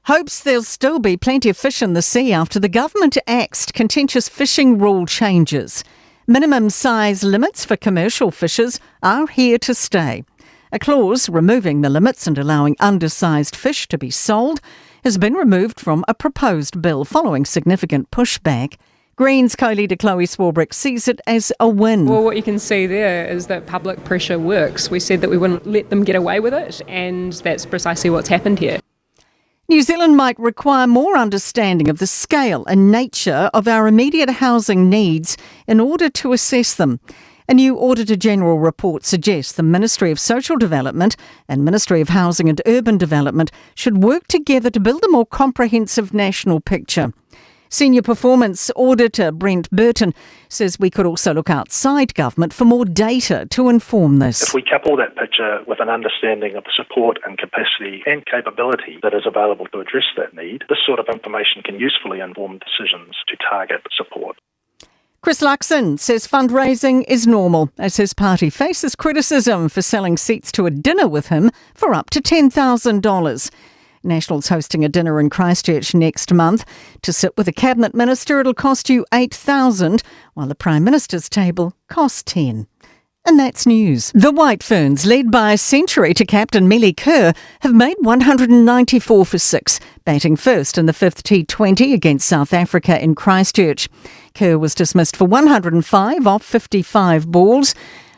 Speaker 19: Hopes there'll still be plenty of fish in the sea after the government axed contentious fishing rule changes. Minimum size limits for commercial fishers are here to stay. A clause removing the limits and allowing undersized fish to be sold has been removed from a proposed bill following significant pushback. Greens co-leader Chloe Swarbrick sees it as a win.
Speaker 21: Well, what you can see there is that public pressure works. We said that we wouldn't let them get away with it, and that's precisely what's happened here.
Speaker 19: New Zealand might require more understanding of the scale and nature of our immediate housing needs in order to assess them. A new Auditor General report suggests the Ministry of Social Development and Ministry of Housing and Urban Development should work together to build a more comprehensive national picture. Senior Performance Auditor Brent Burton says we could also look outside government for more data to inform this.
Speaker 22: If we couple that picture with an understanding of the support and capacity and capability that is available to address that need, this sort of information can usefully inform decisions to target support.
Speaker 19: Chris Luxon says fundraising is normal as his party faces criticism for selling seats to a dinner with him for up to $10,000. National's hosting a dinner in Christchurch next month. To sit with a cabinet minister, it'll cost you $8,000, while the Prime Minister's table costs 10. And that's news. The White Ferns, led by a century to captain Millie Kerr, have made 194 for 6, batting first in the fifth T20 against South Africa in Christchurch. Kerr was dismissed for 105 off 55 balls.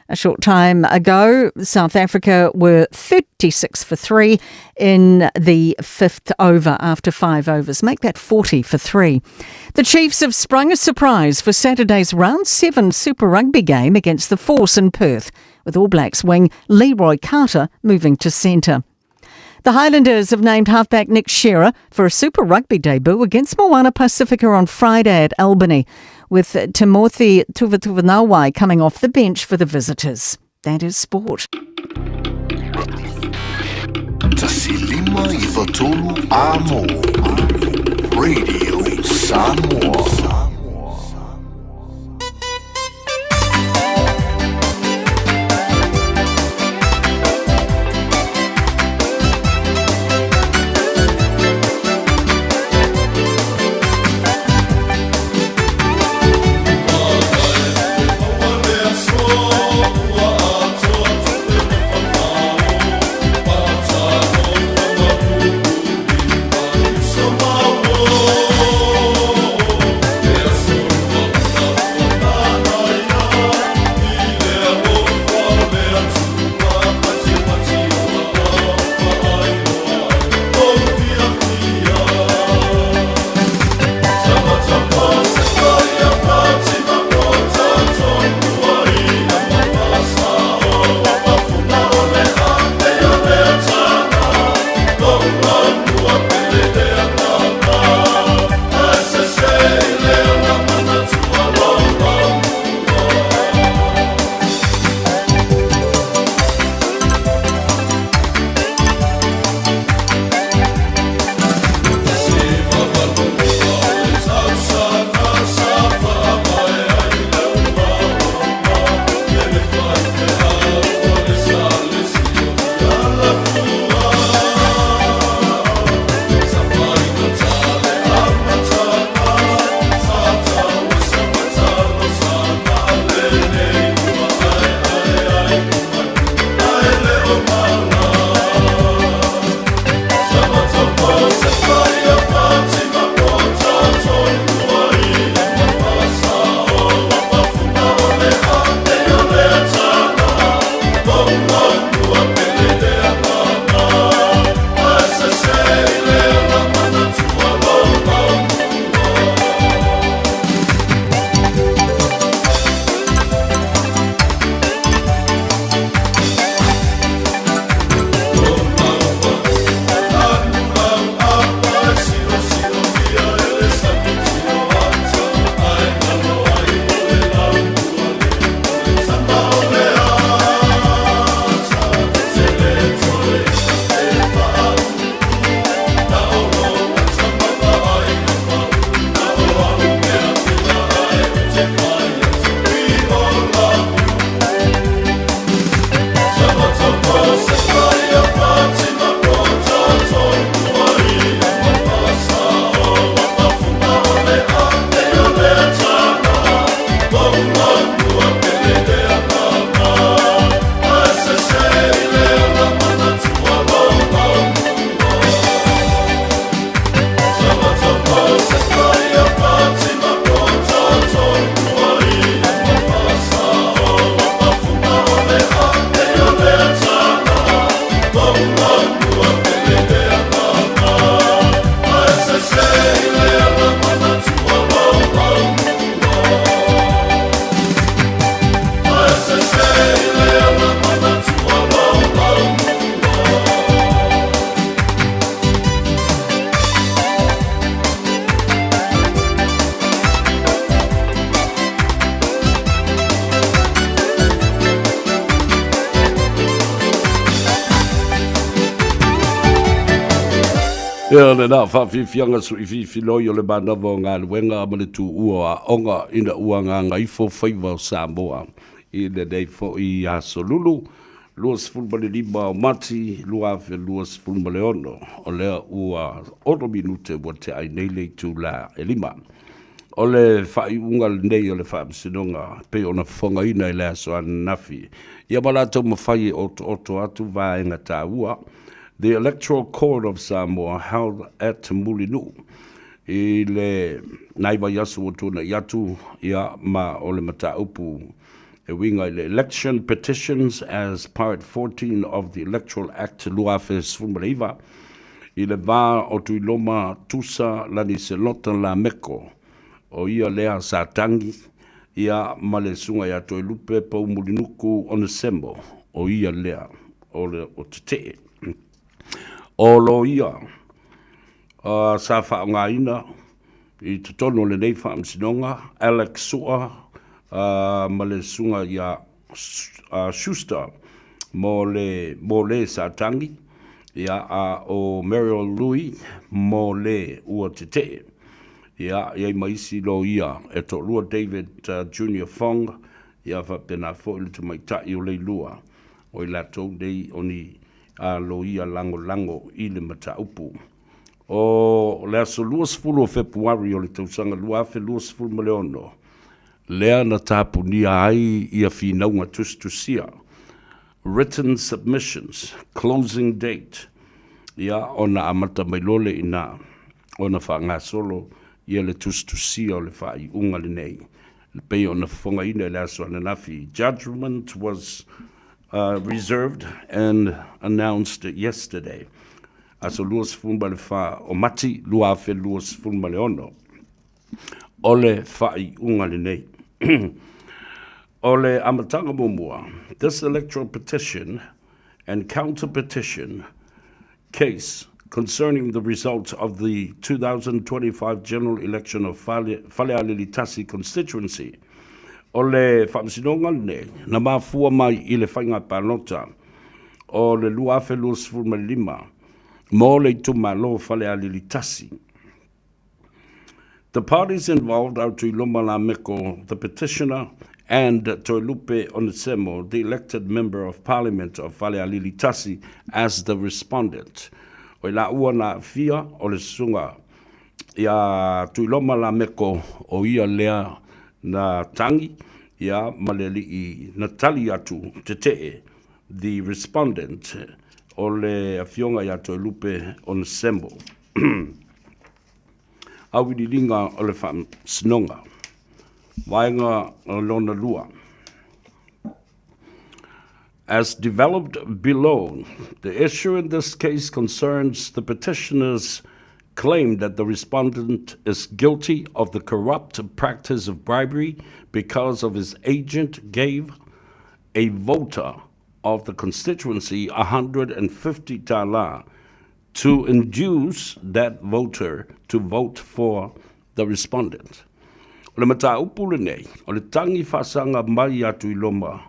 Speaker 19: A short time ago, South Africa were 36 for 3 in the fifth over after five overs. Make that 40 for 3. The Chiefs have sprung a surprise for Saturday's Round 7 Super Rugby game against the Force in Perth, with All Blacks wing Leroy Carter moving to centre. The Highlanders have named halfback Nick Shearer for a Super Rugby debut against Moana Pacifica on Friday at Albany, with Timothy Tavatavanawai coming off the bench for the visitors. That is sport.
Speaker 14: 1593 Amo Radio Samoa.
Speaker 6: Ia le na whawhiwhianga su i whiwhiloi o le manawa o galuega ma le tuua o aoga ina ua gagaifo faiva o Samoa i lenei fo'i aso lulu 25 o Mati 2026 o lea ua 6 minute ua te ai nei le itulā e lima. O le faaiuga lenei o le Faamasinoga pei ona fofogaina i le aso ananafi, ia ma latou mafai e otooto atu vaega taua, The Electoral Court of Samoa held at Mulinuu i le nai vaiaso ua tuanai atu, ia ma o le mataupu e uiga i le Election Petitions as Part 14 of the Electoral Act 2019, i le va o Tuiloma Tusa Laniselota Lameko, o ia lea sa tagi, ia ma le Susuga ia Toelupe Poumulinuku Onesemo, o ia lea o le o Tetee. O loia sa faaaogaina i totonu o lenei faamasinoga, Alex Sua ma le Susuga ia Schuster mo le mo le sa tagi, ia, a o Muriel Lui mo le ua tetee. Ia, i ai ma isi loia e toalua David Junior Fong, ia faapena foi le tamaitai o Leilua, o i latou nei o ni loia lagolago i le mataupu. O le aso 20 o Fepuari o le tausaga 2026, lea na tapunia ai ia finauga tusitusia, written submissions, closing date, ia ona amata mai loa lea i ina ona faagasolo ia le tusitusia o le faaiuga lenei e pei ona fofogaina i le aso ananafi. Judgment was reserved and announced yesterday, aso 24 o Mati 2026. O le faaiuga lenei. O le amataga muamua, this electoral petition and counter petition case concerning the results of the 2025 general election of Falealili Tasi constituency. O le faamasinoga lenei na mafua mai i le faiga palota o le 2025 mo le itumalo Falealili Tasi. The parties involved are Tuiloma Lameko, the petitioner, and Toelupe Onesemo, the elected member of parliament of Falealili Tasi, as the respondent. O i laua na aafia o le susuga ia Tuiloma Lameko o ia lea na tagi ia ma le alii na tali atu tetee, the respondent, o le afioga ia Toelupe Onesemo. Auiliiliga o le Faamasinoga, Vaega Lona Lua. As developed below, the issue in this case concerns the petitioner's claim that the respondent is guilty of the corrupt practice of bribery because of his agent gave a voter of the constituency 150 tala to induce that voter to vote for the respondent. O le mataupu lenei, o le tagi faasaga mai ia Tuiloma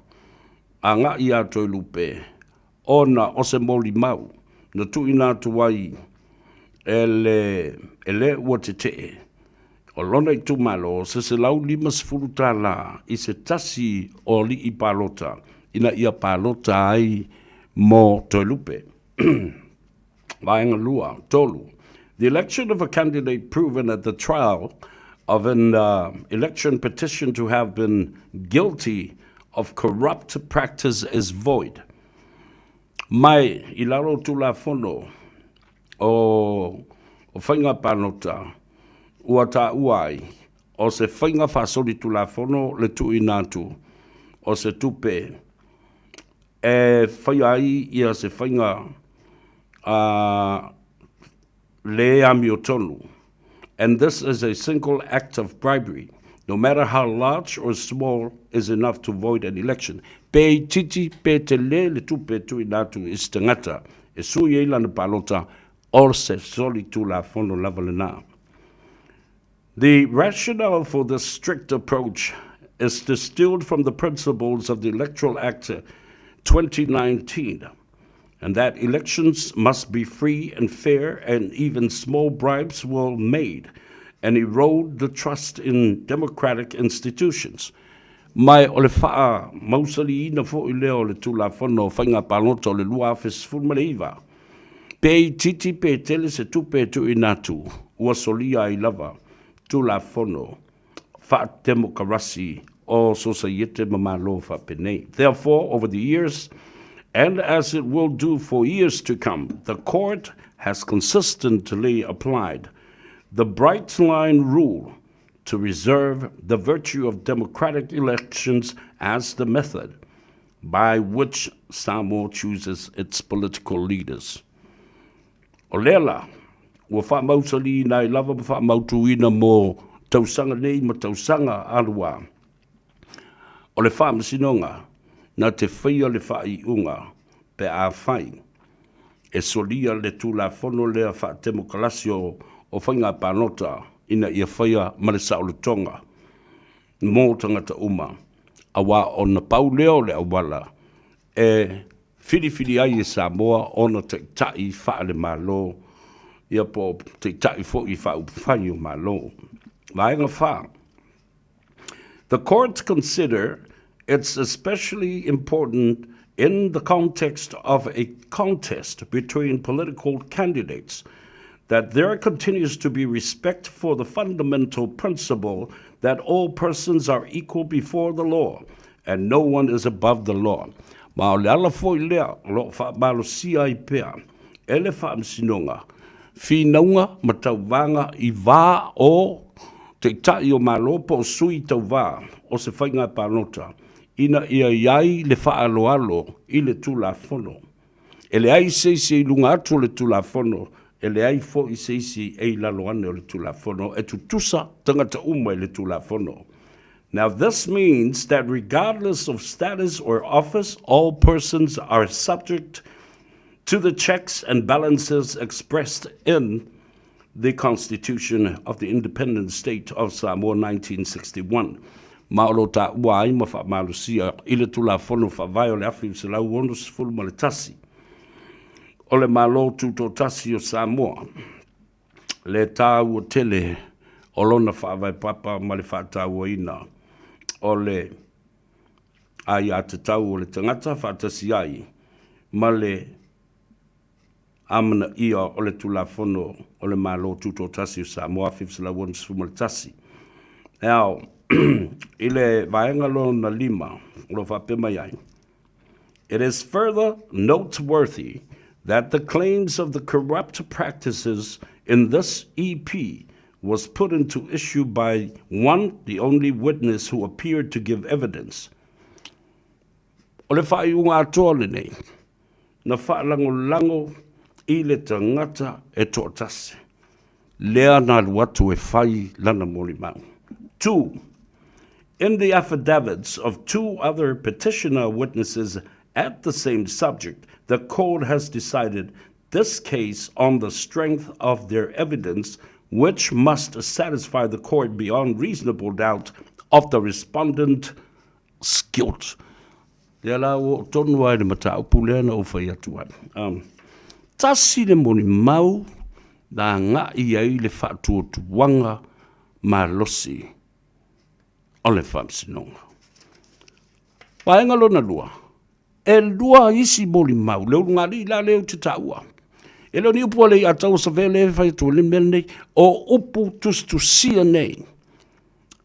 Speaker 6: agai iā Toelupe ona o se molimau na tuuina atu ai e le e le ua tetee o lona itumalo se $150 i se tasi o alii palota ina ia palota ai mo Toelupe. Vaega 2, 3. The election of a candidate proven at the trial of an uh, election petition to have been guilty of corrupt practice is void. Mai i lalo o Tulafono o, o Faiga Palota, ua taua ai o se faiga faasolitulafono le tuuina atu o se tupe e faia ai ia se faiga a lē amiotonu, and this is a single act of bribery, no matter how large or small, is enough to void an election. Pe itiiti, pe telē le tupe e tuuina atu i se tagata e sui ai lana palota, o se solitulafono lava lenā. The rationale for this strict approach is distilled from the principles of the Electoral Act 2019, and that elections must be free and fair, and even small bribes were made and erode the trust in democratic institutions. Ma o le faamausaliina foi lea o le Tulafono o Faiga Palota o le 2019, Pe itiiti pe tele se tupe e tuuina atu, ua solia ai lava Tulafono faatemokarasi o sosaiete ma Malo faapenei. Therefore, over the years, and as it will do for years to come, the court has consistently applied the bright line rule to reserve the virtue of democratic elections as the method by which Samoa chooses its political leaders. O lea la, ua faamausaliina ai lava ma faamautuina mo tausaga nei ma tausaga aluā, o le Faamasinoga na te faia le faaiuga pe afai e solia le Tulafono lea faatemokalasi o Faiga Palota ina ia faia ma le saolotoga mo tagata uma, aua ona pau lea o le auala e filifili ai e Samoa ona taitai faale-Malo, ia po o taitai foi faaupufai o Malo. Vaega 4. The courts consider it's especially important in the context of a contest between political candidates that there continues to be respect for the fundamental principle that all persons are equal before the law and no one is above the law. Ma o le ala foi lea o lo o faamalosia ai pea e le Faamasinoga finauga ma tauvaga i va o Taitai o Malo po o sui tauva o se faiga palota ina ia i ai le faaaloalo i le Tulafono. E leai se isi e i luga atu o le Tulafono, e leai foi se isi e i lalo ane o le Tulafono, e tutusa tagata uma i le Tulafono. Now this means that regardless of status or office, all persons are subject to the checks and balances expressed in the Constitution of the Independent State of Samoa 1961, ma o lo o taua ai ma faamalosia i le Tulafono Faavae o le 1961 o le Malo Tutoatasi o Samoa, le taua tele o lona faavae papa ma le faatauaina o le aiatatau o le tagata faatasi ai ma le amanaia o le Tulafono o le Malo Tutoatasi o Samoa 1961. Now, i le vaega lona lima, o lo o faapea mai ai, It is further noteworthy that the claims of the corrupt practices in this EP was put into issue by one, the only witness who appeared to give evidence. O le faaiuga atoa lenei, na faalagolago i le tagata e toatasi, lea na alu atu e fai lana molimau. 2. In the affidavits of two other petitioner witnesses at the same subject, the court has decided this case on the strength of their evidence, which must satisfy the court beyond reasonable doubt of the respondent's guilt. Lea la ua oo tonu lava i le mataupu lea na ou fai atu ai. Um, tasi le molimau na agai ai le faatuatuaga malosi o le Faamasinoga. Vaega lona lua, e lua isi molimau, le ulugalii la lea ou te taua. E le o ni upu a le Iataua Savea lea e fai atu ai le mea lenei, o upu tusitusia nei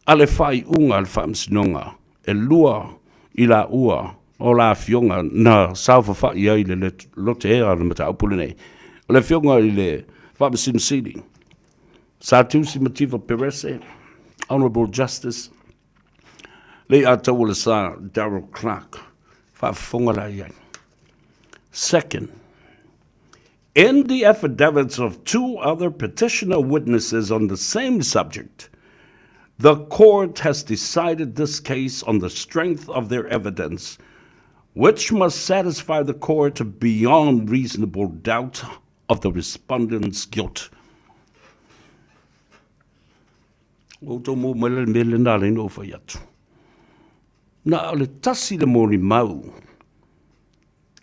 Speaker 6: a le faaiuga a le Faamasinoga e lua i laua o la afioga na saofafai ai i le loteea o le mataupu lenei, o le afioga i le Faamasino Sili, Sir Tusi Mativa Perese, Honourable Justice, le Iataua le Sir Darrell Clark, faafofoga la i ai. Second, in the affidavits of two other petitioner witnesses on the same subject, the court has decided this case on the strength of their evidence, which must satisfy the court beyond reasonable doubt of the respondent's guilt. Ua outou maua mai la le mea lena ala ai ona ou fai atu. Na o le tasi le molimau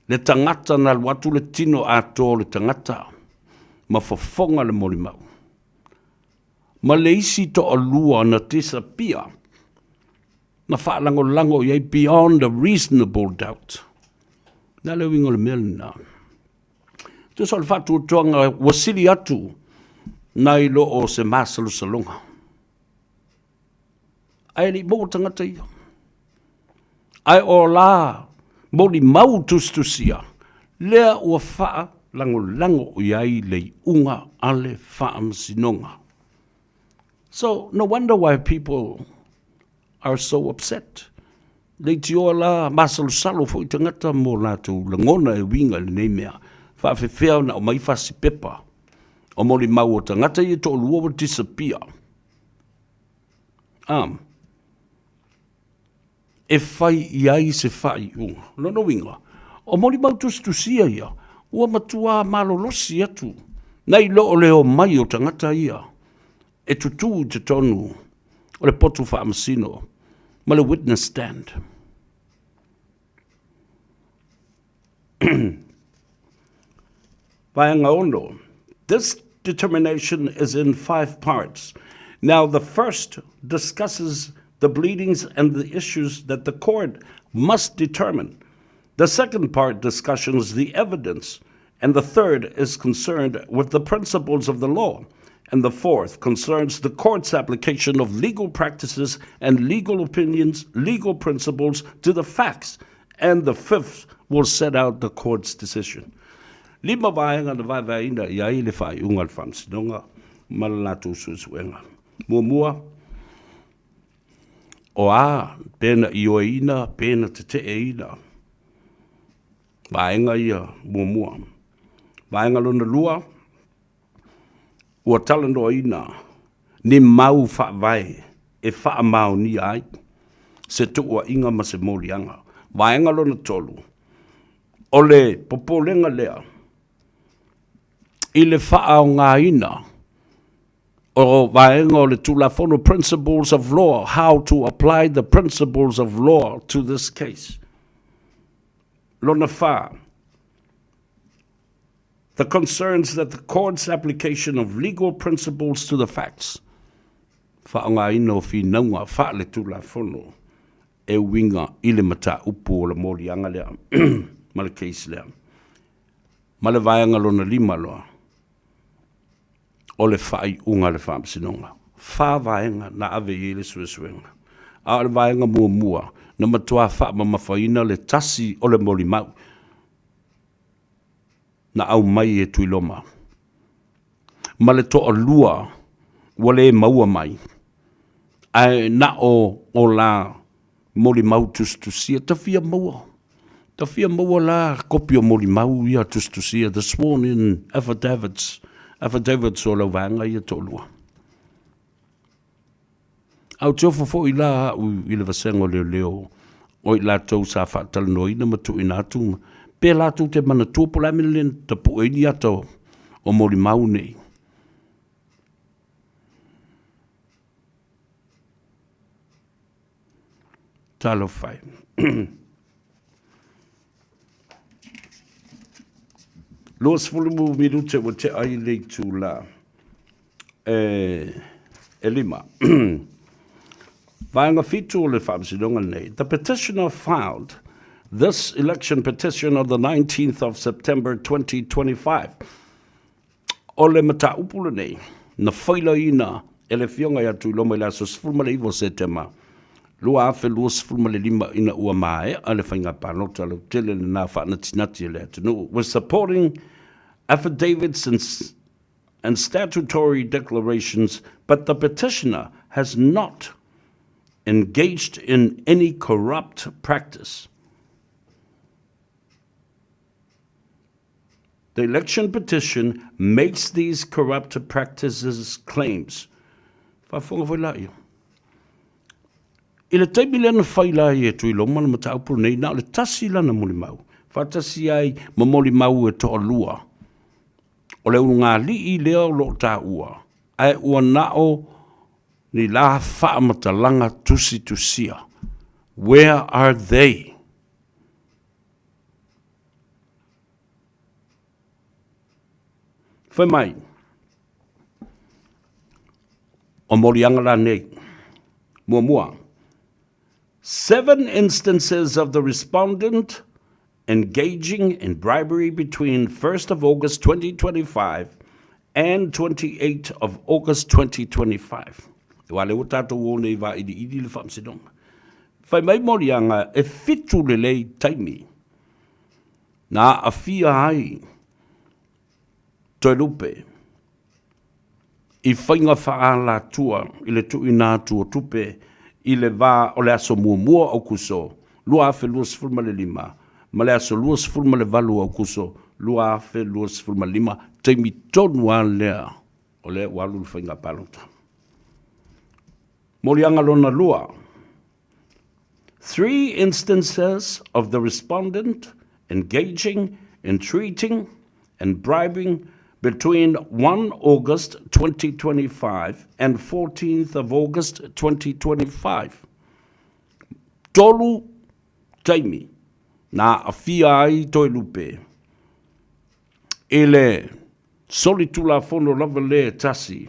Speaker 6: le tagata na alu atu le tino atoa o le tagata ma fofoga le molimau. Ma le isi toalua na disappear, na faalagolago i ai beyond a reasonable doubt. Na le uiga o le mea lena. Tusa o le faatuatuaga ua sili atu nai lo o se masalosaloga. Ae le i maua tagata ia. Ae o la molimau tusitusia, lea ua faalagolago i ai le iuga a le Faamasinoga. So, no wonder why people are so upset. Leitioa la masalosalo foi tagata mo latou lagona e uiga i lenei mea. Faafefea ona aumai fasi pepa o molimau o tagata ia e toalua ua disappear. E fai i ai se faaiuga. O lona uiga, o molimau tusitusia ia, ua matuā malolosi atu nai lo o le omai o tagata ia e tutū i totonu o le potu faamasino ma le witness stand. Vaega 6. This determination is in five parts. Now, the first discusses the pleadings and the issues that the court must determine. The second part discusses the evidence, and the third is concerned with the principles of the law, and the fourth concerns the court's application of legal practices and legal opinions, legal principles to the facts, and the fifth will set out the court's decision. Lima vaega na vaevaeina i ai le faaiuga a le Faamasinoga ma le latou suesuega. Muamua, o a pe na ioeina pe na teteeina vaega ia muamua. Vaega lona lua, ua talanoaina ni mau faavae e faamaonia ai se tuuaiga ma se moliaga. Vaega lona tolu, o le popolega lea i le faaaogaina o vaega o le Tulafono Principles of Law, how to apply the principles of law to this case. Lona whā, the concerns that the court's application of legal principles to the facts, faaaogaina o finauga faale-Tulafono e uiga i le mataupu o le moliaga lea ma le case lea. Ma le vaega lona lima loa, o le faaiuga a le Faamasinoga. Fa vaega na ave i ai le suesuega. A o le vaega muamua, na matua faamamafaina le tasi o le molimau na aumai e Tuiloma ma le toalua ua le maua mai, ae na o o la molimau tusitusia. Ta fia maua, ta fia maua la kopi o molimau ia tusitusia, the sworn in affidavits, affidavits o lau vaega ia toalua. A ou te ofo foi la au i le vasega o leoleo o i latou sa faatalanoaina ma tuuina atu, pe latou te manatua po o le a le mea lea na tapue ai ni ata o molimau nei. Talofa e. 20 minute ua tea ai le itulā e, e lima. Vaega fitu o le faamasinoga lenei. The petitioner filed this election petition on the 19th of September 2025. O le mataupu lenei, na failaina e le Afioga ia Tuiloma i le aso 19 o Setema 2025 ina ua maea le faiga palota lautele lena faanatinati a le atunuu with supporting affidavits and, and statutory declarations, but the petitioner has not engaged in any corrupt practice. The election petition makes these corrupt practices claims. Faafofoga foi la ia. I le taimi lea na fai la ai e Tuiloma le mataupu lenei, na o le tasi lana molimau, faatasi ai ma molimau e toalua. O le ulugalii lea o lo o taua, ae ua na o ni la faamatalaga tusitusia. Where are they? Fai mai, o moliaga la nei. Muamua, seven instances of the respondent engaging in bribery between 1st of August 2025 and 28 of August 2025. Aua lea ua tatou o nei vailiili le faamasinoga. Fai mai moliaga e fitu lelei taimi na aafia ai Toelupe i faiga faaalatua i le tuuina atu o tupe i le va o le aso muamua o Aokuso 2025 ma le aso 28 o Aokuso 2025, taimi tonu lava lea o lea ua alu le faiga palota. Moliaga lona lua, Three instances of the respondent engaging, entreating and bribing between 1 August 2025 and 14th of August 2025. Tolu taimi na aafia ai Toelupe i le solitulafono lava lea e tasi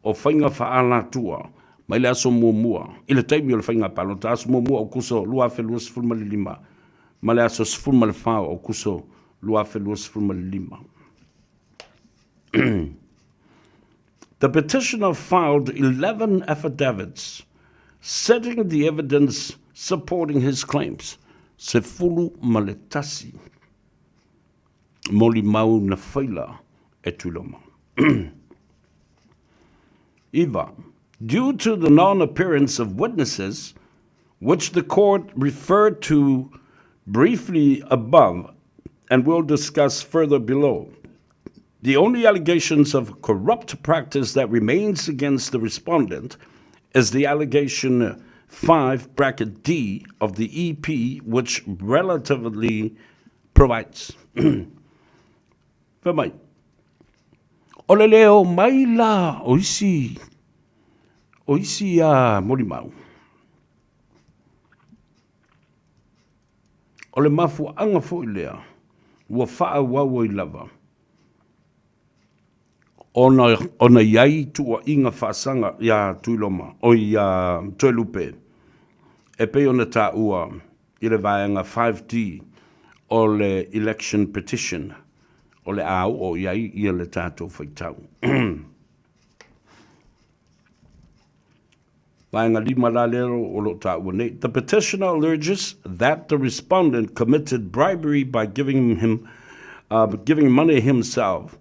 Speaker 6: o faiga faaalatua mai le aso muamua i le taimi o le faiga palota, aso muamua o Aokuso 2025 ma le aso 14 o Aokuso 2025. The petitioner filed 11 affidavits setting the evidence supporting his claims. Sefulu ma le tasi molimau na faila e Tuiloma. Iva, due to the non-appearance of witnesses, which the court referred to briefly above and will discuss further below, the only allegations of corrupt practice that remains against the respondent is the allegation 5 bracket D of the EP, which relatively provides. Fai mai, o le le o mai la o isi, o isi a molimau, o le mafuaaga foi lea ua faaauau ai lava ona, ona i ai tuuaiga faasaga iā Tuiloma, oi iā Toelupe, e pei ona taua i le vaega 5D o le election petition o le a oo i ai ia le tatou faitau. Vaega lima la lea o lo o taua nei. The petitioner alleges that the respondent committed bribery by giving him giving money himself,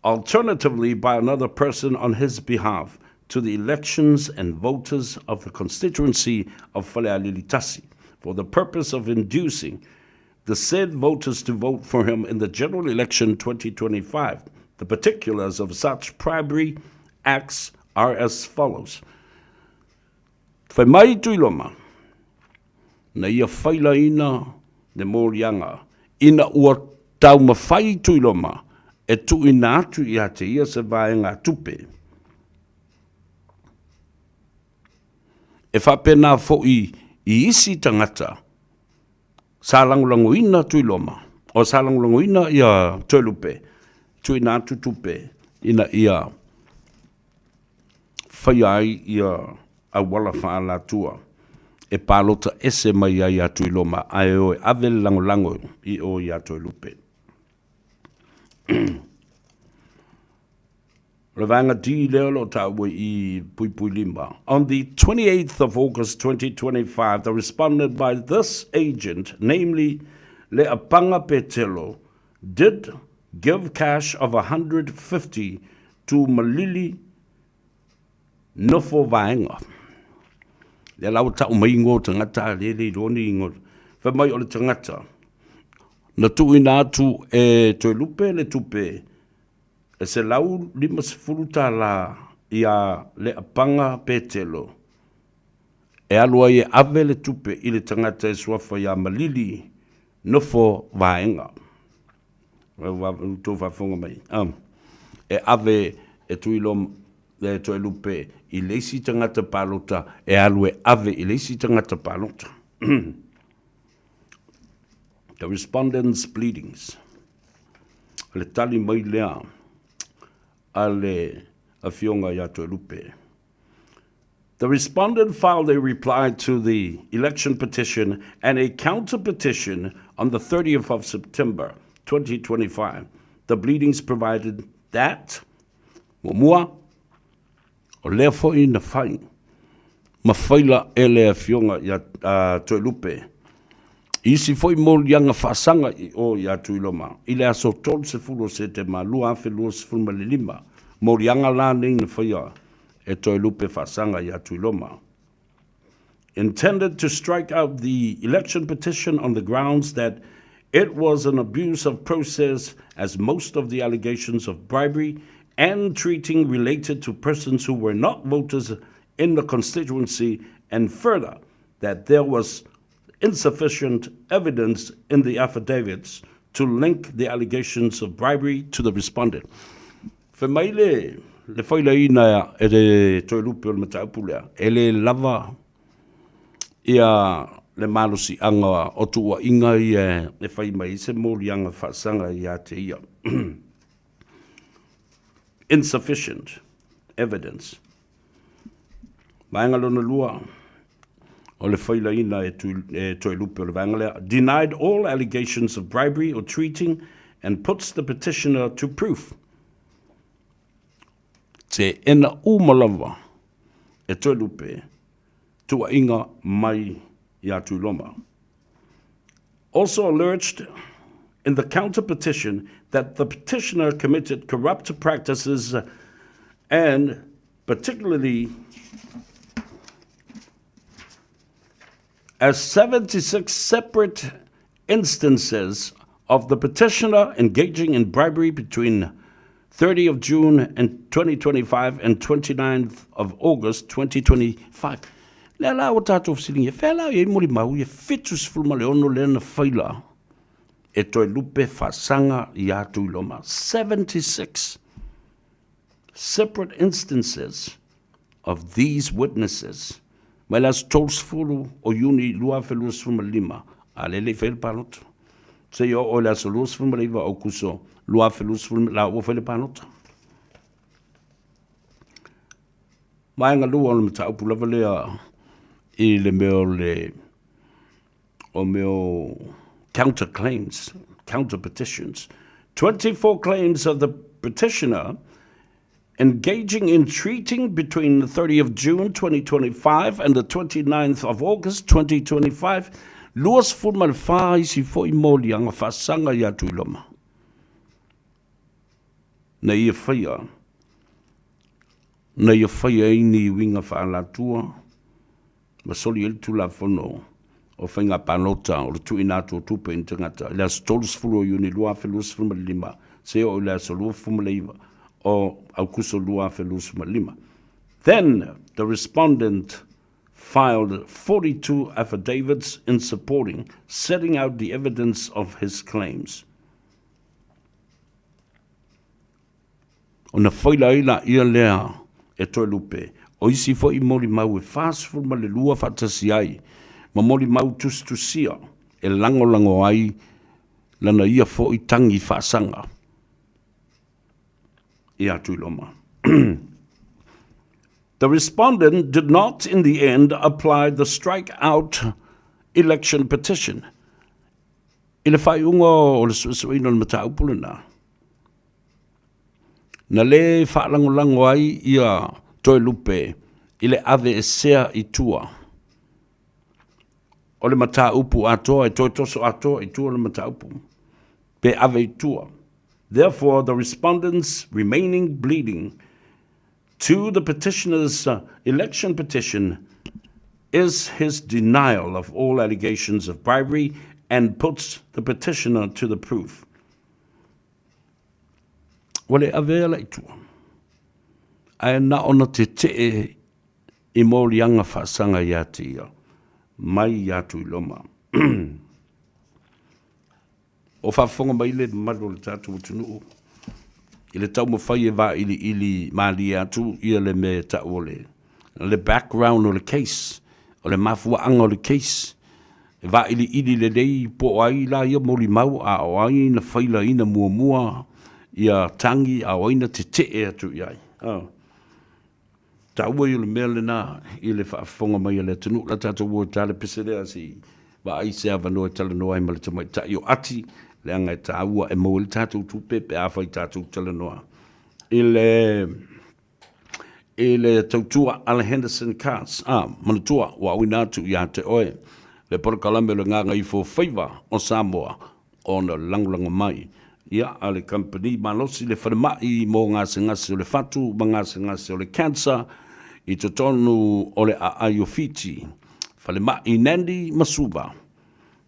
Speaker 6: alternatively by another person on his behalf, to the elections and voters of the constituency of Falealili Tasi for the purpose of inducing the said voters to vote for him in the general election 2025. The particulars of such bribery acts are as follows. Fai mai Tuiloma, na ia failaina le moliaga ina ua taumafai Tuiloma e tuuina atu ia te ia se vaega tupe. E faapena foi i isi tagata sa lagolagoina Tuiloma, o sa lagolagoina ia Toelupe, tuuina atu tupe ina ia faia ai ia auala faaalatua e palota ese mai ai ia Tuiloma ae o e ave le lagolago i o ia Toelupe. O le vaega D lea o lo o taua i puipui lima. On the 28th of August 2025, the respondent by this agent, namely Leapanga Petelo, did give cash of 150 to Malili Nofo Vaenga. Lea la ua tau mai ingoa o tagata, lea e le iloa ni ingoa. Fai mai o le tagata, na tuuina atu e Toelupe le tupe e $150 iā Leapaga Petelo e alu ai e ave le tupe i le tagata e suafa iā Malili Nofo Vaega. Ua outou faafofoga mai. E ave e Tuiloma, e Toelupe i le isi tagata palota e alu e ave i le isi tagata palota. The respondent's pleadings. Le tali mai lea a le Afioga ia Toelupe. The respondent filed a reply to the election petition and a counter petition on the 30th of September 2025. The pleadings provided that, muamua, O lea foi na fai ma faila e le Afioga ia Toelupe i isi foi moliaga faasaga i o ia Tuiloma i le aso 30 o Setema 2025, moliaga la nei na faia e Toelupe faasaga ia Tuiloma. Intended to strike out the election petition on the grounds that it was an abuse of process as most of the allegations of bribery and treating related to persons who were not voters in the constituency and further that there was insufficient evidence in the affidavits to link the allegations of bribery to the respondent. Fai mai le, le failaina e le Toelupe o le mataupu lea, e le lava ia le malosiaga o tuuaiga ia e fai mai ai se moliaga faasaga ia te ia. Insufficient evidence. Vaega lona lua, o le failaina e, tui, e Toelupe o le vaega lea, denied all allegations of bribery or treating and puts the petitioner to proof. Te ena uma lava e Toelupe tuuaiga mai iā Tuiloma. Also alleged in the counter petition that the petitioner committed corrupt practices and particularly as 76 separate instances of the petitioner engaging in bribery between 30 of June and 2025 and 29th of August 2025. Lea la ua tatou fesiligia, fea la i ai molimau ia 76 lea na faila e Toelupe Faasaga iā Tuiloma. 76 separate instances of these witnesses mai le aso 30 o Iuni 2025, a lea e le i faia le palota, seia oo i le aso 29 o Aukuso 2020, la ua fai le palota. Vaega lua o le mataupu lava lea i le mea o le o mea o counter claims, counter petitions. 24 claims of the petitioner engaging in treating between the 30 of June 2025 and the 29th of August 2025, 24 isi foi moliaga faasaga iā Tuiloma. Na ia whaia, na ia whaia ai ni uiga faaalatua ma soli ai le Tulafono o Faiga Palota o le Tuuina Atu o Tupe i ni Tagata i le aso 30 o Iuni 2025 seia oo i le aso 29 o Aukuso 2025. Then the respondent filed 42 affidavits in supporting, setting out the evidence of his claims. Ona faila ai laia lea e Toelupe, o isi foi molimau e 42 faatasi ai ma molimau tusitusia e lagolago ai lana ia foi tagi faasaga iā Tuiloma. The respondent did not in the end apply the strike out election petition. I le faaiuga o le suesueina o le mataupu lena, Na lē faalagolago ai ia Toelupe i le aveesea i tua o le mataupu atoa e toe toso atoa i tua le mataupu pe ave i tua. Therefore, the respondent's remaining bleeding to the petitioner's election petition is his denial of all allegations of bribery and puts the petitioner to the proof. Ua le avea la i tua, ae na ona tetee i moliaga faasaga ia te ia, mai ia Tuiloma. O faafofoga mai le mamalu o le tatou atunuu i le taumafai e vailiili malie atu ia le mea e tau o le le background o le case, o le mafuaaga o le case, e vailiili lelei po o ai la ia molimau a o ai na failaina muamua ia tagi a o ai na tetee atu i ai. Oh. Taua ia o le mea lena i le faafofoga mai a le atunuu. La tatou o e ta le pese lea se i vaai se avanoa e talanoa ai ma le tamaitai o Ati, leaga e taua e maua ai le tatou tupe pe afai tatou talanoa i le. i le tautua a le Henderson Cars, a, manatua ua auina atu ia te oe le polokalame o le Gagaifo Faiva o Samoa ona lagolago mai ia a le kamupani malosi le falemai mo gasegase o le fatu ma gasegase o le cancer i totonu o le aai o Fiti, falemai Nandi ma Suva.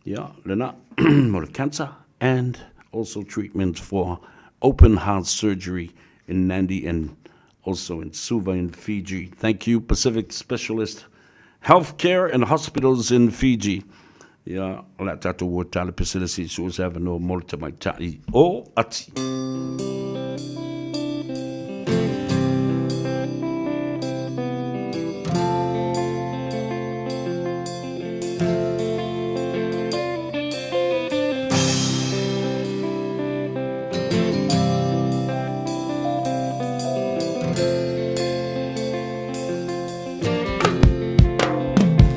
Speaker 6: Ia, lena mo le cancer and also treatment for open heart surgery in Nandi and also in Suva in Fiji. Thank you, Pacific Specialist Healthcare and Hospitals in Fiji. Ia, o le a tatou o tala peselesi i so se avanoa mo le tamaitai o Ati.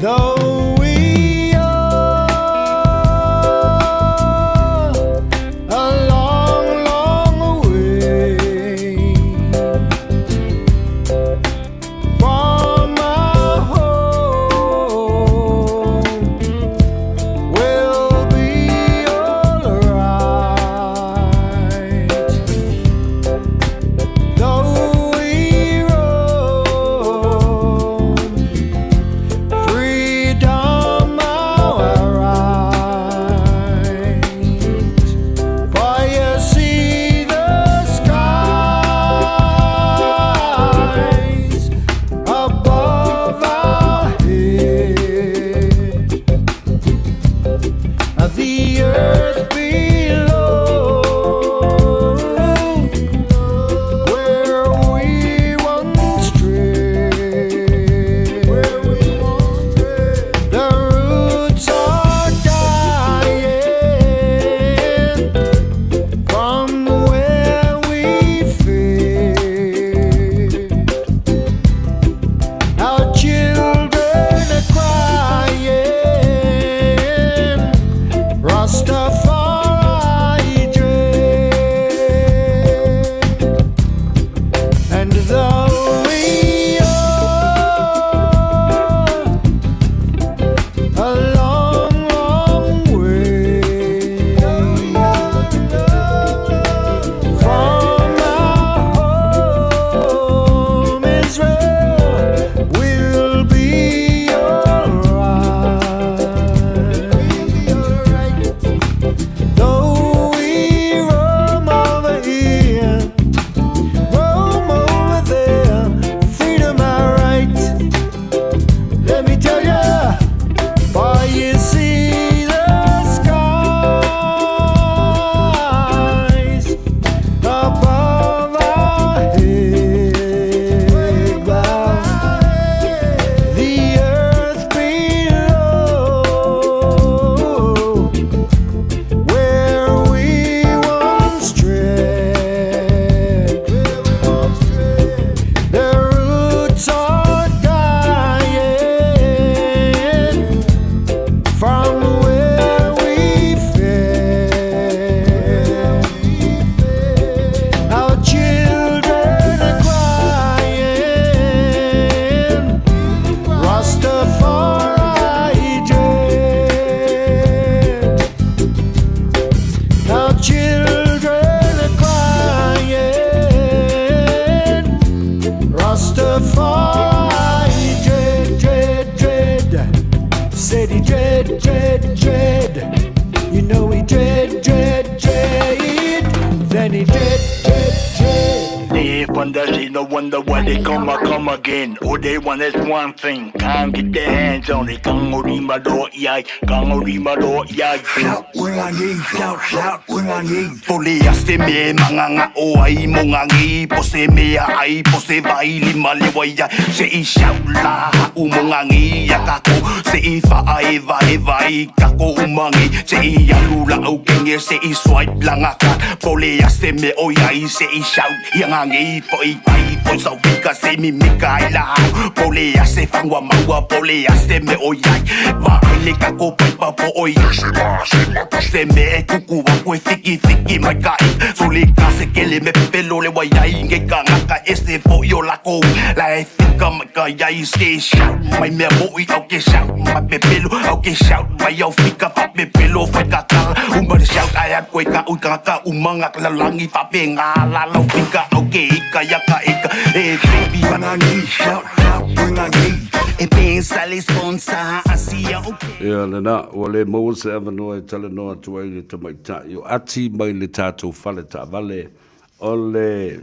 Speaker 1: Though we are a long, long way from our home, we'll be alright. Though we roam, freedom our right. For you see the skies above our head, the earth below, where we once tread. The roots are dying from where we fed. Our children are crying, Rastafari dread. And though we are a long, long way from our home, Israel will be alright. Though we roam over here, roam over there, freedom our right. Let me tell ya, for you see the skies above our head, the earth below, where we once tread. The roots are dying from where we fed. Our children are crying, Rastafari dread. Our children are crying, Rastafari dread, dread, dread. Said he dread, dread, dread. You know he dread, dread, dread. Then he dread, dread, dread.
Speaker 4: If one does it, no wonder why they come, I come again. All they want is one thing, can't get their hands on it. Kangorima do yai, kangorima do yai.
Speaker 18: Shout ulangi, shout, shout ulangi. Pole a se me manganga o ai mo ngangi, po se me a ai, po se vai lima le wai ai. Se i shout la u mo ngangi ya kako, se i fa ai vai vai kako umangi. Se i alu la au kenge, se i swipe la ngaka. Pole a se me o iai, se i shout ia ngangi, po i pai, po sau pika, se mi mika ai la hau. Pole a se fangwa maua, pole a se me o iai. Va ai le kako paipa po o
Speaker 1: oi Se me e kuku aku e fiki fiki mai ka i Soli ka se kele me pelo le wai ai nge ka ngaka e se po i o lako La e fika mai ka iai se shout mai mea moi au ke shout mai pepelo au ke shout mai au fika fa pepelo fai ka kala uma le shout ai a koe ka ui ka ka umanga ka langi fa pe ngā la lau fika au ke ika ia ka ika e baby when I need shout shout when I need e pensa le sponsor asia o
Speaker 6: Ia lena, ua le maua se avanoa e talanoa atu ai i le tamaitai o Ati mai le tatou fale taavale o le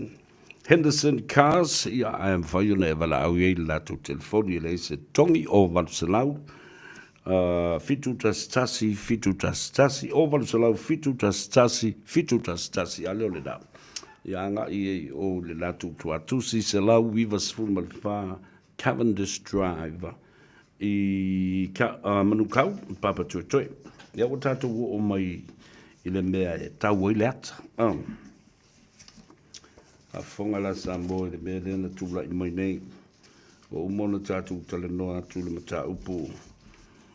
Speaker 6: Henderson Cars, ia, ae mafai ona e valaau i ai i le latou telefoni e leai se togi o 800 711 711 o 800 711 711 a lea o lena. Ia agai ai i o i le latou tuatusi 194 Cavendish Drive i Manukau, Papatoetoe. Ia ua tatou oo mai i le mea e tau ai le ata. Faafofoga la Samoa i le mea lea na tulai mai nei. Ua uma ona tatou talanoa atu i le mataupu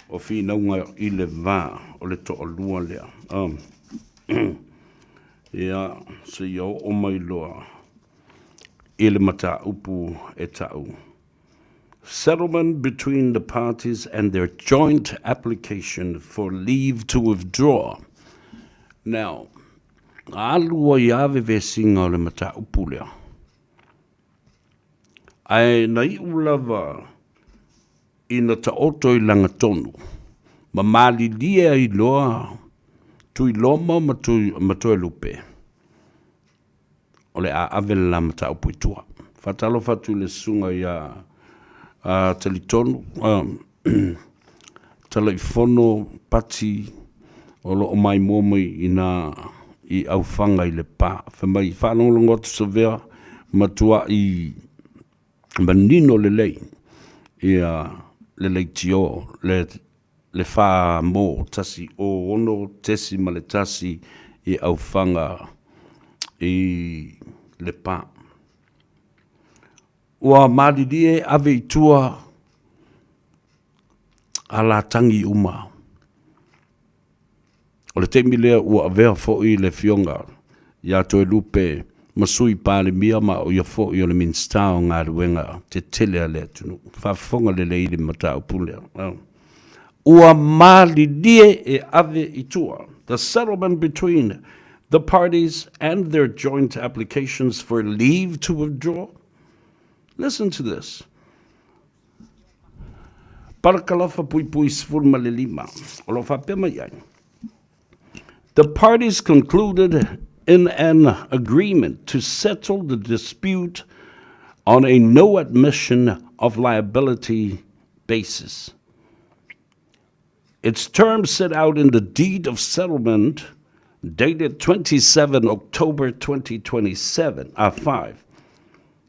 Speaker 6: o finauga i le va o le toalua lea. Ia, seia oo mai loa i le mataupu e ta'u, Settlement between the parties and their joint application for leave to withdraw. Now, alu ai lava vevesiga o le mataupu lea. Ae na iu lava ina taoto i lagatonu, ma malilie ai loa Tuiloma ma Toelupe, o le a ave le la mataupu i tua. Faatalofa atu i le susuga ia Talitonu Talaifono Pati o lo o maimoa mai i ina i Aufaga i Lepa. Fai mai, faalogologo atu Savea, matuai manino lelei ia le leitio, le le 4 1 0 6.1 i Aufaga i Lepa. Ua malilie ave i tua a latagi uma. O le taimi lea ua avea foi le Afioga ia Toelupe ma Sui Palemia ma o ia foi o le Minisita o Galuega Tetele a le atunuu. Faafofoga lelei i le mataupu lea. Ua malilie e ave i tua the settlement between the parties and their joint applications for leave to withdraw. Listen to this. Parakalafa puipui 15, o lo o faapea mai ai, The parties concluded in an agreement to settle the dispute on a no admission of liability basis. Its terms set out in the deed of settlement dated 27 October 2027, 5.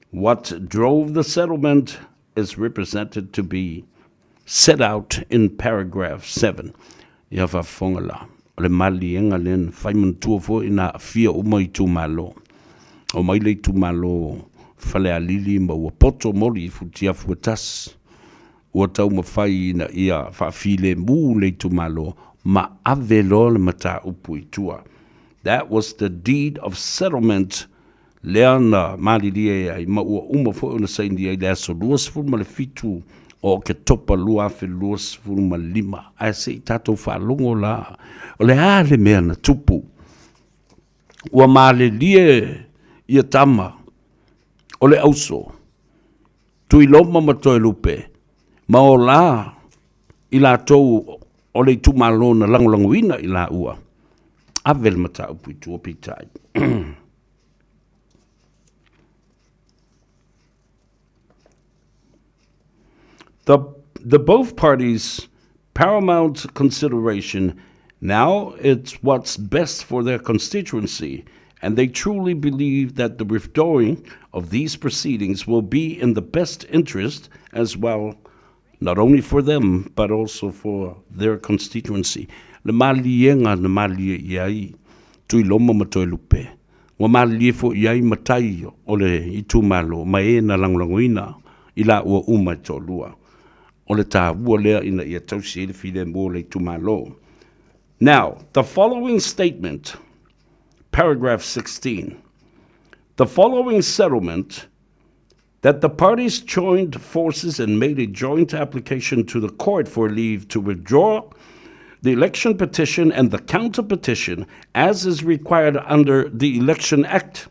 Speaker 6: What drove the settlement is represented to be set out in paragraph 7. Ia faafofoga la, o le maliega lea na fai manatua foi na aafia uma itumalo. Omai le itumalo Falealili ma ua poto moli i Futiafu e tasi. Ua taumafai ina ia faafilemu le itumalo ma ave loa le mataupu i tua. That was the deed of settlement lea na malilie ai ma ua uma foi ona saini ai i le aso 27 o Oketopa 2025. Ae se i tatou faalogo la, o le a le mea na tupu? Ua malilie ia tama o le auso, Tuiloma ma Toelupe, ma o la i latou o le itumalo na lagolagoina i laua, ave le mataupu i tua peitai. The, the both parties' paramount consideration now it's what's best for their constituency, and they truly believe that the withdrawing of these proceedings will be in the best interest as well, not only for them, but also for their constituency. Le maliega na malie i ai Tuiloma ma Toelupe, ua malilie foi i ai matai o le itumalo ma e na lagolagoina i laua uma e toalua. O le taua lea ina ia tausi ai le filemu o le itumalo. Now, the following statement, paragraph 16, the following settlement that the parties joined forces and made a joint application to the court for leave to withdraw the election petition and the counter petition as is required under the Election Act.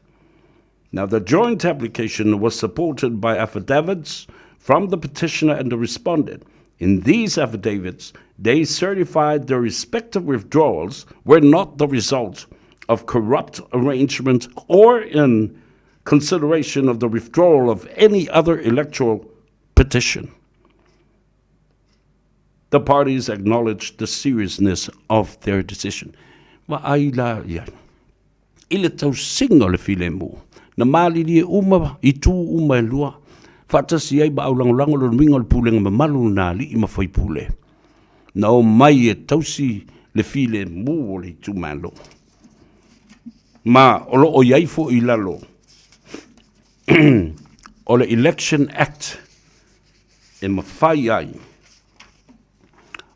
Speaker 6: Now, the joint application was supported by affidavits from the petitioner and the respondent. In these affidavits, they certified their respective withdrawals were not the result of corrupt arrangement or in consideration of the withdrawal of any other electoral petition. The parties acknowledged the seriousness of their decision. Vaai la ia. I le tausiga o le filemu, na malilie uma itu uma e lua, faatasi ai ma aulagolago lona uiga o le pulega mamalu na alii ma faipule, na omai e tausi le filemu o le itumalo. Ma o lo o i ai foi i lalo o le Election Act e mafai ai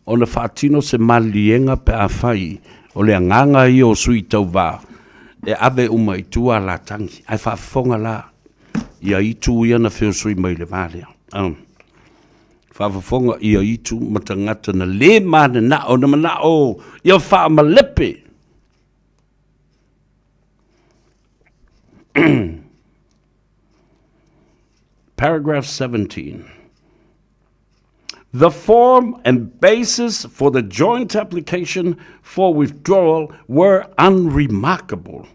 Speaker 6: ona faatino se maliliega pe afai o le agaga ia o sui tauva e ave uma i tua a latagi, ae faafofoga la ia itu ia na feosoi mai le va lea. Um, faafofoga ia itu ma tagata na le mananao, na manao ia faamalepe. Paragraph 17. The form and basis for the joint application for withdrawal were unremarkable.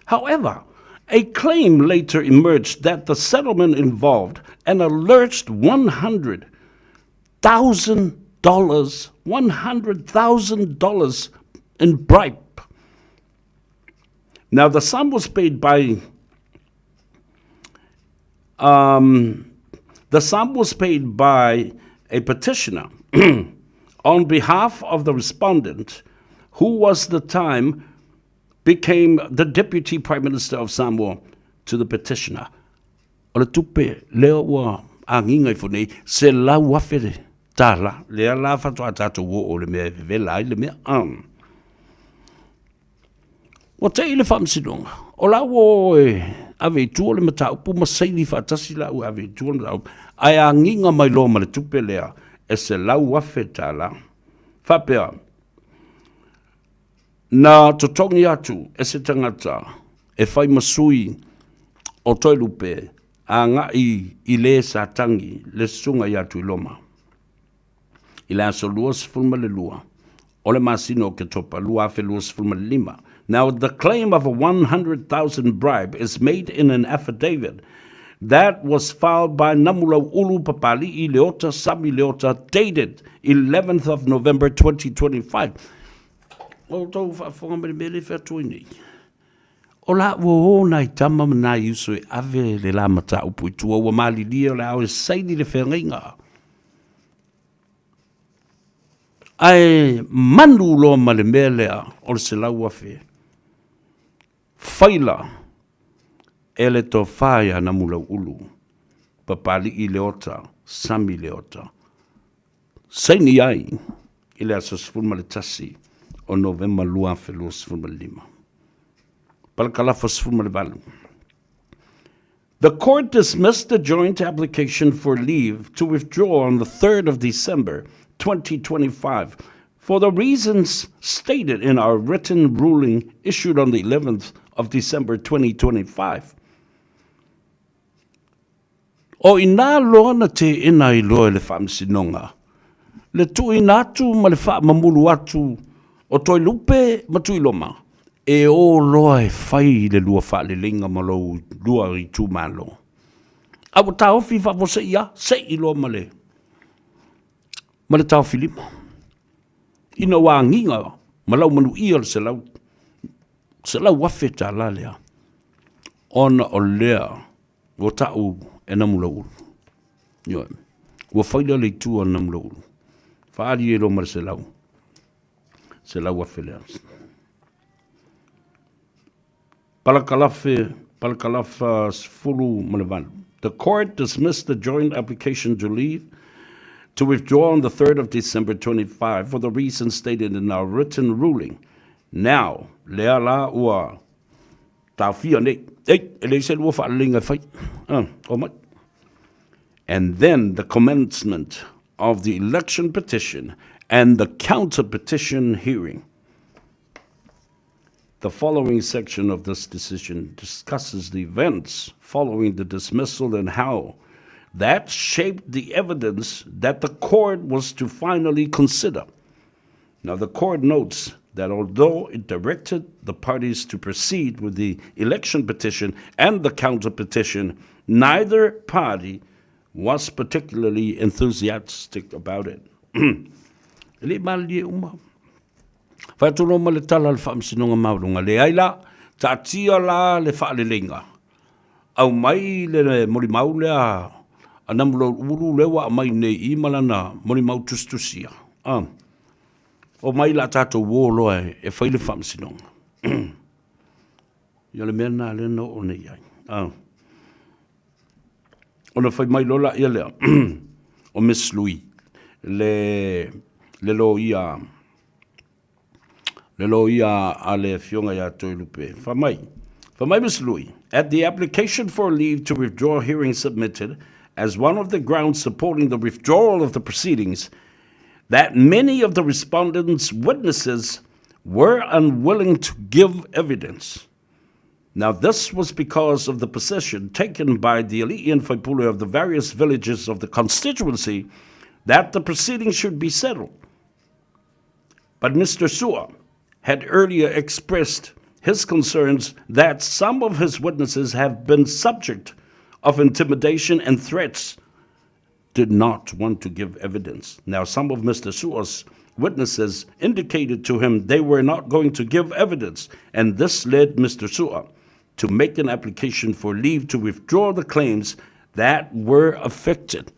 Speaker 6: However, a claim later emerged that the settlement involved an alleged $100,000, $100,000 in bribe. Now, the sum was paid by um, the sum was paid by a petitioner on behalf of the respondent, who was the time became the deputy prime minister of Samoa to the petitioner. O le tupe lea ua agiga ifo nei, $100,000 tala, lea la faatoa tatou oo i le mea e vevela ai le mea. Um. Ua tei le faamasinoga, o la ua o e ave i tua le mataupu ma saini faatasi la ua ave i tua le mataupu, ae agiga mai loa ma le tupe lea e $100,000. Faapea, na totogi atu e se tagata e fai ma sui o Toelupe agai i le sa tagi le susuga ia Tuiloma. I le aso 22 o le masina o Oketopa 2025. Now, the claim of a 100,000 bribe is made in an affidavit that was filed by Namulau'ulu Papali'i Leota Sami Leota dated 11th of November 2025. O outou faafofoga mai le mea lea e fai atu ai nei. O la ua o nai tama ma nai uso e ave le la mataupu i tua, ua malilie o le a o e saini le feagaiga. Ae manu loa ma le mea lea o le 100,000. Faila e le tofa ia Namulau'ulu, Papali'i Leota, Sami Leota. Saini ai i le aso 11 o Novema 2025. Palakalafa 18. The court dismissed the joint application for leave to withdraw on the 3rd of December 2025 for the reasons stated in our written ruling issued on the 11th of December 2025. O inā loa na teena ai loa e le Faamasinoga le tuuina atu ma le faamamulu atu o Toelupe ma Tuiloma, e o loa e fai le lua faaleleiga ma lou lua itumalo. A ua taofi faafuasei a, sei loa ma le, ma le taofilima. Ina ua agiga ma laumanuia le $100,000 lea, ona o lea Ua ta'u e Namulau'ulu. Ioe. Ua fai lea le itu a Namulau'ulu. Fa'ali ai loa ma le 100,000 lea. Palakalafe, palakalafa 18. The court dismissed the joint application to leave to withdraw on the 3rd of December 25 for the reasons stated in our written ruling. Now, lea la ua taofia nei. Ei, e leai se lua faaleleiga e fai. Ah, omai. And then the commencement of the election petition and the counter petition hearing. The following section of this decision discusses the events following the dismissal and how that shaped the evidence that the court was to finally consider. Now, the court notes that although it directed the parties to proceed with the election petition and the counter petition, neither party was particularly enthusiastic about it. E le malilie uma. Fai atu loa ma le tala a le Faamasinoga Maualuga, Leai la, taatia la le faaleleiga. Aumai le molimau lea a Namulauulu lea ua aumai nei i ma lana molimau tusitusia. Ah. Omai la tatou uo loa e fai le faamasinoga. Ia le mea lena lea na oo nei ai. Ah. Ona fai mai loa laia lea o Miss Lui, le, le loia, le loia a le afioga ia Toelupe. Fai mai, fai mai Miss Lui, at the application for leave to withdraw hearing submitted as one of the grounds supporting the withdrawal of the proceedings, that many of the respondents' witnesses were unwilling to give evidence. Now, this was because of the position taken by the Ali'i and Faipule of the various villages of the constituency that the proceedings should be settled. But Mr. Sua had earlier expressed his concerns that some of his witnesses have been subject of intimidation and threats did not want to give evidence. Now, some of Mr. Sua's witnesses indicated to him they were not going to give evidence, and this led Mr. Sua to make an application for leave to withdraw the claims that were affected.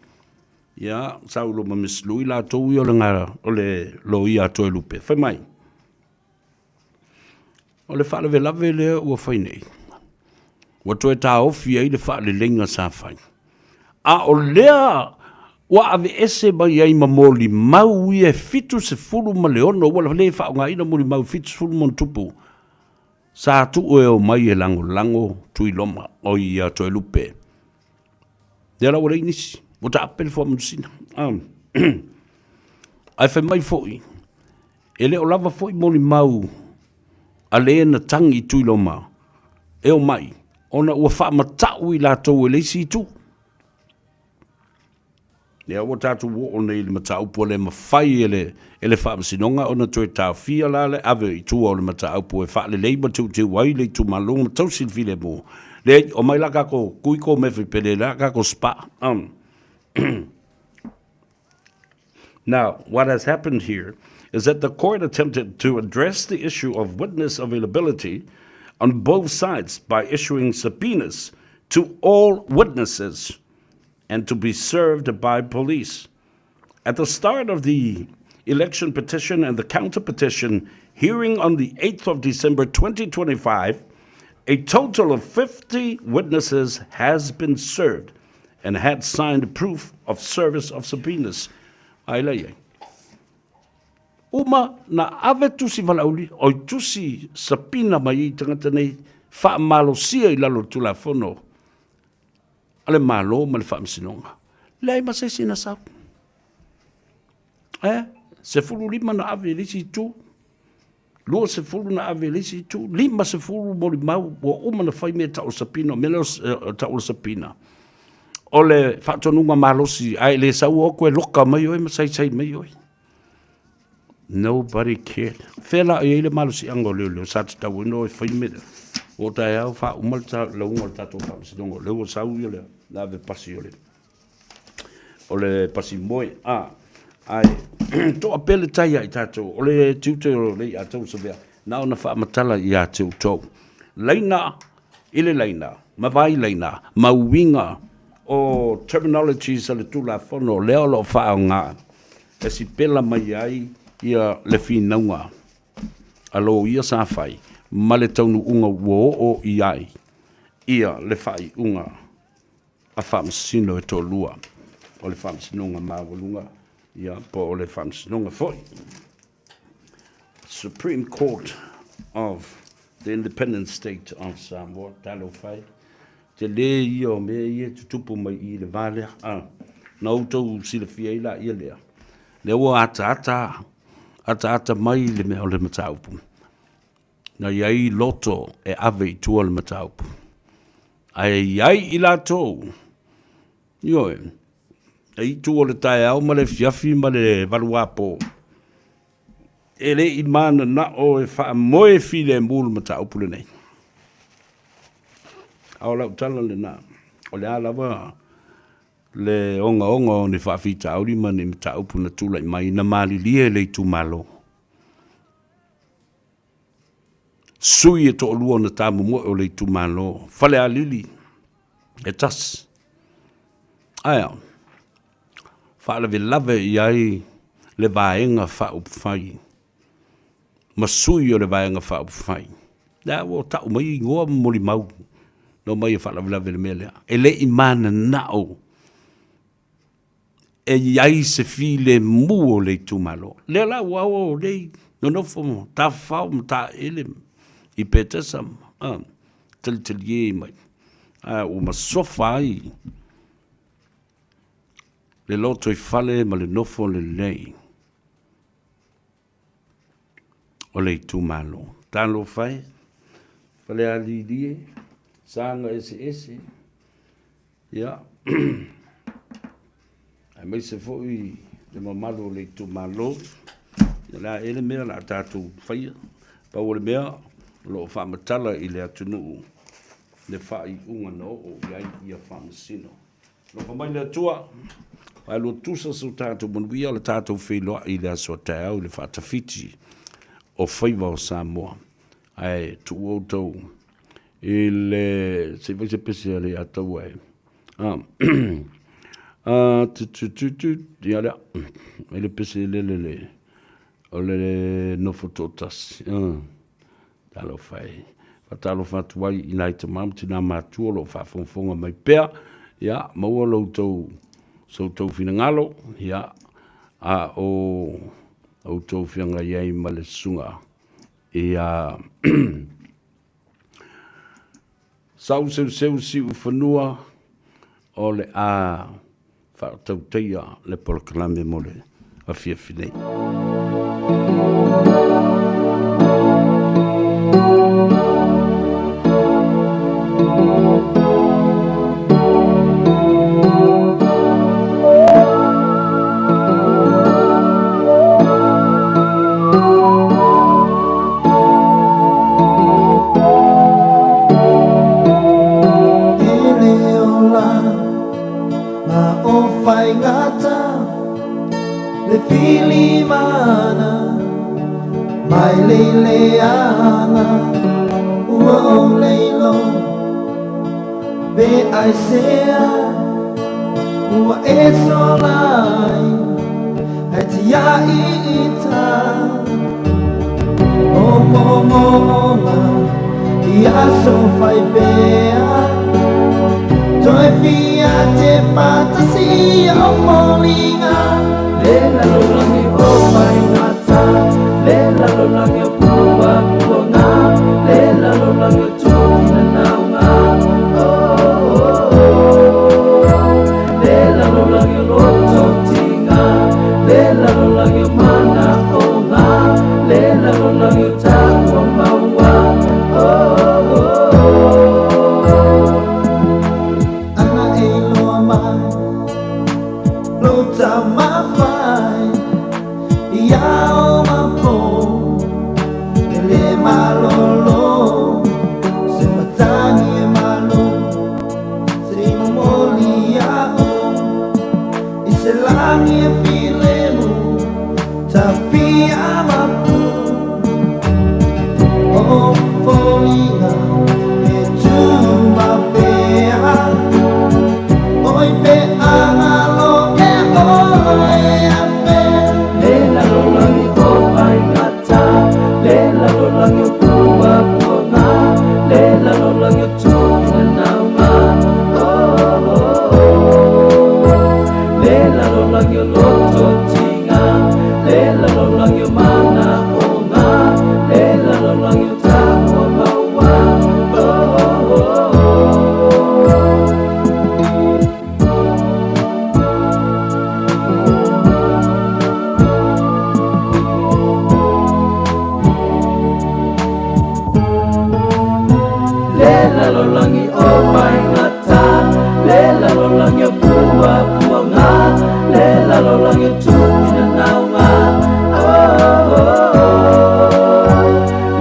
Speaker 6: Ia, saulo ma Miss Lui latou ia o le ngā, o le loia a Toelupe. Fai mai, o le faalavelave lea ua fai nei, ua toe taofi ai le faaleleiga sa fai. A o lea ua aveese mai ai ma molimau ia e 76, ua le faaaogaina molimau 70 ma ona tupu, sa tuu e omai e lagolago Tuiloma, oi ia Toelupe. Lea la ua leai nisi, ua taape le faamasina. Ae fai mai foi, e le o lava foi molimau a le na tagi i Tuiloma e omai, ona ua faamata'u i latou e le isi itu. Lea ua tatou oo nei i le mataupu ua le mafai e le, e le Faamasinoga ona toe taofia la le ave i tua o le mataupu e faalelei ma teuteu ai le itumalo ma tausi le filemu. Leai, omai la kakou kui ko me pele la kakou spa. Now, what has happened here is that the court attempted to address the issue of witness availability on both sides by issuing subpoenas to all witnesses and to be served by police. At the start of the election petition and the counter petition hearing on the 8th of December 2025, a total of 50 witnesses has been served and had signed proof of service of subpoenas. Ai la iai. Uma na ave tusi valauli, oi tusi subpoena mai i tagata nei, faamalosia i lalo o le Tulafono a le Malo ma le Faamasinoga. Leai ma se isi na sau. Eh, 15 na ave i le isi itu, 20 na ave i le isi itu, 50 molimau ua uma na fai mea tau o subpoena, o mea lea o tau o le subpoena. O le faatonuga malosi, a e le sau o koe loka mai oe ma saisai mai oe. Nobody cared. Fea la i ai le malosiaga o leoleo sa tatau ai ona o e fai le mea lea. O taeao faauma le lauga o le tatou faamasinoga, o lea ua sau ia le ave pasi o le o le pasi moe. A, ae toa pea le tai ia i tatou, o le tiute o le ia tau savea, na ona faamatala ia te outou. Laina i le laina, ma vai laina, ma uiga o terminologies a le Tulafono lea o lo o faaaoga e sipela mai ai ia le finauga a loia sa fai ma le taunuuga ua oo i ai ia le faaiuga a Faamasino e toalua o le Faamasinoga Maualuga. Ia, po o le Faamasinoga foi. Supreme Court of the Independent State of Samoa, talofa e. Tele ia o mea ia e tutupu mai i le va lea. A, na outou silafia ai laia lea. Lea ua ataata, ataata mai le mea o le mataupu. Na i ai loto e ave i tua le mataupu. Ae i ai i latou, ioe, e i tua o le taeao ma le afiafi ma le valuapo, e le i mananao e faamoe filemu le mataupu lenei. A o lau tala lena, o le a lava le ogaoga o ni faafitauli ma ni mataupu na tulai mai, na malilie le itumalo. Sui e toalua na tamomoe o le itumalo, Falealili e tasi. Ae a? Faalavelave i ai le Vaega Faaupufai ma sui o le Vaega Faaupufai. Lea ua tau mai igoa ma molimau na omai e faalavelave i le mea lea. E le i mananao e i ai se filemu o le itumalo. Lea la ua o nei nonofo ma tafafao ma taele i Petesa ma talitalie mai, a ua masofa ai le lotoifale ma le nofo lelei o le itumalo. Talofa e, Falealili e, Saga eseese, ia, aemaise foi le mamalu o le itumalo, o le a ea le mea o le a tatou faia? Pau o le mea, o lo o faamatala i le atunuu le faaiuga na oo i ai ia Faamasino. Alofa mai le Atua, faelua tusa so tatou manuia o le tatou feiloai i le aso a taeao i le faatafiti o faiva o Samoa. Ae tuu outou i le se i fai se pese a le Ataua e. Ah, ah, tu tu tu tu, ia lea, ai le pese lele le, o le nofo toatasi. Ah. Talofa e. Faatalofa atu ai i nai tama ma tinā matua o lo o faafogafoga mai pea. Ia, maua lo outou, so outou finagalo, ia, a o outou feagai ai ma le susuga ia Sauseuseu Siufanua o le a faatautaia le polokalame mo le afiafi nei.
Speaker 9: Le filimana mai le leaga ua ou leilo pe aisea ua e sola ai ai tia'i ita o momo'oga i aso fai pea toe fia te patasi o foliga le lalolagi o faigata le lalolagi o pua puaga le lalolagi o tuina nauga oh, oh, oh. Le lalolagi o loto tiga le lalolagi o mana oga le lalolagi o taua maua oh, oh, oh. Ana e loa mai lo tamafai ia o mapo e le malolo se matagi e malo se i momoli a'u i se lagi e filemu tafia mapu o foliga e tumapea oi pe agalo e oe afe
Speaker 5: Le lalolagi o faigata le lalolagi o pua puaga le lalolagi o tuina nauga oh, oh, oh. Le lalolagi o loto mana o ngā Le lalolagi o tāua maua oh, oh, oh, oh. Le lalolagi o paingata Le lalolagi o pua puanga Le lalolagi o tuina naunga oh, oh, oh.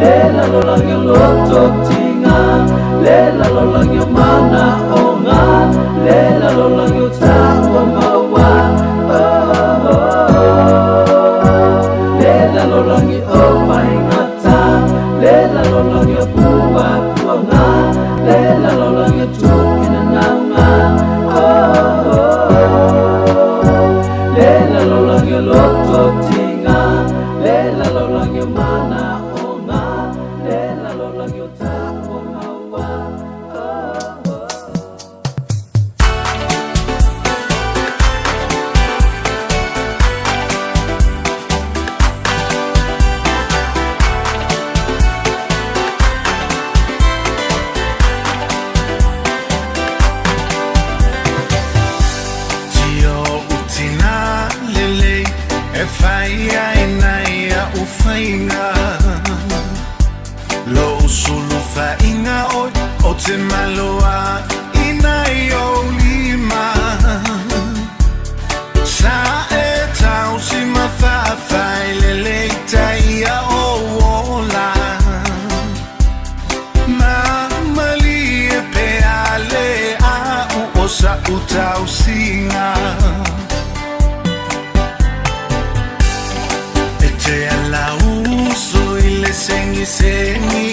Speaker 5: Le lalolagi o loto tinga Le lalolagi o mana o ngā Le lalolagi o tāua maua oh, oh, oh. Le lalolagi o paingata Le lalolagi o pua puanga Le lalolagi o tuina naunga oh, oh, oh. Le lalolagi o loto tinga Le lalolagi o mana o ngā Le lalolagi o tāua maua oh, oh.
Speaker 1: Tio utina lele e fai ai nai a ufainga Lo usulu fainga oi o te maloa inai o lima Sa e tau si mawhawhai lele tai ia o ola Ma mali e pe ale a u o sa u tau singa E te ala uso i le sengi sengi